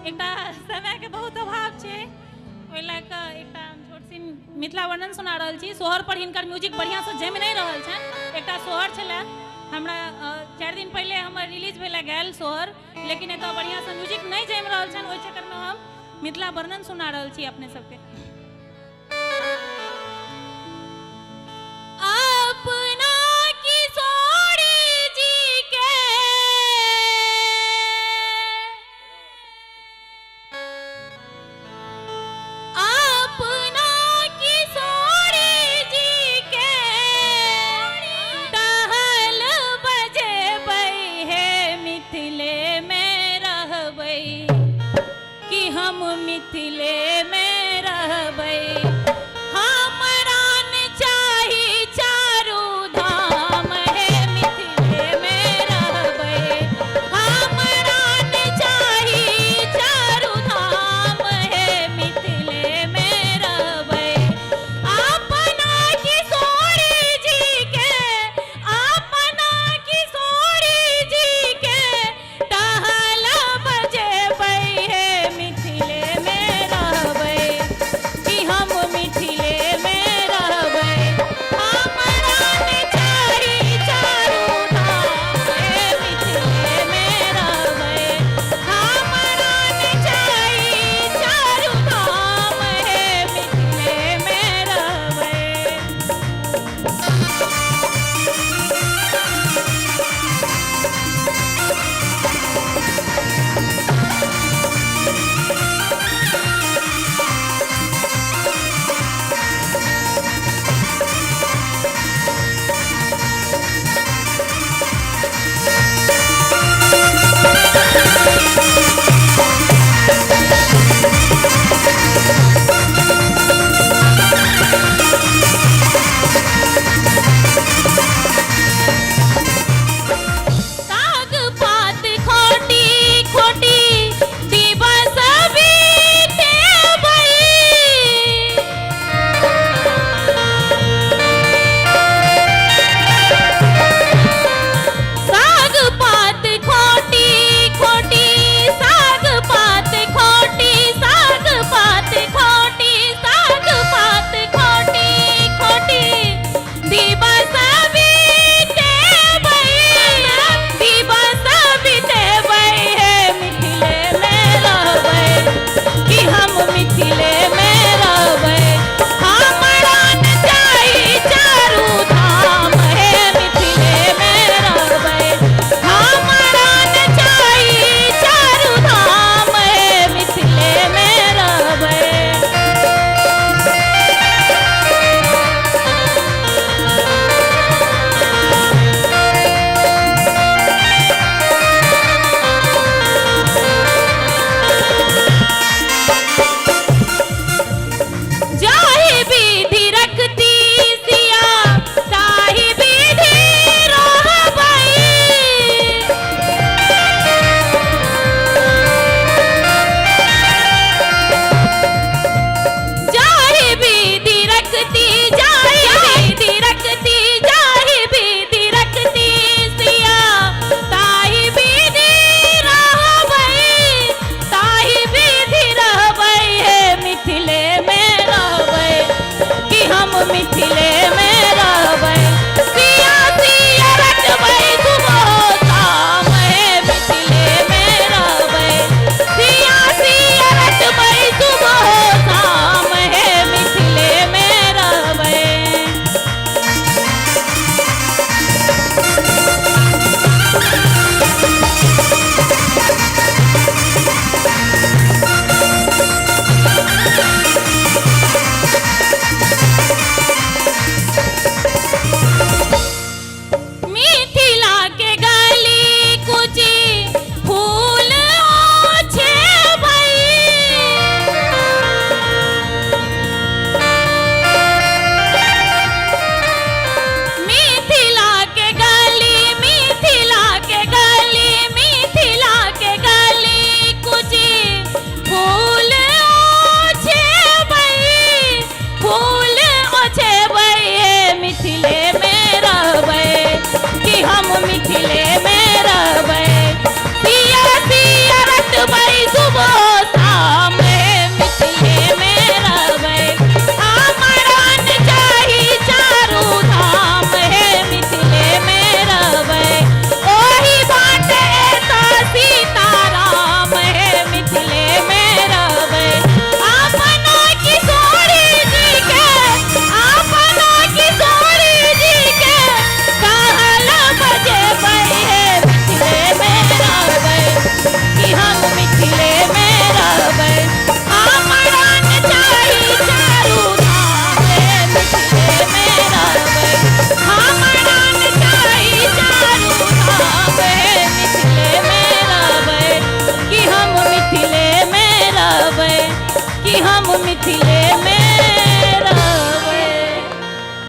एकटा समयके बहुत अभाव छै, ओहि लए कऽ एकटा हम छोट सिन मिथिला वर्णन सुना रहल छी। सोहर पर हिनकर म्यूजिक बढ़िआँसँ जमि नहि रहल छनि। एकटा सोहर छलै हमरा 4 दिन पहिले हमर रिलीज भेलै गायल सोहर, लेकिन एतऽ बढ़िआँसँ म्यूजिक नहि जमि रहल छनि, ओहि चक्करमे हम मिथिला वर्णन सुना रहल छी अपने सबके। अपना किशोरी जी के अपना किशोरी जी के टहल बजेबै हे मिथिले में रहबै, कि हम मिथिले में रहबै। हमरा न चाही चारू धाम हे मिथिले में रहबै, हमरा न चाही चारू धाम हे मिथिले में रहबै। अपना किशोरी जी के अपना किशोरी जी के टहल बजेबै हे मिथिले में रहबै,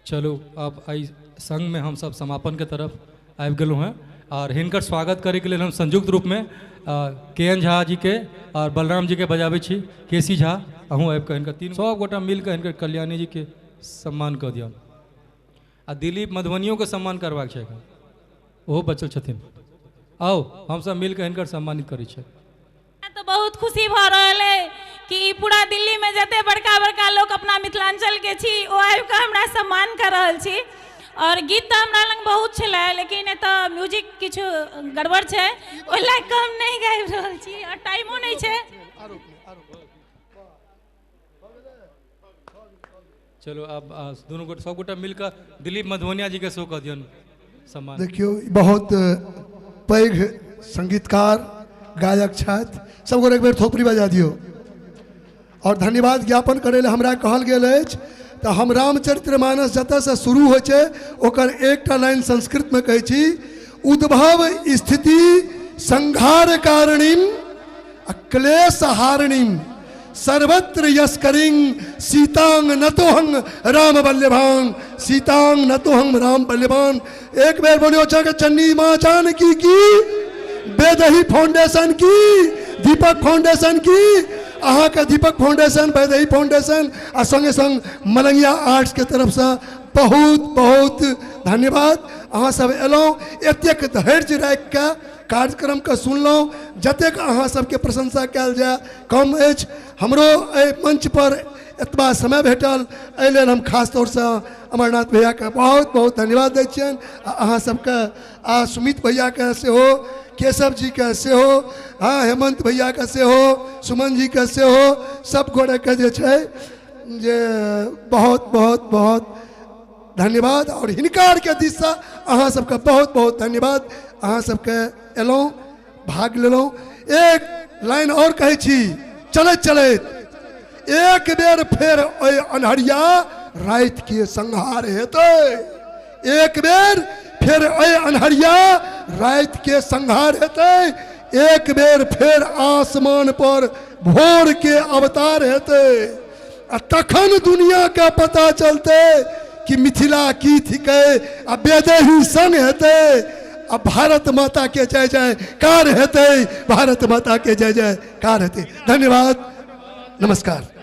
चलू आब एहि संगमे हमसब समापनके तरफ आबि गेलहुँ हेँ आओर हिनकर स्वागत करैके लेल हम संयुक्त रूपमे के एन झा जीके आओर बलराम जीके बजाबै छी। के सी झा अहूँ आबिकऽ हिनकर तीन सब गोटा मिलकऽ हिनकर कल्याणी जीके सम्मान कऽ दियौन। आ दिलीप मधुबनियोके सम्मान करबाक छै, ओहो बचल छथिन। आउ हमसब मिलकऽ हिनकर सम्मानित करै छियै। तऽ बहुत खुशी भऽ रहल अइ कि पूरा दिल्लीमे जते बड़का बड़का लोक अपना मिथिलाञ्चलके छी ओ आबिकऽ हमरा सम्मान कऽ रहल छी। और गीत तऽ हमरा लग बहुत छलै, लेकिन एतऽ म्यूजिक किछु गड़बड़ छै, ओहि लए कऽ हम नहि गाबि रहल छी और टाइमो नहि छै। चलो आब दुनू गोटा सब गोटा मिलकऽ दिलीप मधुबनिया जी के सेहो कऽ दियौन सम्मान। देखियौ बहुत पैघ संगीतकार गायक छथि, सब गोटे एक बेर थोपड़ी बजा दियौ। और धन्यवाद ज्ञापन करै लए हमरा कहल गेल अछि तऽ हम रामचरितमानस जतऽसँ शुरू होइ छै ओकर एकटा लाइन संस्कृतमे कहै छी, उद्भव स्थिति संहार कारणीम आ क्लेश हारणीम सर्वत्र यस्करिंग सीतांग नतोहंग राम बल्लभान, सीतांग नतोहंग राम बल्लभान। एक बेर बोलियो जगत जननी माँ जानकी की, वैदेही फाउंडेशन की, दीपक फाउंडेशन की। अहाँके दीपक फाउंडेशन, वैदेही फाउंडेशन आ संगे संग मलंगिया आर्ट्स के तरफसँ बहुत बहुत धन्यवाद। अहाँ सब एलहुँ, एतेक धैर्य राखिके कार्यक्रमके सुनलहुँ, जतेक अहाँ सबके प्रशंसा कयल जाय कम अछि। हमरो एहि मंच पर एतबा समय भेटल, एहि लेल हम खास तौरसँ अमरनाथ भैयाके बहुत बहुत धन्यवाद दै छियनि आ अहाँ सबके, आ सुमित भैयाके सेहो, केशव जीके सेहो, हाँ हेमंत भैयाके सेहो, सुमन जीके सेहो, सब गोटेके जे छै जे बहुत बहुत बहुत धन्यवाद। और हिनका आरके दिससँ अहाँ सबके बहुत बहुत धन्यवाद। अहाँ सबके एलहुँ, भाग लेलहुँ। एक लाइन और कहै छी, चलैत चलैत एक बेर फेर ओहि अन्हरिया राति के संहार हेतै, एक बेर फेर ओहि अन्हरिया राति के संहार हेतै, एक बेर फेर आसमान पर भोर के अवतार हेतै, आ तखन दुनिया के पता चलतै कि मिथिला की थिकै, आ वैदेही संग हेतै, आ भारत माता के जय जयकार हेतै, भारत माता के जय जयकार हेतै। धन्यवाद, नमस्कार।